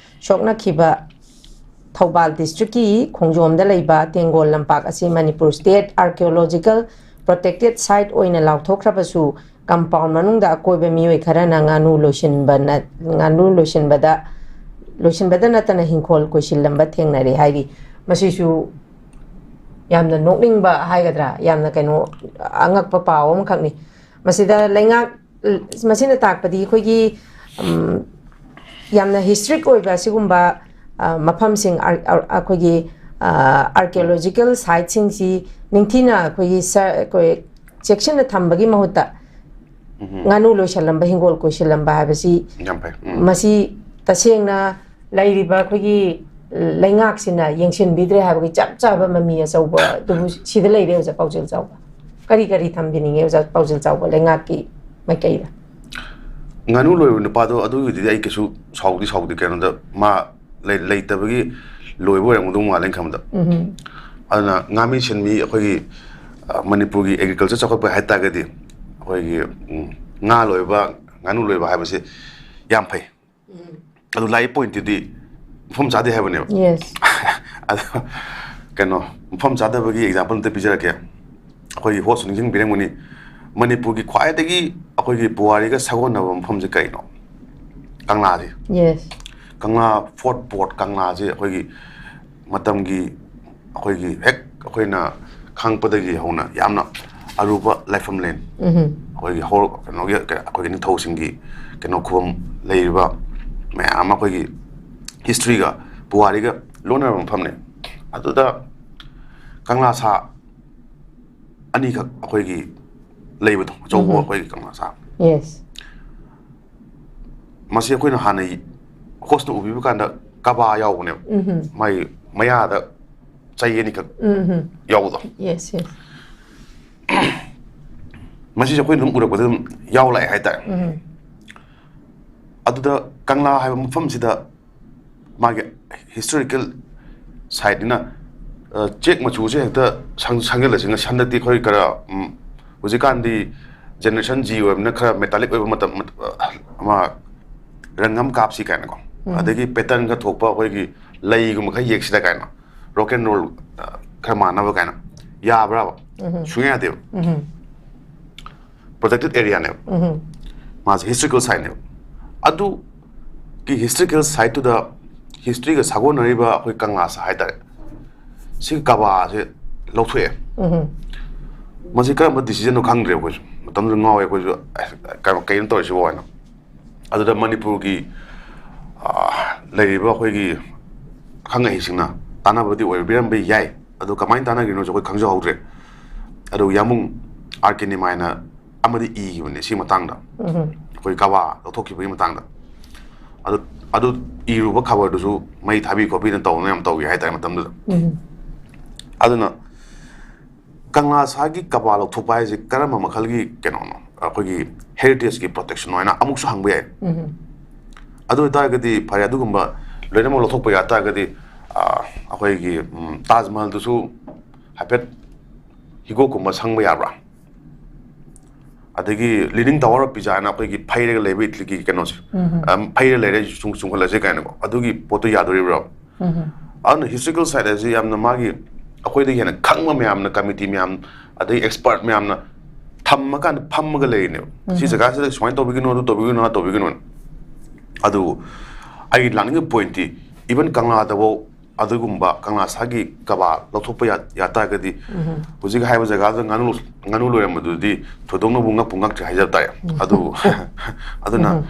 ꯁꯣꯛꯅꯈꯤꯕ ꯊꯧꯕꯥꯜ ꯗꯤꯁꯇ꯭ꯔꯤꯛꯀꯤ ꯈꯣꯡꯖꯣꯝꯗ ꯂꯩꯕ ꯇꯦꯡꯒꯣꯜ ꯂꯝꯄꯥꯛ ꯑꯁꯤ Manipur state archaeological protected site ꯑꯣꯏꯅ ꯂꯥꯎꯊꯣꯛꯈ꯭ꯔꯕꯁꯨ, ꯀꯝꯄꯥꯎꯟ ꯃꯅꯨꯡꯗ ꯑꯀꯣꯏꯕ ꯃꯤꯑꯣꯏ ꯈꯔꯅ ꯉꯥꯅꯨ ꯂꯣꯏꯁꯤꯟꯕꯅ-, ꯉꯥꯅꯨ ꯂꯣꯏꯁꯤꯟꯕꯗ, ꯂꯣꯏꯁꯤꯟꯕꯗ ꯅꯠꯇꯅ ꯍꯤꯡꯈꯣꯜ ꯀꯣꯏꯁꯤꯜꯂꯝꯕ ꯊꯦꯡꯅꯔꯦ ꯍꯥꯏꯔꯤ꯫ ꯃꯁꯤꯁꯨ ꯌꯥꯝꯅ ꯅꯣꯛꯅꯤꯡꯕ ꯍꯥꯏꯒꯗ꯭ꯔꯥ, ꯌꯥꯝꯅ ꯀꯩꯅꯣ, ꯑꯉꯛꯄ ꯄꯥꯎ ꯑꯃꯈꯛꯅꯤ꯫ ꯃꯁꯤꯗ ꯂꯩꯉꯥꯛ, ꯃꯁꯤꯅ ꯇꯥꯛꯄꯗꯤ ꯑꯩꯈꯣꯏꯒꯤ, ꯎꯝ, ꯌꯥꯝꯅ ꯍꯤꯁꯇ꯭ꯔꯤꯛ ꯑꯣꯏꯕ ꯑꯁꯤꯒꯨꯝꯕ, ꯑ, ꯃꯐꯝꯁꯤꯡ, ꯑꯥꯔ-, ꯑꯥꯔ-, ꯑꯩꯈꯣꯏꯒꯤ, ꯑ, ꯑꯥꯔꯀꯤꯑꯣꯂꯣꯖꯤꯀꯦꯜ ꯁꯥꯏꯠꯁꯤꯡꯁꯤ ꯅꯤꯡꯊꯤꯅ ꯑꯩꯈꯣꯏꯒꯤ ꯁ-, ꯑꯩꯈꯣꯏ ꯆꯦꯛꯁꯤꯟꯅ ꯊꯝꯕꯒꯤ ꯃꯍꯨꯠꯇ ꯉꯥꯅꯨ ꯂꯣꯏꯁꯤꯜꯂꯝꯕ, ꯍꯤꯡꯒꯣꯜ ꯀꯣꯏꯁꯤꯜꯂꯝꯕ ꯍꯥꯏꯕꯁꯤ, ꯌꯥꯝ ꯐꯩ꯫ ꯎꯝ꯫ ꯃꯁꯤ ꯇꯁꯦꯡꯅ ꯂꯩꯔꯤꯕ ꯑꯩꯈꯣꯏꯒꯤ ꯂꯩꯉꯥꯛꯁꯤꯅ ꯌꯦꯡꯁꯤꯟꯕꯤꯗ꯭ꯔꯦ ꯍꯥꯏꯕꯒꯤ ꯆꯞ ꯆꯥꯕ ꯃꯃꯤ ꯑꯆꯧꯕ ꯑꯗꯨꯕꯨ ꯁꯤꯗ ꯂꯩꯔꯦ, ꯑꯣꯖꯥ ꯄꯥꯎꯖꯦꯜ ꯆꯥꯎꯕ꯫ ꯀꯔꯤ ꯀꯔꯤ ꯊꯝꯕꯤꯅꯤꯡꯉꯦ, ꯑꯣꯖꯥ ꯄꯥꯎꯖꯦꯜ ꯆꯥꯎꯕ, ꯂꯩꯉꯥꯛꯀꯤ ꯃꯥꯏꯀꯩꯗ? ꯉꯥꯅꯨ ꯂꯣꯏꯕ ꯅꯨꯄꯥꯗꯣ ꯑꯗꯨꯒꯤꯗꯨꯗꯤ ꯑꯩ ꯀꯩꯁꯨ ꯁꯥꯎꯗꯤ ꯁꯥꯎꯗꯦ꯫ ꯀꯩꯅꯣꯗ ꯃꯥ ꯂꯩ-, ꯂꯩꯇꯕꯒꯤ ꯂꯣꯏꯕ ꯑꯣꯏꯔꯝꯒꯗꯧ ꯃꯥꯜꯂꯦ ꯑꯩꯅ ꯈꯟꯕꯗ꯫ ꯎꯝ꯫ ꯑꯗꯨꯅ ꯉꯥꯃꯤ ꯁꯦꯟꯃꯤ ꯑꯩꯈꯣꯏꯒꯤ, ꯑ, ꯃꯅꯤꯄꯨꯔꯒꯤ ꯑꯦꯒ꯭ꯔꯤꯀꯜꯆꯔ ꯆꯥꯎꯈꯠꯄ ꯍꯥꯏ ꯇꯥꯔꯒꯗꯤ ꯑꯩꯈꯣꯏꯒꯤ, ꯎꯝ, ꯉꯥ ꯂꯣꯏꯕ, ꯉꯥꯅꯨ ꯂꯣꯏꯕ ꯍꯥꯏꯕꯁꯤ ꯌꯥꯝ ꯐꯩ꯫ ꯑꯗꯨ ꯂꯥꯛꯏ ꯄꯣꯏꯟꯠꯇꯨꯗꯤ ꯃꯐꯝ ꯆꯥꯗꯦ ꯍꯥꯏꯕꯅꯦꯕ꯫ ꯌꯦꯁ꯫ ꯑꯗꯣ ꯀꯩꯅꯣ, ꯃꯐꯝ ꯆꯥꯗꯕꯒꯤ ꯑꯦꯛꯖꯥꯝꯄꯜ ꯑꯝꯇ ꯄꯤꯖꯔꯛꯀꯦ꯫ ꯑꯩꯈꯣꯏꯒꯤ ꯍꯣꯁꯁꯨ ꯅꯤꯡꯁꯤꯡꯕꯤꯔꯝꯒꯅꯤ, ꯃꯅꯤꯄꯨꯔꯒꯤ ꯈ꯭ꯋꯥꯏꯗꯒꯤ ꯑꯩꯈꯣꯏꯒꯤ ꯄꯨꯋꯥꯔꯤꯒ ꯁꯥꯒꯣꯟꯅꯕ ꯃꯐꯝꯁꯦ ꯀꯩꯅꯣ? ꯀꯪꯂꯥꯁꯦ꯫ ꯌꯦꯁ꯫ ꯀꯪꯂꯥ, ꯐꯣꯔꯠ ꯕꯣꯔꯗ ꯀꯪꯂꯥꯁꯦ ꯑꯩꯈꯣꯏꯒꯤ ꯃꯇꯝꯒꯤ ꯑꯩꯈꯣꯏꯒꯤ ꯍꯦꯛ ꯑꯩꯈꯣꯏꯅ ꯈꯪꯉꯛꯄꯗꯒꯤ ꯍꯧꯅ ꯌꯥꯝꯅ ꯑꯔꯨꯕ ꯂꯥꯏꯐꯝ ꯂꯦꯟ, ꯑꯩꯈꯣꯏꯒꯤ ꯍꯧꯔꯛ ꯀꯩꯅꯣꯒꯤ ꯑꯩꯈꯣꯏꯒꯤ ꯅꯤꯡꯊꯧꯁꯤꯡꯒꯤ ꯀꯩꯅꯣ ꯈꯨꯕꯝ ꯂꯩꯔꯤꯕ ꯃꯌꯥꯝ ꯑꯃ ꯑꯩꯈꯣꯏꯒꯤ ꯍꯤꯁꯇ꯭ꯔꯤꯒ ꯄꯨꯋꯥꯔꯤꯒ ꯂꯣꯟꯅꯔꯕ ꯃꯐꯝꯅꯦ꯫ ꯑꯗꯨꯗ ꯀꯪꯂꯥ ꯁꯥ ꯑꯅꯤꯈꯛ ꯑꯩꯈꯣꯏꯒꯤ ꯂꯩꯕꯗꯣ, ꯑꯆꯧꯕ ꯑꯩꯈꯣꯏꯒꯤ ꯀꯪꯂꯥ ꯁꯥ, ꯌꯦꯁ ꯃꯁꯤ ꯑꯩꯈꯣꯏꯅ ꯍꯥꯟꯅ ꯍꯣꯁꯅ ꯎꯕꯤꯕ ꯀꯥꯟꯗ ꯀꯕꯥ ꯌꯥꯎꯕꯅꯦꯕ, ꯃꯥꯒꯤ ꯃꯌꯥꯗ ꯆꯩ ꯑꯅꯤꯈꯛ ꯌꯥꯎꯕꯗꯣ꯫ ꯌꯦꯁ ꯌꯦꯁ ꯃꯁꯤꯁꯦ ꯑꯩꯈꯣꯏꯅ ꯑꯗꯨꯝ ꯎꯔꯛꯄꯗ ꯑꯗꯨꯝ ꯌꯥꯎ ꯂꯥꯛꯑꯦ ꯍꯥꯏꯇꯥꯔꯦ꯫ ꯑꯗꯨꯗ ꯀꯪꯂꯥ ꯍꯥꯏꯕ ꯃꯐꯝꯁꯤꯗ ꯃꯥꯒꯤ ꯍꯤꯁꯇꯣꯔꯤꯀꯦꯜ ꯁꯥꯏꯠꯅꯤꯅ, ꯑ, ꯆꯦꯛ ꯃꯆꯨꯁꯦ ꯍꯦꯛꯇ ꯁꯪ-, ꯁꯪꯖꯜꯂꯁꯤ꯫ ꯉꯁꯤ ꯍꯟꯗꯛꯇꯤ ꯑꯩꯈꯣꯏ ꯈꯔ, ꯎꯝ, ꯍꯧꯖꯤꯛꯀꯥꯟꯗꯤ ꯖꯦꯅꯦꯔꯦꯁꯟ ꯖꯤ ꯑꯣꯏꯕꯅꯤꯅ ꯈꯔ ꯃꯦꯇꯥꯂꯤꯛ ꯑꯣꯏꯕ ꯃꯇꯝ, ꯃꯠ-, ꯑ, ꯑꯃ ꯔꯪ ꯑꯃ ꯀꯥꯞꯁꯤ ꯀꯥꯏꯅꯀꯣ, ꯑꯗꯒꯤ ꯄꯦꯇꯔꯟ ꯈꯔ ꯊꯣꯛꯄ ꯑꯩꯈꯣꯏꯒꯤ ꯂꯩꯒꯨꯝꯕ ꯈꯔ ꯌꯦꯛꯁꯤꯗ ꯀꯥꯏꯅ, ꯔꯣꯛ ꯑꯦꯟ ꯔꯣꯜ, ꯑ, ꯈꯔ ꯃꯥꯟꯅꯕ ꯀꯥꯏꯅ꯫ ꯌꯥꯕ꯭ꯔꯥꯕ? ꯁꯨꯡꯌꯥ ꯌꯥꯗꯦꯕ꯫ ꯄ꯭ꯔꯣꯇꯦꯛꯇꯦꯠ ꯑꯦꯔꯤꯌꯥꯅꯦꯕ, ꯃꯥꯁꯦ ꯍꯤꯁꯇ꯭ꯔꯤꯀꯦꯜ ꯁꯥꯏꯠꯅꯦꯕ꯫ ꯑꯗꯨꯒꯤ ꯍꯤꯁꯇ꯭ꯔꯤꯀꯦꯜ ꯁꯥꯏꯠꯇꯨꯗ ꯍꯤꯁꯇ꯭ꯔꯤꯒ ꯁꯥꯒꯣꯟꯅꯔꯤꯕ ꯑꯩꯈꯣꯏ ꯀꯪꯂꯥꯁꯥ ꯍꯥꯏꯇꯥꯔꯦ, ꯁꯤꯒꯤ ꯀꯕꯥꯁꯦ ꯂꯧꯊꯣꯛꯑꯦ꯫ ꯃꯁꯤ ꯀꯔꯝꯕ ꯗꯤꯁꯤꯖꯟꯅꯣ ꯈꯪꯗ꯭ꯔꯦ ꯑꯩꯈꯣꯏꯁꯨ, ꯃꯇꯝꯗꯨꯗ ꯉꯥꯎꯋꯦ ꯑꯩꯈꯣꯏꯁꯨ꯫ "ꯑꯁ, ꯀꯩꯅꯣ, ꯀꯩꯅꯣ ꯇꯧꯔꯤꯁꯤꯕꯣ?" ꯍꯥꯏꯅ꯫ ꯑꯗꯨꯗ ꯃꯅꯤꯄꯨꯔꯒꯤ, ꯑ, ꯂꯩꯔꯤꯕ ꯑꯩꯈꯣꯏꯒꯤ ꯑꯈꯪ ꯑꯍꯩꯁꯤꯡꯅ ꯇꯥꯟꯅꯕꯗꯤ ꯑꯣꯏꯕꯤꯔꯝꯕ ꯌꯥꯏ, ꯑꯗꯣ ꯀꯃꯥꯏꯅ ꯇꯥꯟꯅꯈꯤꯕꯅꯣꯁꯨ ꯑꯩꯈꯣꯏ ꯈꯪꯖꯍꯧꯗ꯭ꯔꯦ꯫ ꯑꯗꯨ ꯌꯥꯝꯕꯨꯡ ꯑꯥꯔ ꯀꯦ ꯅꯤꯃꯥꯏꯅ ꯑꯃꯗꯤ ꯏꯈꯤꯕꯅꯦ ꯁꯤ ꯃꯇꯥꯡꯗ, ꯑꯩꯈꯣꯏ ꯀꯕꯥ ꯂꯧꯊꯣꯛꯈꯤꯕꯒꯤ ꯃꯇꯥꯡꯗ꯫ ꯑꯗꯨ, ꯑꯗꯨ ꯏꯔꯨꯕ ꯈꯕꯔꯗꯨꯁꯨ ꯃꯩ ꯊꯥꯕꯤ ꯈꯣꯠꯄꯤꯅ ꯇꯧꯗꯅ ꯌꯥꯝ ꯇꯧꯈꯤ ꯍꯥꯏꯇꯥꯔꯦ ꯃꯇꯝꯗꯨꯗ꯫ ꯑꯗꯨꯅ ꯀꯪꯂꯥꯁꯥꯒꯤ ꯀꯕꯥ ꯂꯧꯊꯣꯛꯄ ꯍꯥꯏꯁꯦ ꯀꯔꯝꯕ ꯃꯈꯜꯒꯤ ꯀꯩꯅꯣꯅꯣ? ꯑꯩꯈꯣꯏꯒꯤ ꯍꯦꯔꯤꯇꯦꯖꯀꯤ ꯄ꯭ꯔꯣꯇꯦꯛꯁꯟ ꯍꯥꯏꯅ ꯑꯃꯨꯛꯁꯨ ꯍꯪꯕ ꯌꯥꯏ꯫ ꯑꯗꯨ ꯑꯣꯏꯇꯥꯔꯒꯗꯤ ꯐꯔꯦ, ꯑꯗꯨꯒꯨꯝꯕ ꯂꯣꯏꯅꯃꯛ ꯂꯧꯊꯣꯛꯄ ꯌꯥ ꯇꯥꯔꯒꯗꯤ, ꯑ, ꯑꯩꯈꯣꯏꯒꯤ, ꯎꯝ, ꯇꯥꯖ ꯃꯍꯜꯗꯨꯁꯨ ꯍꯥꯏꯐꯦꯠ ꯍꯤꯒꯣꯛꯀꯨꯝꯕ ꯁꯪꯕ ꯌꯥꯕ꯭ꯔꯥ? ꯑꯗꯒꯤ ꯂꯤꯅꯤꯡ ꯇꯋꯥꯔ ꯑꯣꯐ ꯄꯤꯖꯥ ꯍꯥꯏꯅ ꯑꯩꯈꯣꯏꯒꯤ ꯐꯩꯔꯒ ꯂꯩꯕ ꯏꯠꯂꯤꯒꯤ ꯀꯩꯅꯣꯁꯦ, ꯑꯝ, ꯐꯩꯔ ꯂꯩꯔꯦ, ꯁꯨꯝ ꯆꯨꯝꯈꯠꯂꯁꯦ ꯀꯥꯏꯅꯀꯣ, ꯑꯗꯨꯒꯤ ꯄꯣꯠꯇꯣ ꯌꯥꯗꯣꯔꯤꯕ꯭ꯔꯥ? ꯑꯗꯨꯅ ꯍꯤꯁꯇꯣꯔꯤꯀꯦꯜ ꯁꯥꯏꯠ ꯍꯥꯏꯁꯦ ꯌꯥꯝꯅ ꯃꯥꯒꯤ, ꯑꯩꯈꯣꯏꯗꯒꯤ ꯍꯦꯟꯅ ꯈꯪꯕ ꯃꯌꯥꯝꯅ, ꯀꯃꯤꯇꯤ ꯃꯌꯥꯝ, ꯑꯗꯩ ꯑꯦꯛꯁꯄꯔꯠ ꯃꯌꯥꯝꯅ ꯊꯝꯃꯀꯥꯟꯗ ꯐꯝꯃꯒ ꯂꯩꯔꯤꯅꯦꯕ꯫ "ꯁꯤ ꯖꯒꯥꯁꯤꯗ ꯁꯨꯃꯥꯏꯅ ꯇꯧꯕꯤꯒꯅꯨ, ꯑꯗꯨ ꯇꯧꯕꯤꯒꯅꯨ, ꯑꯗꯥ ꯇꯧꯕꯤꯒꯅꯨ"꯫ ꯑꯗꯨꯕꯨ ꯑꯩꯒꯤ ꯂꯥꯛꯅꯤꯡꯕ ꯄꯣꯏꯟꯠꯇꯤ, ꯏꯚꯟ ꯀꯪꯂꯥꯗꯐꯥꯎ ꯑꯗꯨꯒꯨꯝꯕ ꯀꯪꯂꯥ ꯁꯥꯒꯤ ꯀꯕꯥ ꯂꯧꯊꯣꯛꯄ ꯌꯥ-, ꯌꯥ ꯇꯥꯔꯒꯗꯤ, ꯍꯧꯖꯤꯛ ꯍꯥꯏꯕ ꯖꯒꯥꯗꯨꯗ ꯉꯥꯅꯨ ꯂꯣ-, ꯉꯥꯅꯨ ꯂꯣꯏꯔꯝꯕꯗꯨꯗꯤ ꯊꯣꯏꯗꯣꯛꯅꯕꯨ ꯉꯛꯄꯨ ꯉꯛꯇ꯭ꯔꯦ ꯍꯥꯏꯖꯕ ꯇꯥꯔꯦ꯫ ꯑꯗꯨꯕꯨ ꯑꯗꯨꯅ,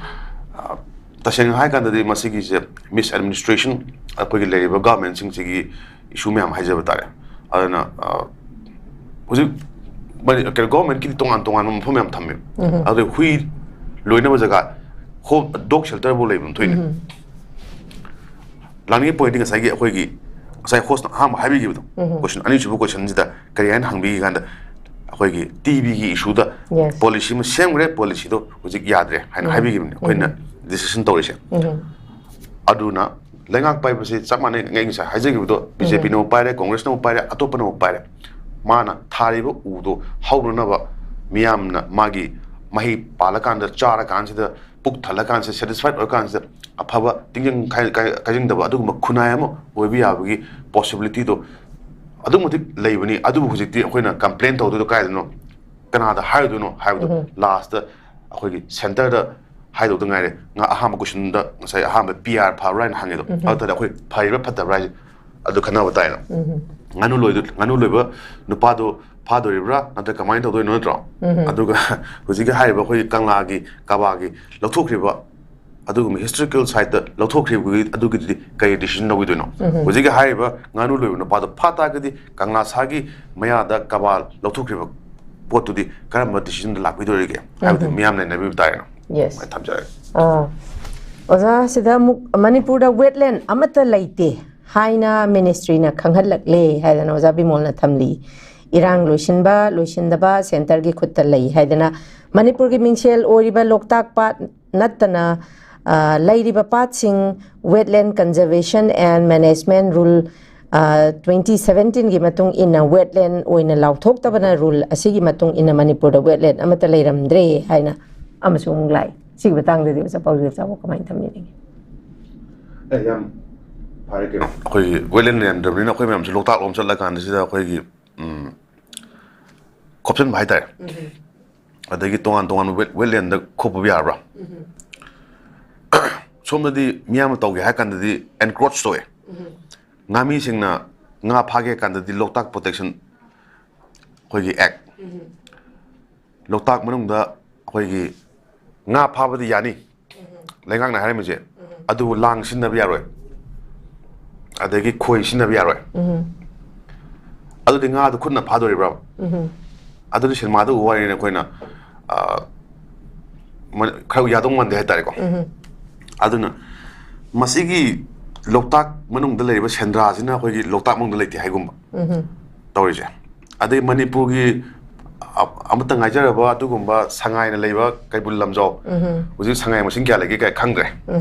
ꯑ, ꯇꯁꯦꯡꯅ ꯍꯥꯏ ꯀꯥꯟꯗꯗꯤ ꯃꯁꯤꯒꯤꯁꯦ ꯃꯤꯁ ꯑꯦꯗꯃꯤꯅꯤꯁꯇ꯭ꯔꯦꯁꯟ, ꯑꯩꯈꯣꯏꯒꯤ ꯂꯩꯔꯤꯕ ꯒꯚꯔꯟꯃꯦꯟꯁꯤꯡꯁꯤꯒꯤ ꯏꯁꯨ ꯃꯌꯥꯝ ꯍꯥꯏꯖꯕ ꯇꯥꯔꯦ꯫ ꯑꯗꯨꯅ, ꯑ, ꯍꯧꯖꯤꯛ ꯃꯅꯤ-, ꯀꯩꯅꯣ, ꯒꯚꯔꯟꯃꯦꯟꯀꯤꯗꯤ ꯇꯣꯉꯥꯟ ꯇꯣꯉꯥꯟꯕ ꯃꯐꯝ ꯌꯥꯝ ꯊꯝꯃꯦ꯫ ꯑꯗꯨ ꯍꯨꯏ ꯂꯣꯏꯅꯕ ꯖꯒꯥ, ꯍꯣ-, ꯗꯣꯒ ꯁꯦꯜꯇꯔꯐꯥꯎ ꯂꯩꯕ ꯑꯃ ꯊꯣꯛꯏꯅꯦ꯫ ꯂꯥꯛꯅꯤꯡꯉꯤ ꯄꯣꯏꯟꯠꯇꯤ ꯉꯁꯥꯏꯒꯤ ꯑꯩꯈꯣꯏꯒꯤ, ꯉꯁꯥꯏ ꯍꯣꯁꯅ ꯑꯍꯥꯟꯕ ꯍꯥꯏꯕꯤꯈꯤꯕꯗꯣ, ꯀꯣꯏꯁꯟ, ꯑꯅꯤꯁꯨꯕ ꯀꯣꯏꯁꯟꯁꯤꯗ ꯀꯔꯤ ꯍꯥꯏꯅ ꯍꯪꯕꯤꯒꯦ ꯀꯥꯟꯗ, ꯑꯩꯈꯣꯏꯒꯤ ꯇꯤ ꯕꯤꯒꯤ ꯏꯁꯨꯗ ꯄꯣꯂꯤꯁꯤ ꯑꯃ ꯁꯦꯝꯈ꯭ꯔꯦ, ꯄꯣꯂꯤꯁꯤꯗꯣ ꯍꯧꯖꯤꯛ ꯌꯥꯗ꯭ꯔꯦ ꯍꯥꯏꯅ ꯍꯥꯏꯕꯤꯈꯤꯕꯅꯤ꯫ ꯑꯩꯈꯣꯏꯅ ꯗꯤꯁꯤꯁꯟ ꯇꯧꯔꯤꯁꯦ꯫ ꯑꯗꯨꯅ ꯂꯩꯉꯥꯛ ꯄꯥꯏꯕꯁꯤ ꯆꯞ ꯃꯥꯟꯅꯩ, ꯑꯩ ꯉꯁꯥꯏ ꯍꯥꯏꯖꯈꯤꯕꯗꯣ, ꯕꯤ ꯖꯦ ꯄꯤꯅ ꯑꯃꯨꯛ ꯄꯥꯏꯔꯦ, ꯀꯣꯡꯒ꯭ꯔꯦꯁꯅ ꯑꯃꯨꯛ ꯄꯥꯏꯔꯦ, ꯑꯇꯣꯞꯄꯅ ꯑꯃꯨꯛ ꯄꯥꯏꯔꯦ, ꯃꯥꯅ ꯊꯥꯔꯤꯕ ꯎꯗꯣ ꯍꯧꯅꯅꯕ, ꯃꯤꯌꯥꯝꯅ ꯃꯥꯒꯤ ꯃꯍꯩ ꯄꯥꯜꯂꯀꯥꯟꯗ, ꯆꯥꯔꯀꯥꯟꯁꯤꯗ, ꯄꯨꯛ ꯊꯜꯂꯀꯥꯟꯁꯤꯗ, ꯁꯦꯇꯤꯁꯐꯥꯏꯠ ꯑꯣꯏꯔꯀꯥꯟꯁꯤꯗ, ꯑꯐꯕ ꯇꯤꯡꯖꯪ ꯈꯥꯏ-, ꯀꯥꯏ-, ꯀꯥꯏꯖꯪꯗꯕ ꯑꯗꯨꯒꯨꯝꯕ ꯈꯨꯟꯅꯥꯏ ꯑꯃ ꯑꯣꯏꯕ ꯌꯥꯕꯒꯤ ꯄꯣꯁꯤꯕꯤꯂꯤꯇꯤꯗꯣ ꯑꯗꯨꯛ ꯃꯇꯤꯛ ꯂꯩꯕꯅꯤ꯫ ꯑꯗꯨꯕꯨ ꯍꯧꯖꯤꯛꯇꯤ ꯑꯩꯈꯣꯏꯅ ꯀꯝꯄ꯭ꯂꯦꯟ ꯇꯧꯗꯣꯏꯗꯣ ꯀꯥꯏꯗꯅꯣ, ꯀꯅꯥꯗ ꯍꯥꯏꯔꯨꯗꯣꯏꯅꯣ ꯍꯥꯏꯕꯗꯣ, ꯂꯥꯁꯇ ꯑꯩꯈꯣꯏꯒꯤ ꯁꯦꯟꯇꯔꯗ ꯍꯥꯏꯗꯧꯗ ꯉꯥꯏꯔꯦ꯫ ꯉꯥ-, ꯑꯍꯥꯟꯕ ꯀꯣꯏꯁꯟꯗ ꯉꯁꯥꯏ ꯑꯍꯥꯟꯕ ꯄꯤ ꯑꯥꯔ ꯐꯕ꯭ꯔꯥ ꯍꯥꯏꯅ ꯍꯪꯉꯤꯗꯣ, ꯑꯗꯨ ꯇꯥꯔꯗꯤ ꯑꯩꯈꯣꯏ ꯐꯔꯤꯕ꯭ꯔꯥ ꯐꯠꯇꯕ꯭ꯔꯥ ꯍꯥꯏꯁꯦ ꯑꯗꯨ ꯈꯟꯅꯕ ꯇꯥꯏꯅ꯫ ꯉꯥꯅꯨ ꯂꯣꯏꯗ-, ꯉꯥꯅꯨ ꯂꯣꯏꯕ ꯅꯨꯄꯥꯗꯣ ꯐꯥꯗꯣꯔꯤꯕ꯭ꯔꯥ ꯅꯠꯇ꯭ꯔꯒ ꯀꯃꯥꯏꯅ ꯇꯧꯗꯣꯏꯅꯣ, ꯅꯠꯇ꯭ꯔꯣ? ꯑꯗꯨꯒ ꯍꯧꯖꯤꯛꯀꯤ ꯍꯥꯏꯔꯤꯕ ꯑꯩꯈꯣꯏꯒꯤ ꯀꯪꯂꯥꯒꯤ ꯀꯕꯥꯒꯤ ꯂꯧꯊꯣꯛꯈ꯭ꯔꯤꯕ ꯑꯗꯨꯒꯨꯝꯕ ꯍꯤꯁꯇꯣꯔꯤꯀꯦꯜ ꯁꯥꯏꯠꯇ ꯂꯧꯊꯣꯛꯈ꯭ꯔꯤꯕꯒꯤ ꯑꯗꯨꯒꯤꯗꯨꯗꯤ ꯀꯔꯤ ꯗꯤꯁꯤꯖꯟ ꯂꯧꯈꯤꯗꯣꯏꯅꯣ? ꯍꯧꯖꯤꯛꯀꯤ ꯍꯥꯏꯔꯤꯕ ꯉꯥꯅꯨ ꯂꯣꯏꯕ ꯅꯨꯄꯥꯗꯣ ꯐꯥ ꯇꯥꯔꯒꯗꯤ ꯀꯪꯂꯥ ꯁꯥꯒꯤ ꯃꯌꯥꯗ ꯀꯕꯥ ꯂꯧꯊꯣꯛꯈ꯭ꯔꯤꯕ ꯄꯣꯠꯇꯨꯗꯤ ꯀꯔꯝꯕ ꯗꯤꯁꯤꯖꯟꯗ ꯂꯥꯛꯄꯤꯗꯣꯔꯤꯒꯦ ꯍꯥꯏꯕꯗꯨ ꯃꯤꯌꯥꯝꯅ ꯅꯩꯅꯕꯤꯕ ꯇꯥꯔꯦꯅ꯫ ꯌꯦꯁ꯫ ꯑꯗꯨꯃꯥꯏꯅ ꯊꯝꯖꯔꯒꯦ꯫ ꯑꯥ꯫ ꯑꯣꯖꯥ, ꯁꯤꯗ ꯑꯃꯨꯛ ꯃꯅꯤꯄꯨꯔꯗ ꯋꯦꯠꯂꯦꯟ ꯑꯃꯠꯇ ꯂꯩꯇꯦ ꯍꯥꯏꯅ ꯃꯤꯅꯤꯁꯇ꯭ꯔꯤꯅ ꯈꯪꯍꯜꯂꯛꯂꯦ ꯍꯥꯏꯗꯅ ꯑꯣꯖꯥ ꯕꯤꯃꯣꯜꯅ ꯊꯝꯂꯤ꯫ ꯏꯔꯥꯡ ꯂꯣꯏꯁꯤꯟꯕ ꯂꯣꯏꯁꯤꯟꯗꯕ ꯁꯦꯟꯇꯔꯒꯤ ꯈꯨꯠꯇ ꯂꯩ ꯍꯥꯏꯗꯅ ꯃꯅꯤꯄꯨꯔꯒꯤ ꯃꯤꯡꯁꯦꯜ ꯑꯣꯏꯔꯤꯕ ꯂꯣꯛꯇꯥꯛ ꯄꯥꯠ ꯅꯠꯇꯅ, ꯑ, ꯂꯩꯔꯤꯕ ꯄꯥꯠꯁꯤꯡ Wetland Conservation and Management Rule, ꯑ, twenty seventeen ꯒꯤ ꯃꯇꯨꯡ ꯏꯟꯅ ꯋꯦꯠꯂꯦꯟ ꯑꯣꯏꯅ ꯂꯥꯎꯊꯣꯛꯇꯕꯅ ꯔꯨꯜ ꯑꯁꯤꯒꯤ ꯃꯇꯨꯡ ꯏꯟꯅ ꯃꯅꯤꯄꯨꯔꯗ ꯋꯦꯠꯂꯦꯟ ꯑꯃꯠꯇ ꯂꯩꯔꯝꯗ꯭ꯔꯦ ꯍꯥꯏꯅ ꯑꯃꯁꯨ ꯑꯃꯨꯛ ꯂꯥꯛꯏ꯫ ꯁꯤꯒꯤ ꯃꯇꯥꯡꯗꯗꯤ ꯑꯣꯖꯥ ꯄꯥꯎꯖꯦꯜ ꯆꯥꯎꯕ ꯀꯃꯥꯏꯅ ꯊꯝꯕꯤꯅꯤꯡꯉꯤ? ꯑꯦ, ꯌꯥꯝ ꯐꯔꯦ ꯀꯩꯅꯣ꯫ ꯑꯩꯈꯣꯏꯒꯤ ꯋꯦꯠꯂꯦꯟ ꯂꯩꯔꯝꯗ꯭ꯔꯕꯅꯤꯅ ꯑꯩꯈꯣꯏ ꯃꯌꯥꯝꯁꯨ ꯂꯣꯛꯇꯥꯛ ꯂꯣꯝ ꯆꯠꯂꯀꯥꯟꯗ ꯁꯤꯗ ꯑꯩꯈꯣꯏꯒꯤ, ꯎꯝ, ꯈꯣꯞꯆꯟꯕ ꯍꯥꯏꯇꯥꯔꯦ꯫ ꯑꯗꯒꯤ ꯇꯣꯉꯥꯟ ꯇꯣꯉꯥꯟꯕ ꯋꯦꯠ-, ꯋꯦꯠꯂꯦꯟꯗ ꯈꯣꯞꯄꯕ ꯌꯥꯔꯕ꯭ꯔꯥ? ꯁꯣꯝꯗꯗꯤ ꯃꯤꯌꯥꯝꯅ ꯇꯧꯒꯦ ꯍꯥꯏ ꯀꯥꯟꯗꯗꯤ ꯑꯦꯟꯀ꯭ꯔꯣꯆ ꯇꯧꯋꯦ꯫ ꯉꯥꯃꯤꯁꯤꯡꯅ ꯉꯥ ꯐꯥꯒꯦ ꯀꯥꯟꯗꯗꯤ ꯂꯣꯛꯇꯥꯛ ꯄ꯭ꯔꯣꯇꯦꯛꯁꯟ ꯑꯩꯈꯣꯏꯒꯤ ꯑꯦꯛ, ꯂꯣꯛꯇꯥꯛ ꯃꯅꯨꯡꯗ ꯑꯩꯈꯣꯏꯒꯤ ꯉꯥ ꯐꯥꯕꯗꯤ ꯌꯥꯅꯤ, ꯂꯩꯉꯥꯛꯅ ꯍꯥꯏꯔꯝꯃꯤꯁꯦ, ꯑꯗꯨꯕꯨ ꯂꯥꯡ ꯁꯤꯖꯤꯟꯅꯕ ꯌꯥꯔꯣꯏ, ꯑꯗꯒꯤ ꯈꯣꯏ ꯁꯤꯖꯤꯟꯅꯕ ꯌꯥꯔꯣꯏ꯫ ꯑꯗꯨꯗꯤ ꯉꯥꯗꯨ ꯈꯨꯠꯅ ꯐꯥꯗꯣꯔꯤꯕ꯭ꯔꯥ? ꯑꯗꯨꯗꯤ ꯁꯤꯅꯦꯃꯥꯗ ꯎꯕ ꯋꯥꯔꯤꯅꯤ ꯑꯩꯈꯣꯏꯅ, ꯑ, ꯃ-, ꯈꯔ ꯌꯥꯗꯧ ꯃꯥꯟꯗꯦ ꯍꯥꯏꯇꯥꯔꯦꯀꯣ꯫ ꯑꯗꯨꯅ ꯃꯁꯤꯒꯤ ꯂꯣꯛꯇꯥꯛ ꯃꯅꯨꯡꯗ ꯂꯩꯔꯤꯕ ꯁꯦꯟꯗ꯭ꯔꯥꯁꯤꯅ ꯑꯩꯈꯣꯏꯒꯤ ꯂꯣꯛꯇꯥꯛ ꯃꯅꯨꯡꯗ ꯂꯩꯇꯦ ꯍꯥꯏꯒꯨꯝꯕ ꯇꯧꯔꯤꯁꯦ꯫ ꯑꯗꯩ ꯃꯅꯤꯄꯨꯔꯒꯤ ꯑ-, ꯑꯃꯠꯇ ꯉꯥꯏꯖꯔꯕ ꯑꯗꯨꯒꯨꯝꯕ ꯁꯉꯥꯏꯅ ꯂꯩꯕ ꯀꯩꯕꯨꯜ ꯂꯝꯖꯥꯎ, ꯍꯧꯖꯤꯛ ꯁꯉꯥꯏ ꯃꯁꯤꯡ ꯀꯌꯥ ꯂꯩꯒꯦ ꯀꯥꯏ ꯈꯪꯗ꯭ꯔꯦ꯫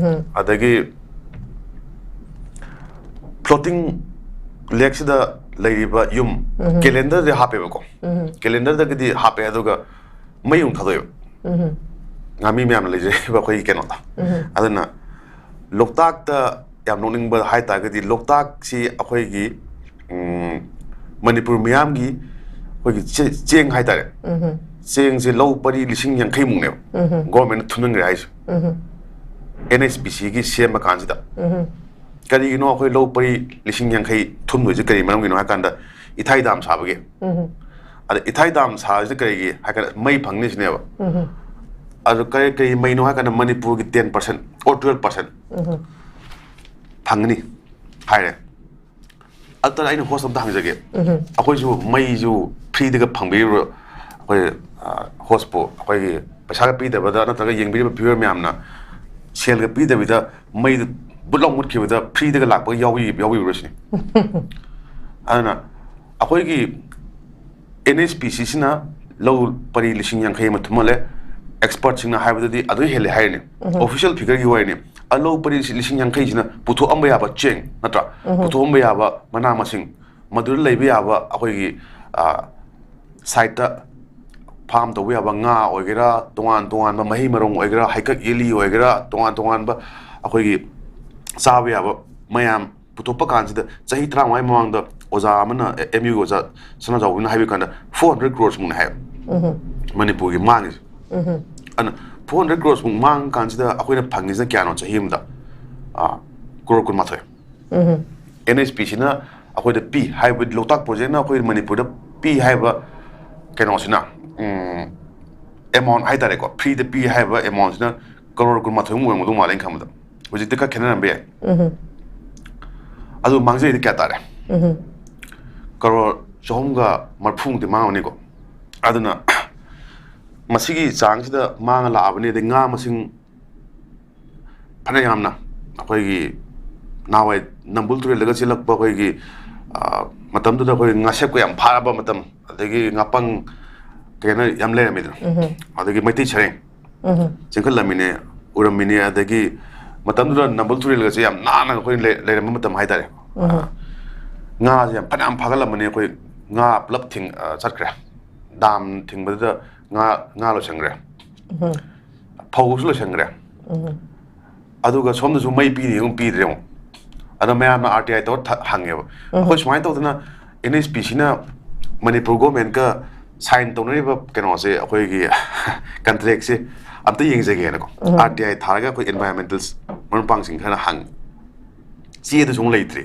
ꯑꯗꯒꯤ ꯐ꯭ꯂꯣꯇꯤꯡ ꯂꯦꯛꯁꯤꯗ ꯂꯩꯔꯤꯕ ꯌꯨꯝ, ꯀꯦꯂꯦꯟꯗꯔꯗ ꯍꯥꯞꯄꯦꯕꯀꯣ꯫ ꯀꯦꯂꯦꯟꯗꯔꯗꯒꯤꯗꯤ ꯍꯥꯞꯄꯦ, ꯑꯗꯨꯒ ꯃꯩ ꯑꯃꯨꯛ ꯊꯥꯗꯣꯛꯑꯦꯕ꯫ ꯉꯥꯃꯤ ꯃꯌꯥꯝꯅ ꯂꯩꯖꯔꯤꯕ ꯑꯩꯈꯣꯏꯒꯤ ꯀꯩꯅꯣꯗ꯫ ꯑꯗꯨꯅ ꯂꯣꯛꯇꯥꯛꯇ ꯌꯥꯝ ꯅꯣꯛꯅꯤꯡꯕ ꯍꯥꯏ ꯇꯥꯔꯒꯗꯤ, ꯂꯣꯛꯇꯥꯛꯁꯤ ꯑꯩꯈꯣꯏꯒꯤ, ꯎꯝ, ꯃꯅꯤꯄꯨꯔ ꯃꯤꯌꯥꯝꯒꯤ ꯑꯩꯈꯣꯏꯒꯤ ꯆꯦ-, ꯆꯦꯡ ꯍꯥꯏꯇꯥꯔꯦ꯫ ꯆꯦꯡꯁꯦ ꯂꯧ ꯄꯔꯤ ꯂꯤꯁꯤꯡ ꯌꯥꯡꯈꯩꯃꯨꯛꯅꯦꯕ ꯒꯣꯔꯃꯦꯟꯅ ꯊꯨꯝꯖꯤꯟꯈ꯭ꯔꯦ ꯍꯥꯏꯁꯦ꯫ ꯑꯦꯟ ꯑꯩꯆ ꯄꯤ ꯁꯤꯒꯤ ꯁꯦꯝꯕ ꯀꯥꯟꯁꯤꯗ꯫ ꯀꯔꯤꯒꯤꯅꯣ ꯑꯩꯈꯣꯏ ꯂꯧ ꯄꯔꯤ ꯂꯤꯁꯤꯡ ꯌꯥꯡꯈꯩ ꯊꯨꯝꯗꯣꯏꯁꯦ ꯀꯔꯤ ꯃꯔꯝꯒꯤꯅꯣ ꯍꯥꯏ ꯀꯥꯟꯗ, ꯏꯊꯥꯏ ꯗꯥꯝ ꯁꯥꯕꯒꯤ꯫ ꯑꯗ ꯏꯊꯥꯏ ꯗꯥꯝ ꯁꯥꯕꯁꯤꯗ ꯀꯔꯤꯒꯤ ꯍꯥꯏ ꯀꯥꯟꯗ ꯃꯩ ꯐꯪꯅꯤ ꯁꯤꯅꯦꯕ꯫ ꯑꯗꯣ ꯀꯔꯤ, ꯀꯔꯤ ꯃꯩꯅꯣ ꯍꯥꯏ ꯀꯥꯟꯗ ꯃꯅꯤꯄꯨꯔꯒꯤ ten percent or twelve percent ꯐꯪꯒꯅꯤ ꯍꯥꯏꯔꯦ꯫ ꯑꯗꯨꯗ ꯑꯩꯅ ꯍꯣꯁ ꯑꯝꯇ ꯍꯪꯖꯒꯦ꯫ ꯑꯩꯈꯣꯏꯁꯨ ꯃꯩꯁꯨ ꯐ꯭ꯔꯤꯗꯒ ꯐꯪꯕꯤꯔꯤꯕ꯭ꯔꯣ? ꯑꯩꯈꯣꯏ, ꯑ, ꯍꯣꯁꯄꯨ ꯑꯩꯈꯣꯏꯒꯤ ꯄꯩꯁꯥꯒ ꯄꯤꯗꯕꯗ ꯅꯠꯇ꯭ꯔꯒ ꯌꯦꯡꯕꯤꯔꯤꯕ ꯚ꯭ꯌꯨꯋꯔ ꯃꯌꯥꯝꯅ ꯁꯦꯜꯒ ꯄꯤꯗꯕꯤꯗ ꯃꯩꯗꯨ ꯕꯨꯠ ꯂꯥꯎ ꯃꯨꯠꯈꯤꯕꯗ ꯐ꯭ꯔꯤꯗꯒ ꯂꯥꯛꯄꯒ ꯌꯥꯎꯕꯤ-, ꯌꯥꯎꯕꯤꯕ꯭ꯔꯣ ꯁꯤꯅꯤ꯫ ꯑꯗꯨꯅ ꯑꯩꯈꯣꯏꯒꯤ ꯑꯦꯟ ꯑꯩꯆ ꯄꯤ ꯁꯤꯁꯤꯅ ꯂꯧ ꯄꯔꯤ ꯂꯤꯁꯤꯡ ꯌꯥꯡꯈꯩ ꯑꯃ ꯊꯨꯝꯍꯜꯂꯦ꯫ ꯑꯦꯛꯁꯄꯔꯠꯁꯤꯡꯅ ꯍꯥꯏꯕꯗꯗꯤ ꯑꯗꯨ ꯍꯦꯜꯂꯦ ꯍꯥꯏꯔꯤꯅꯤ꯫ ꯑꯣꯐꯤꯁꯤꯌꯦꯜ ꯐꯤꯒꯔꯒꯤ ꯋꯥꯔꯤꯅꯤ꯫ ꯑ, ꯂꯧ ꯄꯔꯤ ꯂꯤꯁꯤꯡ ꯌꯥꯡꯈꯩꯁꯤꯅ ꯄꯨꯊꯣꯛꯑꯝꯕ ꯌꯥꯕ ꯆꯦꯡ ꯅꯠꯇ꯭ꯔꯥ? ꯄꯨꯊꯣꯛꯑꯝꯕ ꯌꯥꯕ ꯃꯅꯥ ꯃꯁꯤꯡ, ꯃꯗꯨꯗ ꯂꯩꯕ ꯌꯥꯕ ꯑꯩꯈꯣꯏꯒꯤ, ꯑ, ꯁꯥꯏꯠꯇ ꯐꯥꯝ ꯇꯧꯕ ꯌꯥꯕ ꯉꯥ ꯑꯣꯏꯒꯦꯔꯥ, ꯇꯣꯉꯥꯟ ꯇꯣꯉꯥꯟꯕ ꯃꯍꯩ ꯃꯔꯣꯡ ꯑꯣꯏꯒꯦꯔꯥ, ꯍꯩꯀꯛ ꯌꯦꯂꯤ ꯑꯣꯏꯒꯦꯔꯥ, ꯇꯣꯉꯥꯟ ꯇꯣꯉꯥꯟꯕ ꯑꯩꯈꯣꯏꯒꯤ ꯆꯥꯕ ꯌꯥꯕ ꯃꯌꯥꯝ ꯄꯨꯊꯣꯛꯄ ꯀꯥꯟꯁꯤꯗ, ꯆꯍꯤ ꯇꯔꯥꯃꯉꯥꯒꯤ ꯃꯃꯥꯡꯗ ꯑꯣꯖꯥ ꯑꯃꯅ, ꯑꯦꯝ ꯌꯨꯒꯤ ꯑꯣꯖꯥ ꯁꯅꯥꯖꯥꯎꯕꯅ ꯍꯥꯏꯕ ꯀꯥꯟꯗ, four hundred crores ꯃꯨꯛꯅꯦ ꯍꯥꯏꯌꯦꯕ ꯃꯅꯤꯄꯨꯔꯒꯤ ꯃꯥꯡꯉꯤꯁꯦ꯫ ꯑꯗꯨꯅ four hundred crores ꯃꯨꯛ ꯃꯥꯡ ꯀꯥꯟꯁꯤꯗ ꯑꯩꯈꯣꯏꯅ ꯐꯪꯉꯤꯁꯤꯅ ꯀꯌꯥꯅꯣ? ꯆꯍꯤ ꯑꯃꯗ, ꯑꯥ, ꯀ꯭ꯔꯣꯔ ꯀꯨꯟꯃꯥꯊꯣꯏ꯫ ꯑꯦꯟ ꯑꯩꯆ ꯄꯤꯁꯤꯅ ꯑꯩꯈꯣꯏꯗ ꯄꯤ ꯍꯥꯏꯕꯗꯤ, ꯂꯣꯛꯇꯥꯛ ꯄ꯭ꯔꯣꯖꯦꯛꯅ ꯑꯩꯈꯣꯏ ꯃꯅꯤꯄꯨꯔꯗ ꯄꯤ ꯍꯥꯏꯕ ꯀꯩꯅꯣꯁꯤꯅ, ꯑꯦꯃꯥꯎꯟ ꯍꯥꯏ ꯇꯥꯔꯦꯀꯣ, ꯐ꯭ꯔꯤꯗ ꯄꯤ ꯍꯥꯏꯕ ꯑꯦꯃꯥꯎꯟꯁꯤꯅ ꯀꯔꯣꯔ ꯀꯨꯟꯃꯥꯊꯣꯏꯃꯨꯛ ꯑꯣꯏꯔꯝꯒꯗꯧ ꯃꯥꯜꯂꯦ ꯑꯩꯅ ꯈꯟꯕꯗ꯫ ꯍꯧꯖꯤꯛꯇꯤ ꯈꯔ ꯈꯦꯠꯅꯔꯝꯕ ꯌꯥꯏ꯫ ꯑꯗꯨ ꯃꯥꯡꯖꯩꯗꯤ ꯀꯌꯥ ꯇꯥꯔꯦ? ꯀꯔꯣꯔ ꯆꯍꯨꯝꯒ ꯃꯔꯐꯨꯃꯨꯛꯇꯤ ꯃꯥꯡꯉꯝꯅꯤꯀꯣ꯫ ꯑꯗꯨꯅ ꯃꯁꯤꯒꯤ ꯆꯥꯡꯁꯤꯗ ꯃꯥꯡꯉ ꯂꯥꯛꯑꯕꯅꯤ꯫ ꯑꯗꯩ ꯉꯥ ꯃꯁꯤꯡ ꯐꯅ ꯌꯥꯝꯅ ꯑꯩꯈꯣꯏꯒꯤ ꯅꯍꯥꯟꯋꯥꯏ ꯅꯝꯕꯨꯜ ꯇꯨꯔꯦꯜꯗꯒ ꯆꯦꯜꯂꯛꯄ ꯑꯩꯈꯣꯏꯒꯤ, ꯑ, ꯃꯇꯝꯗꯨꯗ ꯑꯩꯈꯣꯏ ꯉꯥꯁꯦꯞꯀ ꯌꯥꯝ ꯐꯥꯔꯕ ꯃꯇꯝ, ꯑꯗꯒꯤ ꯉꯥꯄꯪ ꯀꯩꯅꯣ ꯌꯥꯝ ꯂꯩꯔꯝꯃꯤꯗꯅ, ꯑꯗꯒꯤ ꯃꯩꯇꯩ ꯁꯔꯦꯡ ꯆꯦꯟꯈꯠꯂꯝꯃꯤꯅꯦ, ꯎꯔꯝꯃꯤꯅꯦ꯫ ꯑꯗꯒꯤ ꯃꯇꯝꯗꯨꯗ ꯅꯝꯕꯨꯜ ꯇꯨꯔꯦꯜꯒꯁꯦ ꯌꯥꯝ ꯅꯥꯟꯅ ꯑꯩꯈꯣꯏ ꯂꯩ-, ꯂꯩꯔꯝꯕ ꯃꯇꯝ ꯍꯥꯏꯇꯥꯔꯦ꯫ ꯉꯥꯁꯦ ꯌꯥꯝ ꯐꯅꯌꯥꯝ ꯐꯥꯒꯠꯂꯝꯕꯅꯦ꯫ ꯑꯩꯈꯣꯏ ꯉꯥ ꯄꯨꯂꯞ ꯊꯤꯡ-, ꯑ, ꯆꯠꯈ꯭ꯔꯦ, ꯗꯥꯝ ꯊꯤꯡꯕꯗꯨꯗ ꯉꯥ, ꯉꯥ ꯂꯣꯏꯁꯟꯈ꯭ꯔꯦ, ꯐꯧꯁꯨ ꯂꯣꯏꯁꯟꯈ꯭ꯔꯦ꯫ ꯑꯗꯨꯒ ꯁꯣꯝꯗꯁꯨ ꯃꯩ ꯄꯤꯅꯤ ꯑꯃꯨꯛ ꯄꯤꯗ꯭ꯔꯦ ꯑꯃꯨꯛ꯫ ꯑꯗꯣ ꯃꯌꯥꯝꯅ ꯑꯥꯔ ꯇꯤ ꯑꯥꯏ ꯇꯧꯔ ꯊ-, ꯍꯪꯉꯦꯕ, "ꯑꯩꯈꯣꯏ ꯁꯨꯃꯥꯏꯅ ꯇꯧꯗꯅ ꯑꯦꯟ ꯑꯩꯆ ꯄꯤ ꯁꯤꯅ ꯃꯅꯤꯄꯨꯔ ꯒꯣꯔꯃꯦꯟꯀ ꯁꯥꯏꯟ ꯇꯧꯅꯔꯤꯕ ꯀꯩꯅꯣꯁꯦ, ꯑꯩꯈꯣꯏꯒꯤ ꯀꯟꯇ꯭ꯔꯦꯛꯁꯦ ꯑꯝꯇ ꯌꯦꯡꯖꯒꯦꯅꯀꯣ"꯫ ꯑꯥꯔ ꯇꯤ ꯑꯥꯏ ꯊꯥꯔꯒ ꯑꯩꯈꯣꯏ ꯏꯟꯚꯥꯏꯔꯣꯟꯃꯦꯟꯇꯦꯜ ꯃꯔꯨꯞ ꯃꯄꯥꯡꯁꯤꯡ ꯈꯔꯅ ꯍꯪꯉꯤ꯫ ꯆꯦꯗꯨꯁꯨ ꯑꯃꯨꯛ ꯂꯩꯇ꯭ꯔꯤ꯫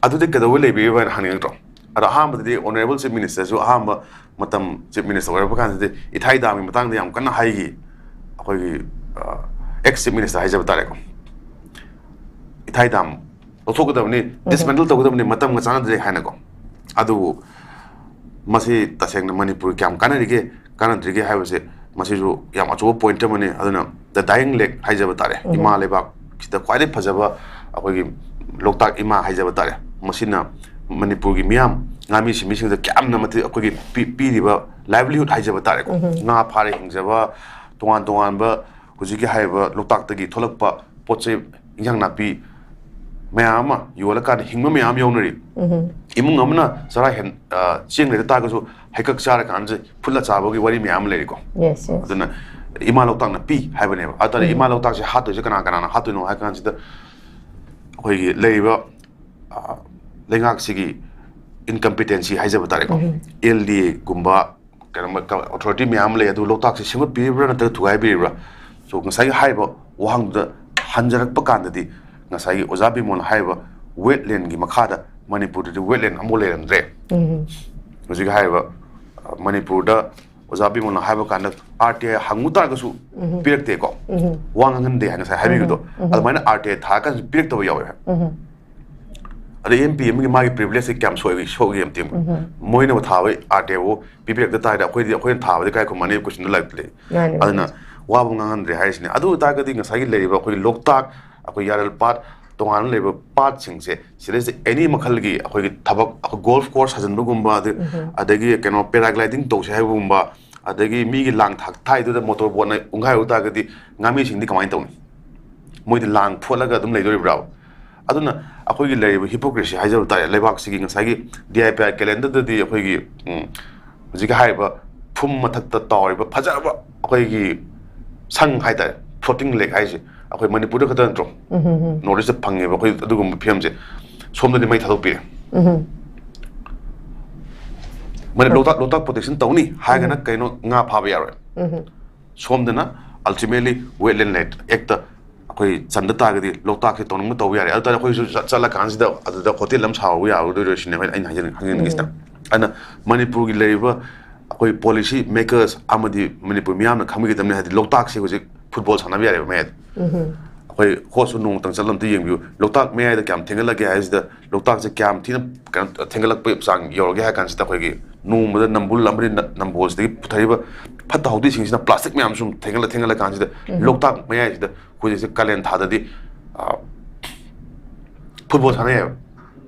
ꯑꯗꯨꯗꯤ ꯀꯩꯗꯧꯕꯩ ꯂꯩꯕꯤꯔꯤꯕ ꯍꯥꯏꯅ ꯍꯪꯅꯤꯡꯉꯛꯇ꯭ꯔꯣ? ꯑꯗꯣ ꯑꯍꯥꯟꯕꯗꯗꯤ ꯑꯣꯅꯔꯦꯕꯜ ꯆꯤꯐ ꯃꯤꯅꯤꯁꯇꯔꯁꯨ ꯑꯍꯥꯟꯕ ꯃꯇꯝ ꯆꯤꯐ ꯃꯤꯅꯤꯁꯇꯔ ꯑꯣꯏꯔꯛꯄ ꯀꯥꯟꯗꯗꯤ ꯏꯊꯥꯏ ꯗꯥꯝꯒꯤ ꯃꯇꯥꯡꯗ ꯌꯥꯝ ꯀꯟꯅ ꯍꯥꯏꯈꯤ꯫ ꯑꯩꯈꯣꯏꯒꯤ, ꯑ, ꯑꯦꯛꯁ ꯆꯤꯐ ꯃꯤꯅꯤꯁꯇꯔ ꯍꯥꯏꯖꯕ ꯇꯥꯔꯦꯀꯣ, "ꯏꯊꯥꯏ ꯗꯥꯝ ꯂꯧꯊꯣꯛꯀꯗꯕꯅꯤ, ꯗꯤꯁꯃꯦꯟꯇꯜ ꯇꯧꯒꯗꯕꯅꯤ, ꯃꯇꯝꯒ ꯆꯥꯟꯅꯗ꯭ꯔꯦ" ꯍꯥꯏꯅꯀꯣ꯫ ꯑꯗꯨꯕꯨ ꯃꯁꯤ ꯇꯁꯦꯡꯅ ꯃꯅꯤꯄꯨꯔ ꯀꯌꯥꯝ ꯀꯥꯟꯅꯔꯤꯒꯦ, ꯀꯥꯟꯅꯗ꯭ꯔꯤꯒꯦ ꯍꯥꯏꯕꯁꯦ ꯃꯁꯤꯁꯨ ꯌꯥꯝ ꯑꯆꯧꯕ ꯄꯣꯏꯟꯠ ꯑꯃꯅꯤ꯫ ꯑꯗꯨꯅ ꯗ ꯗꯥꯏꯌꯤꯡ ꯂꯦꯛ ꯍꯥꯏꯖꯕ ꯇꯥꯔꯦ, ꯏꯃꯥ ꯂꯩꯕꯥꯛꯁꯤꯗ ꯈ꯭ꯋꯥꯏꯗꯒꯤ ꯐꯖꯕ ꯑꯩꯈꯣꯏꯒꯤ ꯂꯣꯛꯇꯥꯛ ꯏꯃꯥ ꯍꯥꯏꯖꯕ ꯇꯥꯔꯦ, ꯃꯁꯤꯅ ꯃꯅꯤꯄꯨꯔꯒꯤ ꯃꯤꯌꯥꯝ, ꯉꯥꯃꯤ ꯁꯤꯟꯃꯤꯁꯤꯡꯗ ꯀꯌꯥꯝꯅ ꯃꯇꯤꯛ ꯑꯩꯈꯣꯏꯒꯤ ꯄꯤ-, ꯄꯤꯔꯤꯕ ꯂꯥꯏꯚꯂꯤꯍꯨꯗ ꯍꯥꯏꯖꯕ ꯇꯥꯔꯦꯀꯣ, ꯉꯥ ꯐꯥꯔ ꯍꯤꯡꯖꯕ, ꯇꯣꯉꯥꯟ ꯇꯣꯉꯥꯟꯕ ꯍꯧꯖꯤꯛꯀꯤ ꯍꯥꯏꯔꯤꯕ ꯂꯣꯛꯇꯥꯛꯇꯒꯤ ꯊꯣꯛꯂꯛꯄ ꯄꯣꯠ ꯆꯩ, ꯏꯟꯖꯥꯡ ꯅꯥꯄꯤ ꯃꯌꯥꯝ ꯑꯃ ꯌꯣꯜꯂꯀꯥꯟꯗ ꯍꯤꯡꯕ ꯃꯌꯥꯝ ꯌꯥꯎꯅꯔꯤ꯫ ꯏꯃꯨꯡ ꯑꯃꯅ ꯆꯔꯥ ꯍꯦꯟ-, ꯑ, ꯆꯦꯡ ꯂꯩꯇ ꯇꯥꯔꯒꯁꯨ ꯍꯩꯀꯛ ꯆꯥꯔꯀꯥꯟꯗ ꯐꯨꯠꯂ ꯆꯥꯕꯒꯤ ꯋꯥꯔꯤ ꯃꯌꯥꯝ ꯑꯃ ꯂꯩꯔꯤꯀꯣ꯫ ꯑꯗꯨꯅ ꯏꯃꯥ ꯂꯣꯛꯇꯥꯛꯅ ꯄꯤ ꯍꯥꯏꯕꯅꯦꯕ꯫ ꯑꯗꯨꯅ ꯏꯃꯥ ꯂꯣꯛꯇꯥꯛꯁꯦ ꯍꯥꯠꯇꯣꯏꯁꯦ ꯀꯅꯥ ꯀꯅꯥꯅ ꯍꯥꯠꯇꯣꯏꯅꯣ ꯍꯥꯏ ꯀꯥꯟꯁꯤꯗ, ꯑꯩꯈꯣꯏꯒꯤ ꯂꯩꯔꯤꯕ, ꯑ, ꯂꯩꯉꯥꯛꯁꯤꯒꯤ ꯏꯟꯀꯝꯄꯤꯇꯦꯟꯁꯤ ꯍꯥꯏꯖꯕ ꯇꯥꯔꯦꯀꯣ, ꯑꯦꯜ ꯗꯤ ꯑꯦꯒꯨꯝꯕ, ꯀꯩꯅꯣ, ꯑꯣꯊꯣꯔꯤꯇꯤ ꯃꯌꯥꯝ ꯑꯃ ꯂꯩ, ꯑꯗꯨ ꯂꯣꯛꯇꯥꯛꯁꯦ ꯁꯦꯝꯒꯠꯄꯤꯔꯤꯕ꯭ꯔꯥ ꯅꯠꯇ꯭ꯔꯒ ꯊꯨꯒꯥꯏꯕꯤꯔꯤꯕ꯭ꯔꯥ? So, ꯉꯁꯥꯏꯒꯤ ꯍꯥꯏꯔꯤꯕ ꯋꯥꯍꯪꯗꯨꯗ ꯍꯟꯖꯔꯛꯄ ꯀꯥꯟꯗꯗꯤ, ꯉꯁꯥꯏꯒꯤ ꯑꯣꯖꯥ ꯕꯤꯃꯣꯜꯅ ꯍꯥꯏꯔꯤꯕ ꯋꯦꯠꯂꯦꯟꯒꯤ ꯃꯈꯥꯗ ꯃꯅꯤꯄꯨꯔꯗꯗꯤ ꯋꯦꯠꯂꯦꯟ ꯑꯃꯐꯥꯎ ꯂꯩꯔꯝꯗ꯭ꯔꯦ꯫ ꯍꯧꯖꯤꯛ ꯍꯥꯏꯔꯤꯕ, ꯑ, ꯃꯅꯤꯄꯨꯔꯗ ꯑꯣꯖꯥ ꯕꯤꯃꯣꯜꯅ ꯍꯥꯏꯕ ꯀꯥꯟꯗ ꯑꯥꯔ ꯇꯤ ꯑꯥꯏ ꯍꯪꯉꯨ ꯇꯥꯔꯒꯁꯨ ꯄꯤꯔꯛꯇꯦꯀꯣ, ꯋꯥ ꯉꯥꯡꯍꯟꯗꯦ ꯍꯥꯏꯅ ꯉꯁꯥꯏ ꯍꯥꯏꯕꯤꯕꯗꯣ, ꯑꯗꯨꯃꯥꯏꯅ ꯑꯥꯔ ꯇꯤ ꯑꯥꯏ ꯊꯥꯔꯀꯥꯟꯗꯁꯨ ꯄꯤꯔꯛꯇꯕ ꯌꯥꯎꯋꯦ꯫ ꯑꯗꯩ ꯑꯦꯝ ꯄꯤ ꯑꯃꯒꯤ ꯃꯥꯒꯤ ꯄ꯭ꯔꯤꯚꯤꯂꯦꯖꯁꯦ ꯀꯌꯥꯝ ꯁꯣꯛꯏ, ꯁꯣꯛꯏ ꯑꯃ ꯇꯦꯡ ꯃꯣꯏꯅ ꯊꯥꯕ ꯑꯥꯔ ꯇꯤ ꯑꯥꯏꯕꯨ ꯄꯤꯕꯤꯔꯛꯇ ꯇꯥꯔꯗꯤ ꯑꯩꯈꯣꯏꯗꯤ, ꯑꯩꯈꯣꯏꯅ ꯊꯥꯕꯗꯤ ꯀꯥꯏ ꯈꯨꯝꯃꯅꯤ? ꯀꯣꯏꯁꯟꯗ ꯂꯩ꯫ ꯃꯥꯅꯦ, ꯑꯗꯨꯅ ꯃꯥꯅꯦ꯫ ꯋꯥꯕꯨ ꯉꯥꯡꯍꯟꯗ꯭ꯔꯦ ꯍꯥꯏꯔꯤꯁꯤꯅꯦ꯫ ꯑꯗꯨ ꯑꯣꯏꯇꯥꯔꯒꯗꯤ ꯉꯁꯥꯏꯒꯤ ꯂꯩꯔꯤꯕ ꯑꯩꯈꯣꯏꯒꯤ ꯂꯣꯛꯇꯥꯛ, ꯑꯩꯈꯣꯏ ꯌꯥꯔꯦꯜ ꯄꯥꯠ, ꯇꯣꯉꯥꯟꯅ ꯂꯩꯕ ꯄꯥꯠꯁꯤꯡꯁꯦ, ꯁꯤꯗꯩꯁꯤꯗ ꯑꯦꯅꯤ ꯃꯈꯜꯒꯤ ꯑꯩꯈꯣꯏꯒꯤ ꯊꯕꯛ, ꯑꯩꯈꯣꯏ ꯒꯣꯜꯐ ꯀꯣꯔꯁ ꯁꯥꯖꯤꯟꯕꯒꯨꯝꯕ, ꯑꯗ-, ꯑꯗꯒꯤ ꯀꯩꯅꯣ, ꯄꯦꯔꯥꯒ꯭ꯂꯥꯏꯗꯤꯡ ꯇꯧꯁꯦ ꯍꯥꯏꯕꯒꯨꯝꯕ, ꯑꯗꯒꯤ ꯃꯤꯒꯤ ꯂꯥꯡ ꯊꯥꯛ ꯊꯥꯏꯗꯨꯗ ꯃꯣꯇꯣꯔ ꯕꯣꯠꯅ ꯎꯪꯈꯥꯏꯔꯨ ꯇꯥꯔꯒꯗꯤ ꯉꯥꯃꯤꯁꯤꯡꯗꯤ ꯀꯃꯥꯏꯅ ꯇꯧꯅꯤ? ꯃꯣꯏꯗꯤ ꯂꯥꯡ ꯐꯣꯠꯂꯒ ꯑꯗꯨꯝ ꯂꯩꯗꯣꯔꯤꯕ꯭ꯔꯥ? ꯑꯗꯨꯅ ꯑꯩꯈꯣꯏꯒꯤ ꯂꯩꯔꯤꯕ ꯍꯤꯄꯣꯀ꯭ꯔꯦꯁꯤ ꯍꯥꯏꯖꯕ ꯇꯥꯔꯦ, ꯂꯩꯕꯥꯛꯁꯤꯒꯤ ꯉꯁꯥꯏꯒꯤ ꯗꯤ ꯑꯥꯏ ꯄꯤ ꯑꯥꯏ ꯀꯦꯂꯦꯟꯗꯔꯗꯗꯤ ꯑꯩꯈꯣꯏꯒꯤ, ꯎꯝ, ꯍꯧꯖꯤꯛꯀꯤ ꯍꯥꯏꯔꯤꯕ ꯐꯨꯝ ꯃꯊꯛꯇ ꯇꯥꯎꯔꯤꯕ ꯐꯖꯔꯕ ꯑꯩꯈꯣꯏꯒꯤ ꯁꯪ ꯍꯥꯏꯇꯥꯔꯦ, ꯐ꯭ꯂꯣꯇꯤꯡ ꯂꯦꯛ ꯍꯥꯏꯁꯦ ꯑꯩꯈꯣꯏ ꯃꯅꯤꯄꯨꯔꯗ ꯈꯛꯇ ꯅꯠꯇ꯭ꯔꯣ? ꯅꯣꯔꯠ ꯏꯁꯇ ꯐꯪꯉꯦꯕ ꯑꯩꯈꯣꯏ ꯑꯗꯨꯒꯨꯝꯕ ꯐꯤꯕꯝꯁꯦ꯫ ꯁꯣꯝꯗꯗꯤ ꯃꯩ ꯊꯥꯗꯣꯛꯄꯤꯔꯦ꯫ ꯃꯅꯤ-, ꯂꯣꯛꯇꯥꯛ, ꯂꯣꯛꯇꯥꯛ ꯄ꯭ꯔꯣꯇꯦꯛꯁꯟ ꯇꯧꯅꯤ ꯍꯥꯏꯔꯒꯅ ꯀꯩꯅꯣ, ꯉꯥ ꯐꯥꯕ ꯌꯥꯔꯣꯏ꯫ ꯁꯣꯝꯗꯅ ꯑꯜꯇꯤꯃꯦꯠꯂꯤ ꯋꯦꯠꯂꯦꯟ ꯑꯦꯛꯇ ꯑꯩꯈꯣꯏ ꯆꯟꯗ ꯇꯥꯔꯒꯗꯤ ꯂꯣꯛꯇꯥꯛꯁꯦ ꯇꯧꯅꯤꯡꯕ ꯇꯧꯕ ꯌꯥꯔꯦ꯫ ꯑꯗꯨ ꯇꯥꯔꯗꯤ ꯑꯩꯈꯣꯏꯁꯨ ꯆꯠ-, ꯆꯠꯂꯀꯥꯟꯁꯤꯗ ꯑꯗꯨꯗ ꯍꯣꯇꯦꯜ ꯑꯃ ꯁꯥꯍꯧꯕ ꯌꯥꯔꯣꯏꯗꯣꯏꯔꯣ ꯁꯤꯅꯦ ꯑꯩꯅ, ꯑꯩꯅ ꯍꯥꯏꯖꯅꯤꯡ-, ꯍꯥꯏꯖꯅꯤꯡꯉꯤꯁꯤꯅ꯫ ꯑꯗꯨꯅ ꯃꯅꯤꯄꯨꯔꯒꯤ ꯂꯩꯔꯤꯕ ꯑꯩꯈꯣꯏ ꯄꯣꯂꯤꯁꯤ ꯃꯦꯀꯔꯁ ꯑꯃꯗꯤ ꯃꯅꯤꯄꯨꯔ ꯃꯤꯌꯥꯝꯅ ꯈꯪꯕꯤꯒꯗꯕꯅꯤ, ꯍꯥꯏꯗꯤ ꯂꯣꯛꯇꯥꯛꯁꯦ ꯍꯧꯖꯤꯛ ꯐꯨꯠꯕꯣꯜ ꯁꯥꯟꯅꯕ ꯌꯥꯔꯦꯕ ꯃꯌꯥꯏꯗ꯫ ꯑꯩꯈꯣꯏ ꯍꯣꯁꯁꯨ ꯅꯣꯡꯃꯇꯪ ꯆꯠꯂ ꯑꯝꯇ ꯌꯦꯡꯕꯤꯌꯨ, ꯂꯣꯛꯇꯥꯛ ꯃꯌꯥꯏꯗ ꯀꯌꯥꯝ ꯊꯦꯡꯒꯠꯂꯒꯦ ꯍꯥꯏꯁꯤꯗ, ꯂꯣꯛꯇꯥꯛꯁꯦ ꯀꯌꯥꯝ ꯊꯤꯅ ꯀꯩꯅꯣ ꯊꯦꯡꯒꯠꯂꯛꯄꯒꯤ ꯆꯥꯡ ꯌꯧꯔꯒꯦ ꯍꯥꯏ ꯀꯥꯟꯁꯤꯗ, ꯑꯩꯈꯣꯏꯒꯤ ꯅꯣꯡꯃꯗ ꯅꯝꯕꯨꯜ ꯑꯃꯗꯤ ꯅ-, ꯅꯝꯕꯣꯜꯁꯤꯗꯒꯤ ꯄꯨꯊꯔꯤꯕ ꯐꯠꯇ ꯍꯥꯎꯗꯤꯁꯤꯡꯁꯤꯅ ꯄ꯭ꯂꯥꯁꯇꯤꯛ ꯃꯌꯥꯝ ꯁꯨꯝ ꯊꯦꯡꯒꯠꯂ ꯊꯦꯡꯒꯠꯂ ꯀꯥꯟꯁꯤꯗ, ꯂꯣꯛꯇꯥꯛ ꯃꯌꯥꯏꯁꯤꯗ ꯍꯧꯖꯤꯛꯁꯦ ꯀꯥꯂꯦꯟ ꯊꯥꯗꯗꯤ, ꯑ, ꯐꯨꯠꯕꯣꯜ ꯁꯥꯟꯅꯩꯌꯦꯕ꯫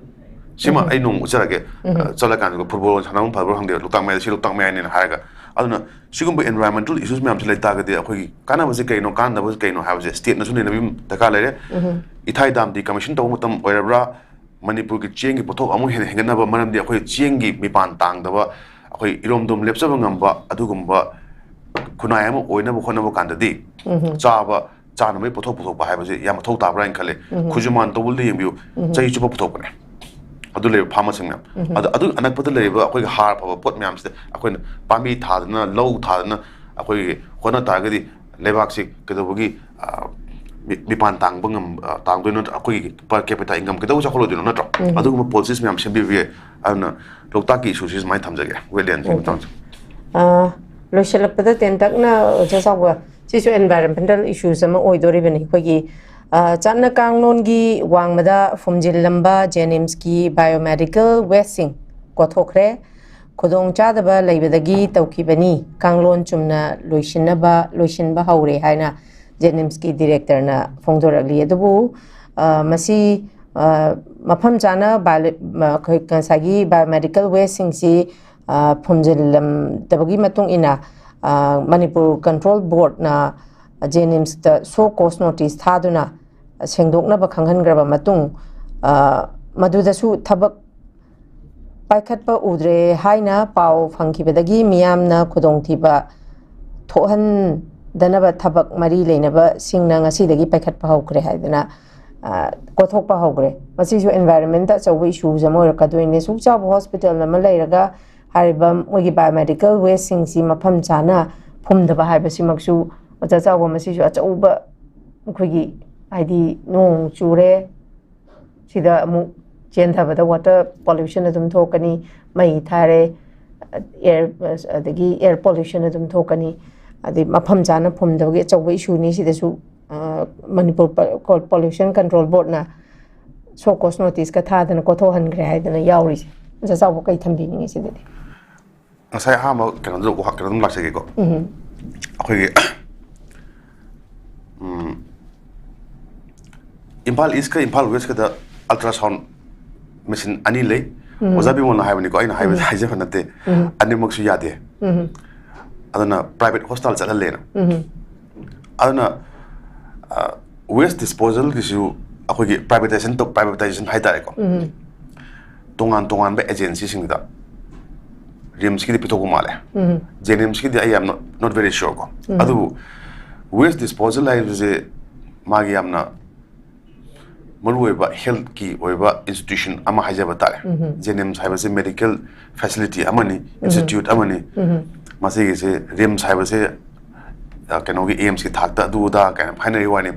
ꯁꯤꯃ ꯑꯩ ꯅꯣꯡꯃ ꯎꯠꯆꯔꯛꯀꯦ꯫ ꯑ, ꯆꯠꯂꯀꯥꯟꯗ ꯐꯨꯠꯕꯣꯜ ꯁꯥꯟꯅꯐꯝ ꯐꯕ꯭ꯔꯥ ꯈꯪꯗꯦ, ꯂꯣꯛꯇꯥꯛ ꯃꯌꯥꯏꯗ, ꯁꯤ ꯂꯣꯛꯇꯥꯛ ꯃꯌꯥꯏꯅꯦꯅ ꯍꯥꯏꯔꯒ꯫ ꯑꯗꯨꯅ ꯁꯤꯒꯨꯝꯕ environmental issues ꯃꯌꯥꯝꯁꯤ ꯂꯩ ꯇꯥꯔꯒꯗꯤ ꯑꯩꯈꯣꯏꯒꯤ ꯀꯥꯟꯅꯕꯁꯦ ꯀꯩꯅꯣ, ꯀꯥꯟꯅꯗꯕꯁꯦ ꯀꯩꯅꯣ ꯍꯥꯏꯕꯁꯦ ꯁ꯭ꯇꯦꯠꯅꯁꯨ ꯅꯩꯅꯕꯤꯕ ꯗꯔꯀꯥꯔ ꯂꯩꯔꯦ꯫ ꯏꯊꯥꯏ ꯗꯥꯝꯗꯤ ꯀꯃꯤꯁꯟ ꯇꯧꯕ ꯃꯇꯝ ꯑꯣꯏꯔꯕ꯭ꯔꯥ? ꯃꯅꯤꯄꯨꯔꯒꯤ ꯆꯦꯡꯒꯤ ꯄꯣꯠꯊꯣꯛ ꯑꯃꯨꯛ ꯍꯦꯟꯅ ꯍꯦꯟꯒꯠꯅꯕ, ꯃꯔꯝꯗꯤ ꯑꯩꯈꯣꯏ ꯆꯦꯡꯒꯤ ꯃꯤꯄꯥꯟ ꯇꯥꯡꯗꯕ, ꯑꯩꯈꯣꯏ ꯏꯔꯣꯝꯗꯣꯝ ꯂꯦꯞꯆꯕ ꯉꯝꯕ ꯑꯗꯨꯒꯨꯝꯕ ꯈꯨꯟꯅꯥꯏ ꯑꯃ ꯑꯣꯏꯅꯕ ꯍꯣꯠꯅꯕ ꯀꯥꯟꯗꯗꯤ, ꯆꯥꯕ ꯆꯥꯅꯕꯒꯤ ꯄꯣꯠꯊꯣꯛ ꯄꯨꯊꯣꯛꯄ ꯍꯥꯏꯕꯁꯦ ꯌꯥꯝ ꯃꯊꯧ ꯇꯥꯕ꯭ꯔꯥ ꯍꯥꯏꯅ ꯈꯜꯂꯦ꯫ ꯈꯨꯖꯨꯃꯥꯟ ꯇꯧꯕꯨꯜꯗ ꯌꯦꯡꯕꯤꯌꯨ, ꯆꯍꯤ ꯆꯨꯞꯄ ꯄꯨꯊꯣꯛꯄꯅꯦ꯫ ꯑꯗꯨ ꯂꯩꯕ ꯐꯥꯔꯃꯔꯁꯤꯡ ꯃꯌꯥꯝ꯫ ꯑꯗ ꯑꯗꯨ ꯑꯅꯛꯄꯗ ꯂꯩꯔꯤꯕ ꯑꯩꯈꯣꯏꯒꯤ ꯍꯥꯔ ꯐꯕ ꯄꯣꯠ ꯃꯌꯥꯝꯁꯤꯗ ꯑꯩꯈꯣꯏꯅ ꯄꯥꯝꯕꯤ ꯊꯥꯗꯅ, ꯂꯧ ꯊꯥꯗꯅ ꯑꯩꯈꯣꯏꯒꯤ ꯍꯣꯠꯅ ꯇꯥꯔꯒꯗꯤ ꯂꯩꯕꯥꯛꯁꯤ ꯀꯩꯗꯧꯕꯒꯤ, ꯑ, ꯃꯤ- ꯃꯤꯄꯥꯟ ꯇꯥꯡꯕ ꯉꯝ ꯑ, ꯇꯥꯡꯗꯣꯏꯅꯣ ꯅꯠꯇ꯭ꯔ ꯑꯩꯈꯣꯏꯒꯤ per capita income ꯀꯩꯗꯧ ꯆꯥꯎꯈꯠꯂꯣꯏꯗꯣꯏꯅꯣ ꯅꯠꯇ꯭ꯔꯣ? ꯑꯗꯨꯒꯨꯝꯕ policies ꯃꯌꯥꯝ ꯁꯦꯝꯕꯤꯕ ꯌꯥꯏ꯫ ꯑꯗꯨꯅ ꯂꯣꯛꯇꯥꯛꯀꯤ ꯏꯁꯨꯁꯤ ꯁꯨꯃꯥꯏꯅ ꯊꯝꯖꯒꯦ, wetlandꯀꯤ ꯃꯇꯥꯡꯁꯦ꯫ ꯑ, ꯂꯣꯏꯁꯤꯜꯂꯛꯄꯗ ꯇꯦꯟꯇꯛꯅ ꯑꯣꯖꯥ ꯆꯥꯎꯕ, ꯁꯤꯁꯨ environmental issues ꯑꯃ ꯑꯣꯏꯗꯣꯔꯤꯕꯅꯤ꯫ ꯑꯩꯈꯣꯏꯒꯤ ꯑ, ꯆꯥꯠꯅ ꯀꯥꯡꯂꯣꯟꯒꯤ ꯋꯥꯡꯃꯗ ꯐꯨꯝꯖꯤꯜꯂꯝꯕ ꯖꯦꯅꯤꯝꯁꯀꯤ biomedical wasteꯁꯤꯡ ꯀꯣꯊꯣꯛꯈ꯭ꯔꯦ꯫ ꯈꯨꯗꯣꯡꯆꯥꯗꯕ ꯂꯩꯕꯗꯒꯤ ꯇꯧꯈꯤꯕꯅꯤ꯫ ꯀꯥꯡꯂꯣꯟ ꯆꯨꯝꯅ ꯂꯣꯏꯁꯤꯟꯅꯕ ꯂꯣꯏꯁꯤꯟꯕ ꯍꯧꯔꯦ ꯍꯥꯏꯅ ꯖꯦꯅꯤꯝꯁꯀꯤ directorꯅ ꯐꯣꯡꯗꯣꯔꯛꯂꯤ꯫ ꯑꯗꯨꯕꯨ ꯑ, ꯃꯁꯤ ꯑ, ꯃꯐꯝ ꯆꯥꯅ bio- ꯑꯩꯈꯣꯏ ꯉꯁꯥꯏꯒꯤ biomedical wasteꯁꯤꯡꯁꯤ ꯑ, ꯐꯨꯝꯖꯤꯜꯂꯝꯗꯕꯒꯤ ꯃꯇꯨꯡ ꯏꯟꯅ ꯑ, ꯃꯅꯤꯄꯨꯔ control boardꯅ ꯖꯦꯅꯤꯝꯁꯇ show cause notice ꯊꯥꯗꯨꯅ ꯁꯦꯡꯗꯣꯛꯅꯕ ꯈꯪꯍꯟꯈ꯭ꯔꯕ ꯃꯇꯨꯡ ꯑ, ꯃꯗꯨꯗꯁꯨ ꯊꯕꯛ ꯄꯥꯏꯈꯠꯄ ꯎꯗ꯭ꯔꯦ ꯍꯥꯏꯅ ꯄꯥꯎ ꯐꯪꯈꯤꯕꯗꯒꯤ ꯃꯤꯌꯥꯝꯅ ꯈꯨꯗꯣꯡꯊꯤꯕ ꯊꯣꯛꯍꯟꯗꯅꯕ ꯊꯕꯛ ꯃꯔꯤ ꯂꯩꯅꯕꯁꯤꯡꯅ ꯉꯁꯤꯗꯒꯤ ꯄꯥꯏꯈꯠꯄ ꯍꯧꯈ꯭ꯔꯦ ꯍꯥꯏꯗꯅ ꯑ, ꯀꯣꯊꯣꯛꯄ ꯍꯧꯈ꯭ꯔꯦ꯫ ꯃꯁꯤꯁꯨ environmentꯇ ꯑꯆꯧꯕ issues ꯑꯃ ꯑꯣꯏꯔꯛꯀꯗꯣꯏꯅꯤ꯫ ꯑꯁꯨꯛ ꯆꯥꯎꯕ hospital ꯑꯃ ꯂꯩꯔꯒ ꯍꯥꯏꯔꯤꯕ ꯃꯣꯏꯒꯤ biomedical wasteꯁꯤꯡꯁꯤ ꯃꯐꯝ ꯆꯥꯅ ꯐꯨꯝꯗꯕ ꯍꯥꯏꯕꯁꯤꯃꯛꯁꯨ ꯑꯣꯖꯥ ꯆꯥꯎꯕ, ꯃꯁꯤꯁꯨ ꯑꯆꯧꯕ ꯑꯩꯈꯣꯏꯒꯤ ꯍꯥꯏꯗꯤ ꯅꯣꯡ ꯆꯨꯔꯦ, ꯁꯤꯗ ꯑꯃꯨꯛ ꯆꯦꯟꯊꯕꯗ water pollution ꯑꯗꯨꯝ ꯊꯣꯛꯀꯅꯤ, ꯃꯩ ꯊꯥꯔꯦ, air ꯑꯗꯒꯤ air pollution ꯑꯗꯨꯝ ꯊꯣꯛꯀꯅꯤ꯫ ꯑꯗꯩ ꯃꯐꯝ ꯆꯥꯅ ꯐꯨꯝꯗꯕꯒꯤ ꯑꯆꯧꯕ issueꯅꯤ꯫ ꯁꯤꯗꯁꯨ ꯑ, ꯃꯅꯤꯄꯨꯔ ꯄ- ꯀꯣ- pollution control boardꯅ show cause noticeꯀ ꯊꯥꯗꯅ ꯀꯣꯊꯣꯛꯍꯟꯈ꯭ꯔꯦ ꯍꯥꯏꯗꯅ ꯌꯥꯎꯔꯤꯁꯦ꯫ ꯑꯣꯖꯥ ꯆꯥꯎꯕ ꯀꯩ ꯊꯝꯕꯤꯅꯤꯡꯉꯤ ꯁꯤꯗꯗꯤ? ꯉꯁꯥꯏ ꯑꯍꯥꯟꯕ ꯀꯩꯅꯣꯗꯨꯗ ꯋꯥꯍꯪ ꯀꯩꯅꯣ ꯑꯗꯨꯝ ꯂꯥꯛꯆꯒꯦꯀꯣ꯫ ꯑꯩꯈꯣꯏꯒꯤ ꯎꯝ, ꯏꯝꯐꯥꯜ ꯏꯁꯀ ꯏꯝꯐꯥꯜ ꯋꯦꯁꯀꯗ ultrasound machine ꯑꯅꯤ ꯂꯩ꯫ ꯑꯣꯖꯥ ꯕꯤꯃꯣꯜꯅ ꯍꯥꯏꯕꯅꯤꯀꯣ, ꯑꯩꯅ ꯍꯥꯏꯕ ꯍꯥꯏꯖꯕ ꯅꯠꯇꯦ꯫ ꯑꯅꯤꯃꯛꯁꯨ ꯌꯥꯗꯦ꯫ ꯑꯗꯨꯅ private hospital ꯆꯠꯍꯜꯂꯦꯅ꯫ ꯑꯗꯨꯅ waste disposalꯒꯤꯁꯨ ꯑꯩꯈꯣꯏꯒꯤ privatization ꯇꯧ- privatization ꯍꯥꯏꯇꯥꯔꯦꯀꯣ꯫ ꯇꯣꯉꯥꯟ ꯇꯣꯉꯥꯟꯕ agencyꯁꯤꯡꯗ RIMSꯀꯤꯗꯤ ꯄꯤꯊꯣꯛꯄ ꯃꯥꯜꯂꯦ꯫ ꯖꯦꯅꯤꯝꯁꯀꯤꯗꯤ ꯑꯩ ꯌꯥꯝꯅ not very sure ꯀꯣ꯫ ꯑꯗꯨꯕꯨ waste disposal ꯍꯥꯏꯕꯁꯦ ꯃꯥꯒꯤ ꯌꯥꯝꯅ ꯃꯔꯨꯑꯣꯏꯕ healthꯀꯤ ꯑꯣꯏꯕ institution ꯑꯃ ꯍꯥꯏꯖꯕ ꯇꯥꯔꯦ꯫ ꯖꯦꯅꯤꯝꯁ ꯍꯥꯏꯕꯁꯦ medical facility ꯑꯃꯅꯤ, institute ꯑꯃꯅꯤ꯫ ꯃꯁꯤꯒꯤꯁꯦ RIMS ꯍꯥꯏꯕꯁꯦ ꯑ, ꯀꯩꯅꯣꯒꯤ ꯑꯦꯝꯁꯀꯤ ꯊꯥꯛꯇ ꯑꯗꯨ ꯑꯗꯥ ꯀꯥꯏꯅ ꯍꯥꯏꯅꯔꯤ ꯋꯥꯅꯤ꯫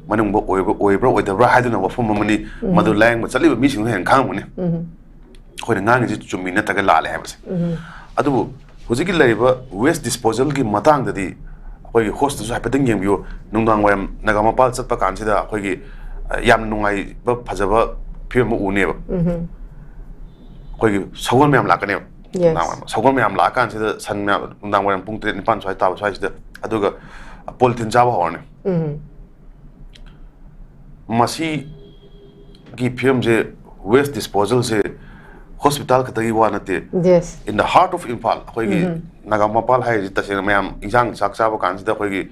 ꯃꯅꯨꯡꯗ ꯑꯣꯏꯕ, ꯑꯣꯏꯕ꯭ꯔꯥ ꯑꯣꯏꯗꯕ꯭ꯔꯥ ꯍꯥꯏꯗꯨꯅ ꯋꯥꯐꯝ ꯑꯃꯅꯤ꯫ ꯃꯗꯨ ꯂꯥꯌꯦꯡꯕ ꯆꯠꯂꯤꯕ ꯃꯤꯁꯤꯡꯗꯨꯅ ꯍꯦꯟꯅ ꯈꯪꯉꯝꯒꯅꯤ꯫ ꯑꯩꯈꯣꯏꯅ ꯉꯥꯡꯉꯤꯁꯤ ꯆꯨꯝꯃꯤ ꯅꯠꯇ꯭ꯔꯒ ꯂꯥꯜꯂꯦ ꯍꯥꯏꯕꯁꯦ꯫ ꯑꯗꯨꯕꯨ ꯍꯧꯖꯤꯛꯀꯤ ꯂꯩꯔꯤꯕ ꯋꯦꯁ ꯗꯤꯁꯄꯣꯖꯦꯜꯒꯤ ꯃꯇꯥꯡꯗꯗꯤ ꯑꯩꯈꯣꯏꯒꯤ ꯍꯣꯁꯇꯁꯨ ꯍꯥꯏꯐꯦꯠꯇꯪ ꯌꯦꯡꯕꯤꯌꯨ꯫ ꯅꯨꯡꯗꯥꯡ ꯋꯥꯏꯔꯝ ꯅꯥꯒꯥ ꯃꯄꯥꯜ ꯆꯠꯄ ꯀꯥꯟꯁꯤꯗ ꯑꯩꯈꯣꯏꯒꯤ, ꯑ, ꯌꯥꯝ ꯅꯨꯡꯉꯥꯏꯕ ꯐꯖꯕ ꯐꯤꯕꯝ ꯑꯃ ꯎꯅꯦꯕ꯫ ꯑꯩꯈꯣꯏꯒꯤ ꯁꯒꯣꯜ ꯃꯌꯥꯝ ꯂꯥꯛꯀꯅꯦꯕ꯫ Yes. ꯅꯨꯡꯗꯥꯡ ꯋꯥꯏꯔꯝ ꯁꯒꯣꯜ ꯃꯌꯥꯝ ꯂꯥꯛꯑꯀꯥꯟꯁꯤꯗ ꯁꯟ ꯃꯌꯥꯝ ꯅꯨꯡꯗꯥꯡ ꯋꯥꯏꯔꯝ ꯄꯨꯡ ꯇꯔꯦꯠ ꯅꯤꯄꯥꯟ ꯁ꯭ꯋꯥꯏ ꯇꯥꯕ ꯁ꯭ꯋꯥꯏꯁꯤꯗ, ꯑꯗꯨꯒ ꯄꯣꯂꯤꯊꯤꯟ ꯆꯥꯕ ꯍꯧꯔꯅꯤ꯫ ꯃꯁꯤꯒꯤ ꯐꯤꯕꯝꯁꯦ, ꯋꯦꯁ ꯗꯤꯁꯄꯣꯖꯦꯜꯁꯦ ꯍꯣꯁꯄꯤꯇꯥꯜ ꯈꯛꯇꯒꯤ ꯋꯥ ꯅꯠꯇꯦ꯫ Yes. In the heart of Imphal, ꯑꯩꯈꯣꯏꯒꯤ ꯅꯥꯒꯥ ꯃꯄꯥꯜ ꯍꯥꯏꯔꯤꯁꯤ ꯇꯁꯦꯡꯅ ꯃꯌꯥꯝ ꯏꯟꯖꯥꯡ ꯆꯥꯛ ꯆꯥꯕ ꯀꯥꯟꯁꯤꯗ ꯑꯩꯈꯣꯏꯒꯤ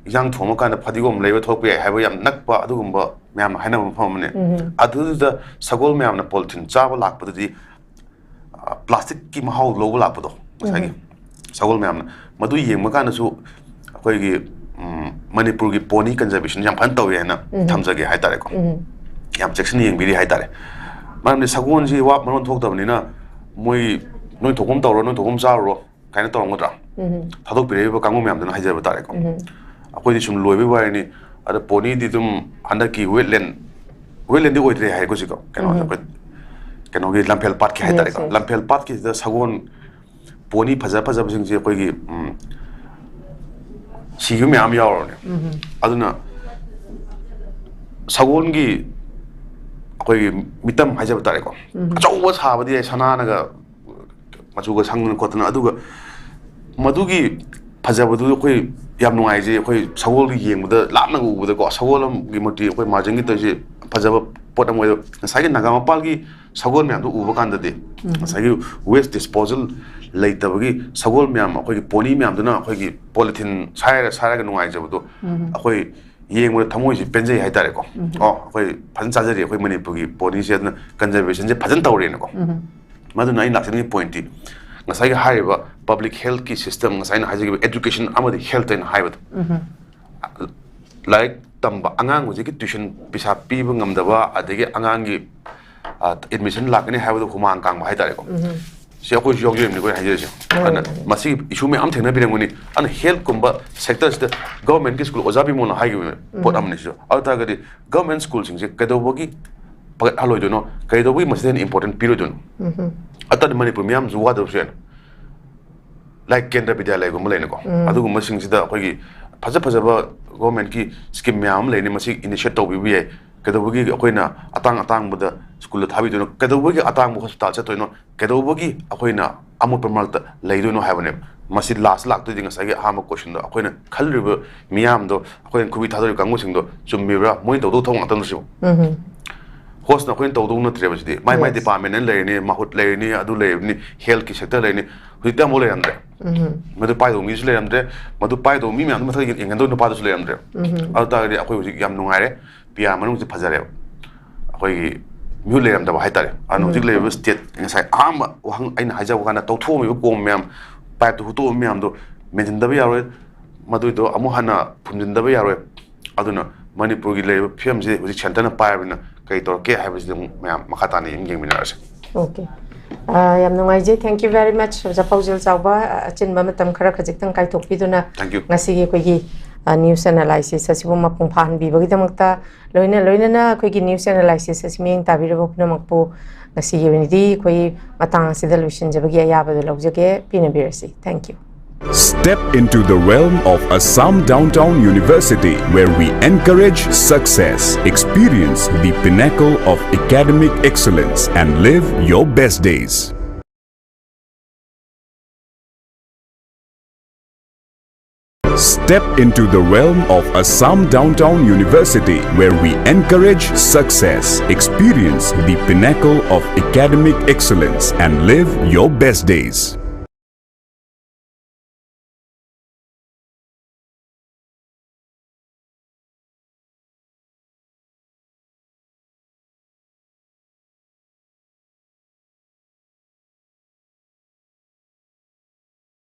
ꯏꯟꯖꯥꯡ ꯊꯣꯡꯕ ꯀꯥꯟꯗ ꯐꯗꯤꯒꯣꯝ ꯂꯩꯕ ꯊꯣꯛꯄ ꯌꯥꯏ ꯍꯥꯏꯕ ꯌꯥꯝ ꯅꯛꯄ ꯑꯗꯨꯒꯨꯝꯕ ꯃꯌꯥꯝꯅ ꯍꯥꯏꯅꯕ ꯃꯐꯝ ꯑꯃꯅꯦ꯫ ꯑꯗꯨꯗ ꯁꯒꯣꯜ ꯃꯌꯥꯝꯅ ꯄꯣꯂꯤꯊꯤꯟ ꯆꯥꯕ ꯂꯥꯛꯄꯗꯗꯤ, ꯑ, ꯄ꯭ꯂꯥꯁꯇꯤꯛꯀꯤ ꯃꯍꯥꯎ ꯂꯧꯕ ꯂꯥꯛꯄꯗꯣ ꯉꯁꯥꯏꯒꯤ ꯁꯒꯣꯜ ꯃꯌꯥꯝꯅ, ꯃꯗꯨ ꯌꯦꯡꯕ ꯀꯥꯟꯗꯁꯨ ꯑꯩꯈꯣꯏꯒꯤ, ꯎꯝ, ꯃꯅꯤꯄꯨꯔꯒꯤ ꯄꯣꯅꯤ ꯀꯟꯖꯔꯕꯦꯁꯟ ꯌꯥꯝ ꯐꯖꯅ ꯇꯧꯋꯦ ꯍꯥꯏꯅ ꯊꯝꯖꯒꯦ ꯍꯥꯏꯇꯥꯔꯦꯀꯣ꯫ ꯌꯥꯝ ꯆꯦꯛꯁꯤꯟꯅ ꯌꯦꯡꯕꯤꯔꯤ ꯍꯥꯏꯇꯥꯔꯦ꯫ ꯃꯔꯝꯗꯤ ꯁꯒꯣꯜꯁꯤ ꯋꯥ ꯃꯔꯣꯟ ꯊꯣꯛꯇꯕꯅꯤꯅ ꯃꯣꯏ ꯅꯣꯏ ꯊꯣꯛꯄ ꯑꯃ ꯇꯧꯔꯣ, ꯅꯣꯏ ꯊꯣꯛꯄ ꯑꯃ ꯆꯥꯔꯨꯔꯣ ꯀꯥꯏꯅ ꯇꯧꯔꯝꯒꯗ꯭ꯔꯥ? ꯊꯥꯗꯣꯛꯄꯤꯔꯛꯏꯕ ꯀꯥꯡꯕꯨ ꯃꯌꯥꯝꯗꯨꯅ ꯍꯥꯏꯖꯕ ꯇꯥꯔꯦꯀꯣ꯫ ꯑꯩꯈꯣꯏꯗꯤ ꯁꯨꯝ ꯂꯣꯏꯕꯒꯤ ꯋꯥꯔꯤꯅꯤ꯫ ꯑꯗ ꯄꯣꯅꯤꯗꯤ ꯑꯗꯨꯝ ꯍꯟꯗꯛꯀꯤ ꯋꯦꯠꯂꯦꯟ, ꯋꯦꯠꯂꯦꯟꯗꯤ ꯑꯣꯏꯗ꯭ꯔꯦ ꯍꯥꯏꯀꯣ ꯁꯤꯀꯣ, ꯀꯩꯅꯣ, ꯑꯩꯈꯣꯏ ꯀꯩꯅꯣꯒꯤ ꯂꯝꯐꯦꯜ ꯄꯥꯠꯀꯤ ꯍꯥꯏꯇꯥꯔꯦꯀꯣ꯫ Yes, yes. ꯂꯝꯐꯦꯜ ꯄꯥꯠꯀꯤꯁꯤꯗ ꯁꯒꯣꯜ ꯄꯣꯅꯤ ꯐꯖ ꯐꯖꯕꯁꯤꯡꯁꯦ ꯑꯩꯈꯣꯏꯒꯤ, ꯎꯝ, ꯁꯤꯈꯤꯕ ꯃꯌꯥꯝ ꯌꯥꯎꯔꯕꯅꯦ꯫ ꯑꯗꯨꯅ ꯁꯒꯣꯜꯒꯤ ꯑꯩꯈꯣꯏꯒꯤ ꯃꯤꯇꯝ ꯍꯥꯏꯖꯕ ꯇꯥꯔꯦꯀꯣ, ꯑꯆꯧꯕ ꯁꯥꯕꯗꯤ ꯌꯥꯏ, ꯁꯅꯥꯅꯒ ꯃꯆꯨꯒ ꯁꯪꯗꯅ ꯈꯣꯠꯇꯅ, ꯑꯗꯨꯒ ꯃꯗꯨꯒꯤ ꯐꯖꯕꯗꯨ ꯑꯩꯈꯣꯏ ꯌꯥꯝ ꯅꯨꯡꯉꯥꯏꯖꯩ꯫ ꯑꯩꯈꯣꯏ ꯁꯒꯣꯜꯒꯤ ꯌꯦꯡꯕꯗ, ꯂꯥꯞꯅꯒ ꯎꯕꯗꯀꯣ, ꯁꯒꯣꯜ ꯑꯃꯒꯤ ꯃꯨꯔꯇꯤ ꯑꯩꯈꯣꯏ ꯃꯥꯔꯖꯤꯡꯒꯤ ꯇꯧꯔꯤꯁꯦ ꯐꯖꯕ ꯄꯣꯠ ꯑꯃ ꯑꯣꯏꯗꯕ꯫ ꯉꯁꯥꯏꯒꯤ ꯅꯥꯒꯥ ꯃꯄꯥꯜꯒꯤ ꯁꯒꯣꯜ ꯃꯌꯥꯝꯗꯣ ꯎꯕ ꯀꯥꯟꯗꯗꯤ, ꯉꯁꯥꯏꯒꯤ ꯋꯦꯁ ꯗꯤꯁꯄꯣꯖꯦꯜ ꯂꯩꯇꯕꯒꯤ ꯁꯒꯣꯜ ꯃꯌꯥꯝ, ꯑꯩꯈꯣꯏꯒꯤ ꯄꯣꯅꯤ ꯃꯌꯥꯝꯗꯨꯅ ꯑꯩꯈꯣꯏꯒꯤ ꯄꯣꯂꯤꯊꯤꯟ ꯁꯥꯏꯔ ꯁꯥꯏꯔꯒ ꯅꯨꯡꯉꯥꯏꯖꯕꯗꯣ ꯑꯩꯈꯣꯏ ꯌꯦꯡꯕꯗ ꯊꯃꯣꯏꯁꯦ ꯄꯦꯟꯖꯩ ꯍꯥꯏꯇꯥꯔꯦꯀꯣ꯫ ꯑꯣ, ꯑꯩꯈꯣꯏ ꯐꯖꯅ ꯆꯥꯖꯔꯤ ꯑꯩꯈꯣꯏ ꯃꯅꯤꯄꯨꯔꯒꯤ ꯄꯣꯅꯤꯁꯦ, ꯑꯗꯨꯅ ꯀꯟꯖꯔꯕꯦꯁꯟꯁꯦ ꯐꯖꯅ ꯇꯧꯔꯦꯅꯀꯣ꯫ ꯃꯗꯨꯅ ꯑꯩꯅ ꯂꯥꯛꯆꯅꯤꯡꯉꯤ ꯄꯣꯏꯟꯠꯇꯤ, ꯉꯁꯥꯏꯒꯤ ꯍꯥꯏꯔꯤꯕ ꯄꯕ꯭ꯂꯤꯛ ꯍꯦꯜꯠꯀꯤ ꯁꯤꯁꯇꯦꯝ, ꯉꯁꯥꯏ ꯑꯩꯅ ꯍꯥꯏꯖꯈꯤꯕ ꯑꯦꯗꯨꯀꯦꯁꯟ ꯑꯃꯗꯤ ꯍꯦꯜꯠ ꯍꯥꯏꯅ ꯍꯥꯏꯕꯗꯣ, ꯂꯥꯏꯔꯤꯛ ꯇꯝꯕ ꯑꯉꯥꯡ ꯍꯧꯖꯤꯛꯀꯤ ꯇ꯭ꯋꯤꯁꯟ ꯄꯩꯁꯥ ꯄꯤꯕ ꯉꯝꯗꯕ, ꯑꯗꯒꯤ ꯑꯉꯥꯡꯒꯤ, ꯑ, ꯑꯦꯗꯃꯤꯁꯟ ꯂꯥꯛꯀꯅꯤ ꯍꯥꯏꯕꯗꯣ ꯍꯨꯃꯥꯡ ꯀꯥꯡꯕ ꯍꯥꯏꯇꯥꯔꯦꯀꯣ꯫ ꯁꯤ ꯑꯩꯈꯣꯏꯁꯨ ꯌꯥꯎꯖꯔꯤꯕꯅꯤ ꯑꯩꯈꯣꯏꯅ ꯍꯥꯏꯖꯔꯤꯁꯦ꯫ ꯑꯗꯨꯅ ꯃꯁꯤ issue ꯃꯌꯥꯝ ꯊꯦꯡꯅꯕꯤꯔꯝꯒꯅꯤ꯫ ꯑꯗꯨꯅ health ꯀꯨꯝꯕ sector ꯁꯤꯗ government ꯀꯤ school ꯑꯣꯖꯥ ꯕꯤꯃꯣꯜꯅ ꯍꯥꯏꯈꯤꯕ ꯄꯣꯠ ꯑꯃꯅꯤ ꯁꯤꯁꯨ꯫ ꯑꯗꯨ ꯇꯥꯔꯒꯗꯤ government school ꯁꯤꯡꯁꯦ ꯀꯩꯗꯧꯕꯒꯤ ꯐꯒꯠꯍꯜꯂꯣꯏꯗꯣꯏꯅꯣ, ꯀꯩꯗꯧꯕꯒꯤ ꯃꯁꯤꯗ ꯍꯦꯟꯅ important ꯄꯤꯔꯣꯏꯗꯣꯏꯅꯣ? ꯑꯗꯨꯗꯤ ꯃꯅꯤꯄꯨꯔ ꯃꯤꯌꯥꯝꯁꯨ ꯋꯥꯗꯕꯁꯨ ꯌꯥꯏ꯫ Like ꯀꯦꯟꯗ꯭ꯔ ꯕꯤꯗ꯭ꯌꯥꯂꯌꯒꯨꯝꯕ ꯂꯩꯅꯀꯣ, ꯑꯗꯨꯒꯨꯝꯕꯁꯤꯡꯁꯤꯗ ꯑꯩꯈꯣꯏꯒꯤ ꯐꯖ ꯐꯖꯕ government ꯀꯤ scheme ꯃꯌꯥꯝ ꯑꯃ ꯂꯩꯅꯤ, ꯃꯁꯤ initiate ꯇꯧꯕꯤꯕ ꯌꯥꯏ꯫ ꯀꯩꯗꯧꯕꯒꯤ ꯑꯩꯈꯣꯏꯅ ꯑꯇꯥꯡ ꯑꯇꯥꯡꯕꯗ school ꯗ ꯊꯥꯕꯤꯗꯣꯏꯅꯣ? ꯀꯩꯗꯧꯕꯒꯤ ꯑꯇꯥꯡꯕ hospital ꯆꯠꯇꯣꯏꯅꯣ? ꯀꯩꯗꯧꯕꯒꯤ ꯑꯩꯈꯣꯏꯅ ꯑꯃꯣꯠꯄ ꯃꯔꯛꯇ ꯂꯩꯗꯣꯏꯅꯣ ꯍꯥꯏꯕꯅꯦꯕ꯫ ꯃꯁꯤ last ꯂꯥꯛꯇꯣꯏꯗꯤ ꯉꯁꯥꯏꯒꯤ ꯑꯍꯥꯟꯕ question ꯗꯣ, ꯑꯩꯈꯣꯏꯅ ꯈꯜꯂꯤꯕ ꯃꯤꯌꯥꯝꯗꯣ, ꯑꯩꯈꯣꯏꯅ ꯈꯨꯕꯤ ꯊꯥꯗꯣꯔꯤꯕ ꯀꯥꯡꯕꯨꯁꯤꯡꯗꯣ ꯆꯨꯝꯃꯤꯕ꯭ꯔꯥ? ꯃꯣꯏꯅ ꯇꯧꯗꯧ ꯊꯕꯛ ꯉꯥꯛꯇ ꯅꯠꯇ꯭ꯔꯣ ꯁꯤꯕꯨ? ꯍꯣꯁꯅ ꯑꯩꯈꯣꯏꯅ ꯇꯧꯗꯧ ꯅꯠꯇ꯭ꯔꯦꯕ ꯁꯤꯗꯤ꯫ ꯃꯥꯏ ꯃꯥꯏ department ꯑꯅ ꯂꯩꯔꯅꯤ, ꯃꯍꯨꯠ ꯂꯩꯔꯅꯤ, ꯑꯗꯨ ꯂꯩꯔꯅꯤ, health ꯀꯤ sector ꯂꯩꯔꯅꯤ꯫ ꯍꯧꯖꯤꯛꯇꯤ ꯑꯃꯐꯥꯎ ꯂꯩꯔꯝꯗ꯭ꯔꯦ꯫ ꯃꯗꯨ ꯄꯥꯏꯗꯧꯕ ꯃꯤꯁꯨ ꯂꯩꯔꯝꯗ꯭ꯔꯦ꯫ ꯃꯗꯨ ꯄꯥꯏꯗꯧꯕ ꯃꯤ ꯃꯌꯥꯝꯗꯨ ꯃꯊꯛ ꯌꯦꯡ-, ꯌꯦꯡꯍꯟꯗꯧ ꯅꯨꯄꯥꯗꯨꯁꯨ ꯂꯩꯔꯝꯗ꯭ꯔꯦ꯫ ꯑꯗꯨ ꯇꯥꯔꯒꯗꯤ ꯑꯩꯈꯣꯏ ꯍꯧꯖꯤꯛ ꯌꯥꯝ ꯅꯨꯡꯉꯥꯏꯔꯦ꯫ ꯄꯤ ꯑꯥꯔ ꯃꯅꯨꯡꯁꯦ ꯐꯖꯔꯦꯕ꯫ ꯑꯩꯈꯣꯏꯒꯤ ꯃꯤꯍꯨꯠ ꯂꯩꯔꯝꯗꯕ ꯍꯥꯏꯇꯥꯔꯦ꯫ ꯑꯗꯨꯅ ꯍꯧꯖꯤꯛ ꯂꯩꯔꯤꯕ state, ꯉꯁꯥꯏ ꯑꯍꯥꯟꯕ ꯋꯥꯍꯪ ꯑꯩꯅ ꯍꯥꯏꯖꯕ ꯀꯥꯟꯗ ꯇꯧꯊꯣꯛꯑꯝꯃꯤꯕ ꯀꯣꯝ ꯃꯌꯥꯝ, pipe ꯇꯨ ꯍꯨꯠꯇꯣꯛꯑꯝꯕ ꯃꯌꯥꯝꯗꯣ ꯃꯦꯟꯁꯤꯟꯗꯕ ꯌꯥꯔꯣꯏ꯫ ꯃꯗꯨꯏꯗꯣ ꯑꯃꯨꯛ ꯍꯟꯅ ꯐꯨꯝꯖꯤꯟꯗꯕ ꯌꯥꯔꯣꯏ꯫ ꯑꯗꯨꯅ ꯃꯅꯤꯄꯨꯔꯒꯤ ꯂꯩꯔꯤꯕ ꯐꯤꯕꯝꯁꯤ ꯍꯧꯖꯤꯛ centre ꯅ ꯄꯥꯏꯔꯕꯅꯤꯅ ꯀꯔꯤ ꯇꯧꯔꯛꯀꯦ ꯍꯥꯏꯕꯁꯤꯗ ꯑꯃꯨꯛ ꯃꯌꯥꯝ ꯃꯈꯥ ꯇꯥꯅ ꯑꯗꯨꯝ ꯌꯦꯡꯃꯤꯟꯅꯔꯁꯦ꯫ Okay꯫ ꯑ, ꯌꯥꯝ ꯅꯨꯡꯉꯥꯏꯖꯩ꯫ Thank you very much, ꯑꯣꯖꯥ ꯄꯥꯎꯖꯦꯜ ꯆꯥꯎꯕ꯫ ꯑ, ꯑꯆꯤꯟꯕ ꯃꯇꯝ ꯈꯔ ꯈꯖꯤꯛꯇꯪ ꯀꯥꯏꯊꯣꯛꯄꯤꯗꯨꯅ Thank you꯫ ꯉꯁꯤꯒꯤ ꯑꯩꯈꯣꯏꯒꯤ, ꯑ, news analysis ꯑꯁꯤꯕꯨ ꯃꯄꯨꯡ ꯐꯥꯍꯟꯕꯤꯕꯒꯤꯗꯃꯛꯇ, ꯂꯣꯏꯅ ꯂꯣꯏꯅꯅ ꯑꯩꯈꯣꯏꯒꯤ news analysis ꯑꯁꯤ ꯃꯤꯠꯌꯦꯡ ꯇꯥꯕꯤꯔꯕ ꯄꯨꯝꯅꯃꯛꯄꯨ ꯉꯁꯤꯒꯤ ꯑꯣꯏꯅꯗꯤ ꯑꯩꯈꯣꯏ ꯃꯇꯥꯡ ꯑꯁꯤꯗ ꯂꯣꯏꯁꯤꯟꯖꯕꯒꯤ ꯑꯌꯥꯕꯗꯨ ꯂꯧꯖꯒꯦ꯫ ꯄꯦꯟꯅꯕꯤꯔꯁꯤ꯫ Thank you꯫ Step into the realm of Assam Downtown University, where we encourage success, experience the pinnacle of academic excellence, and live your best days. Step into the realm of Assam Downtown University, where we encourage success, experience the pinnacle of academic excellence, and live your best days.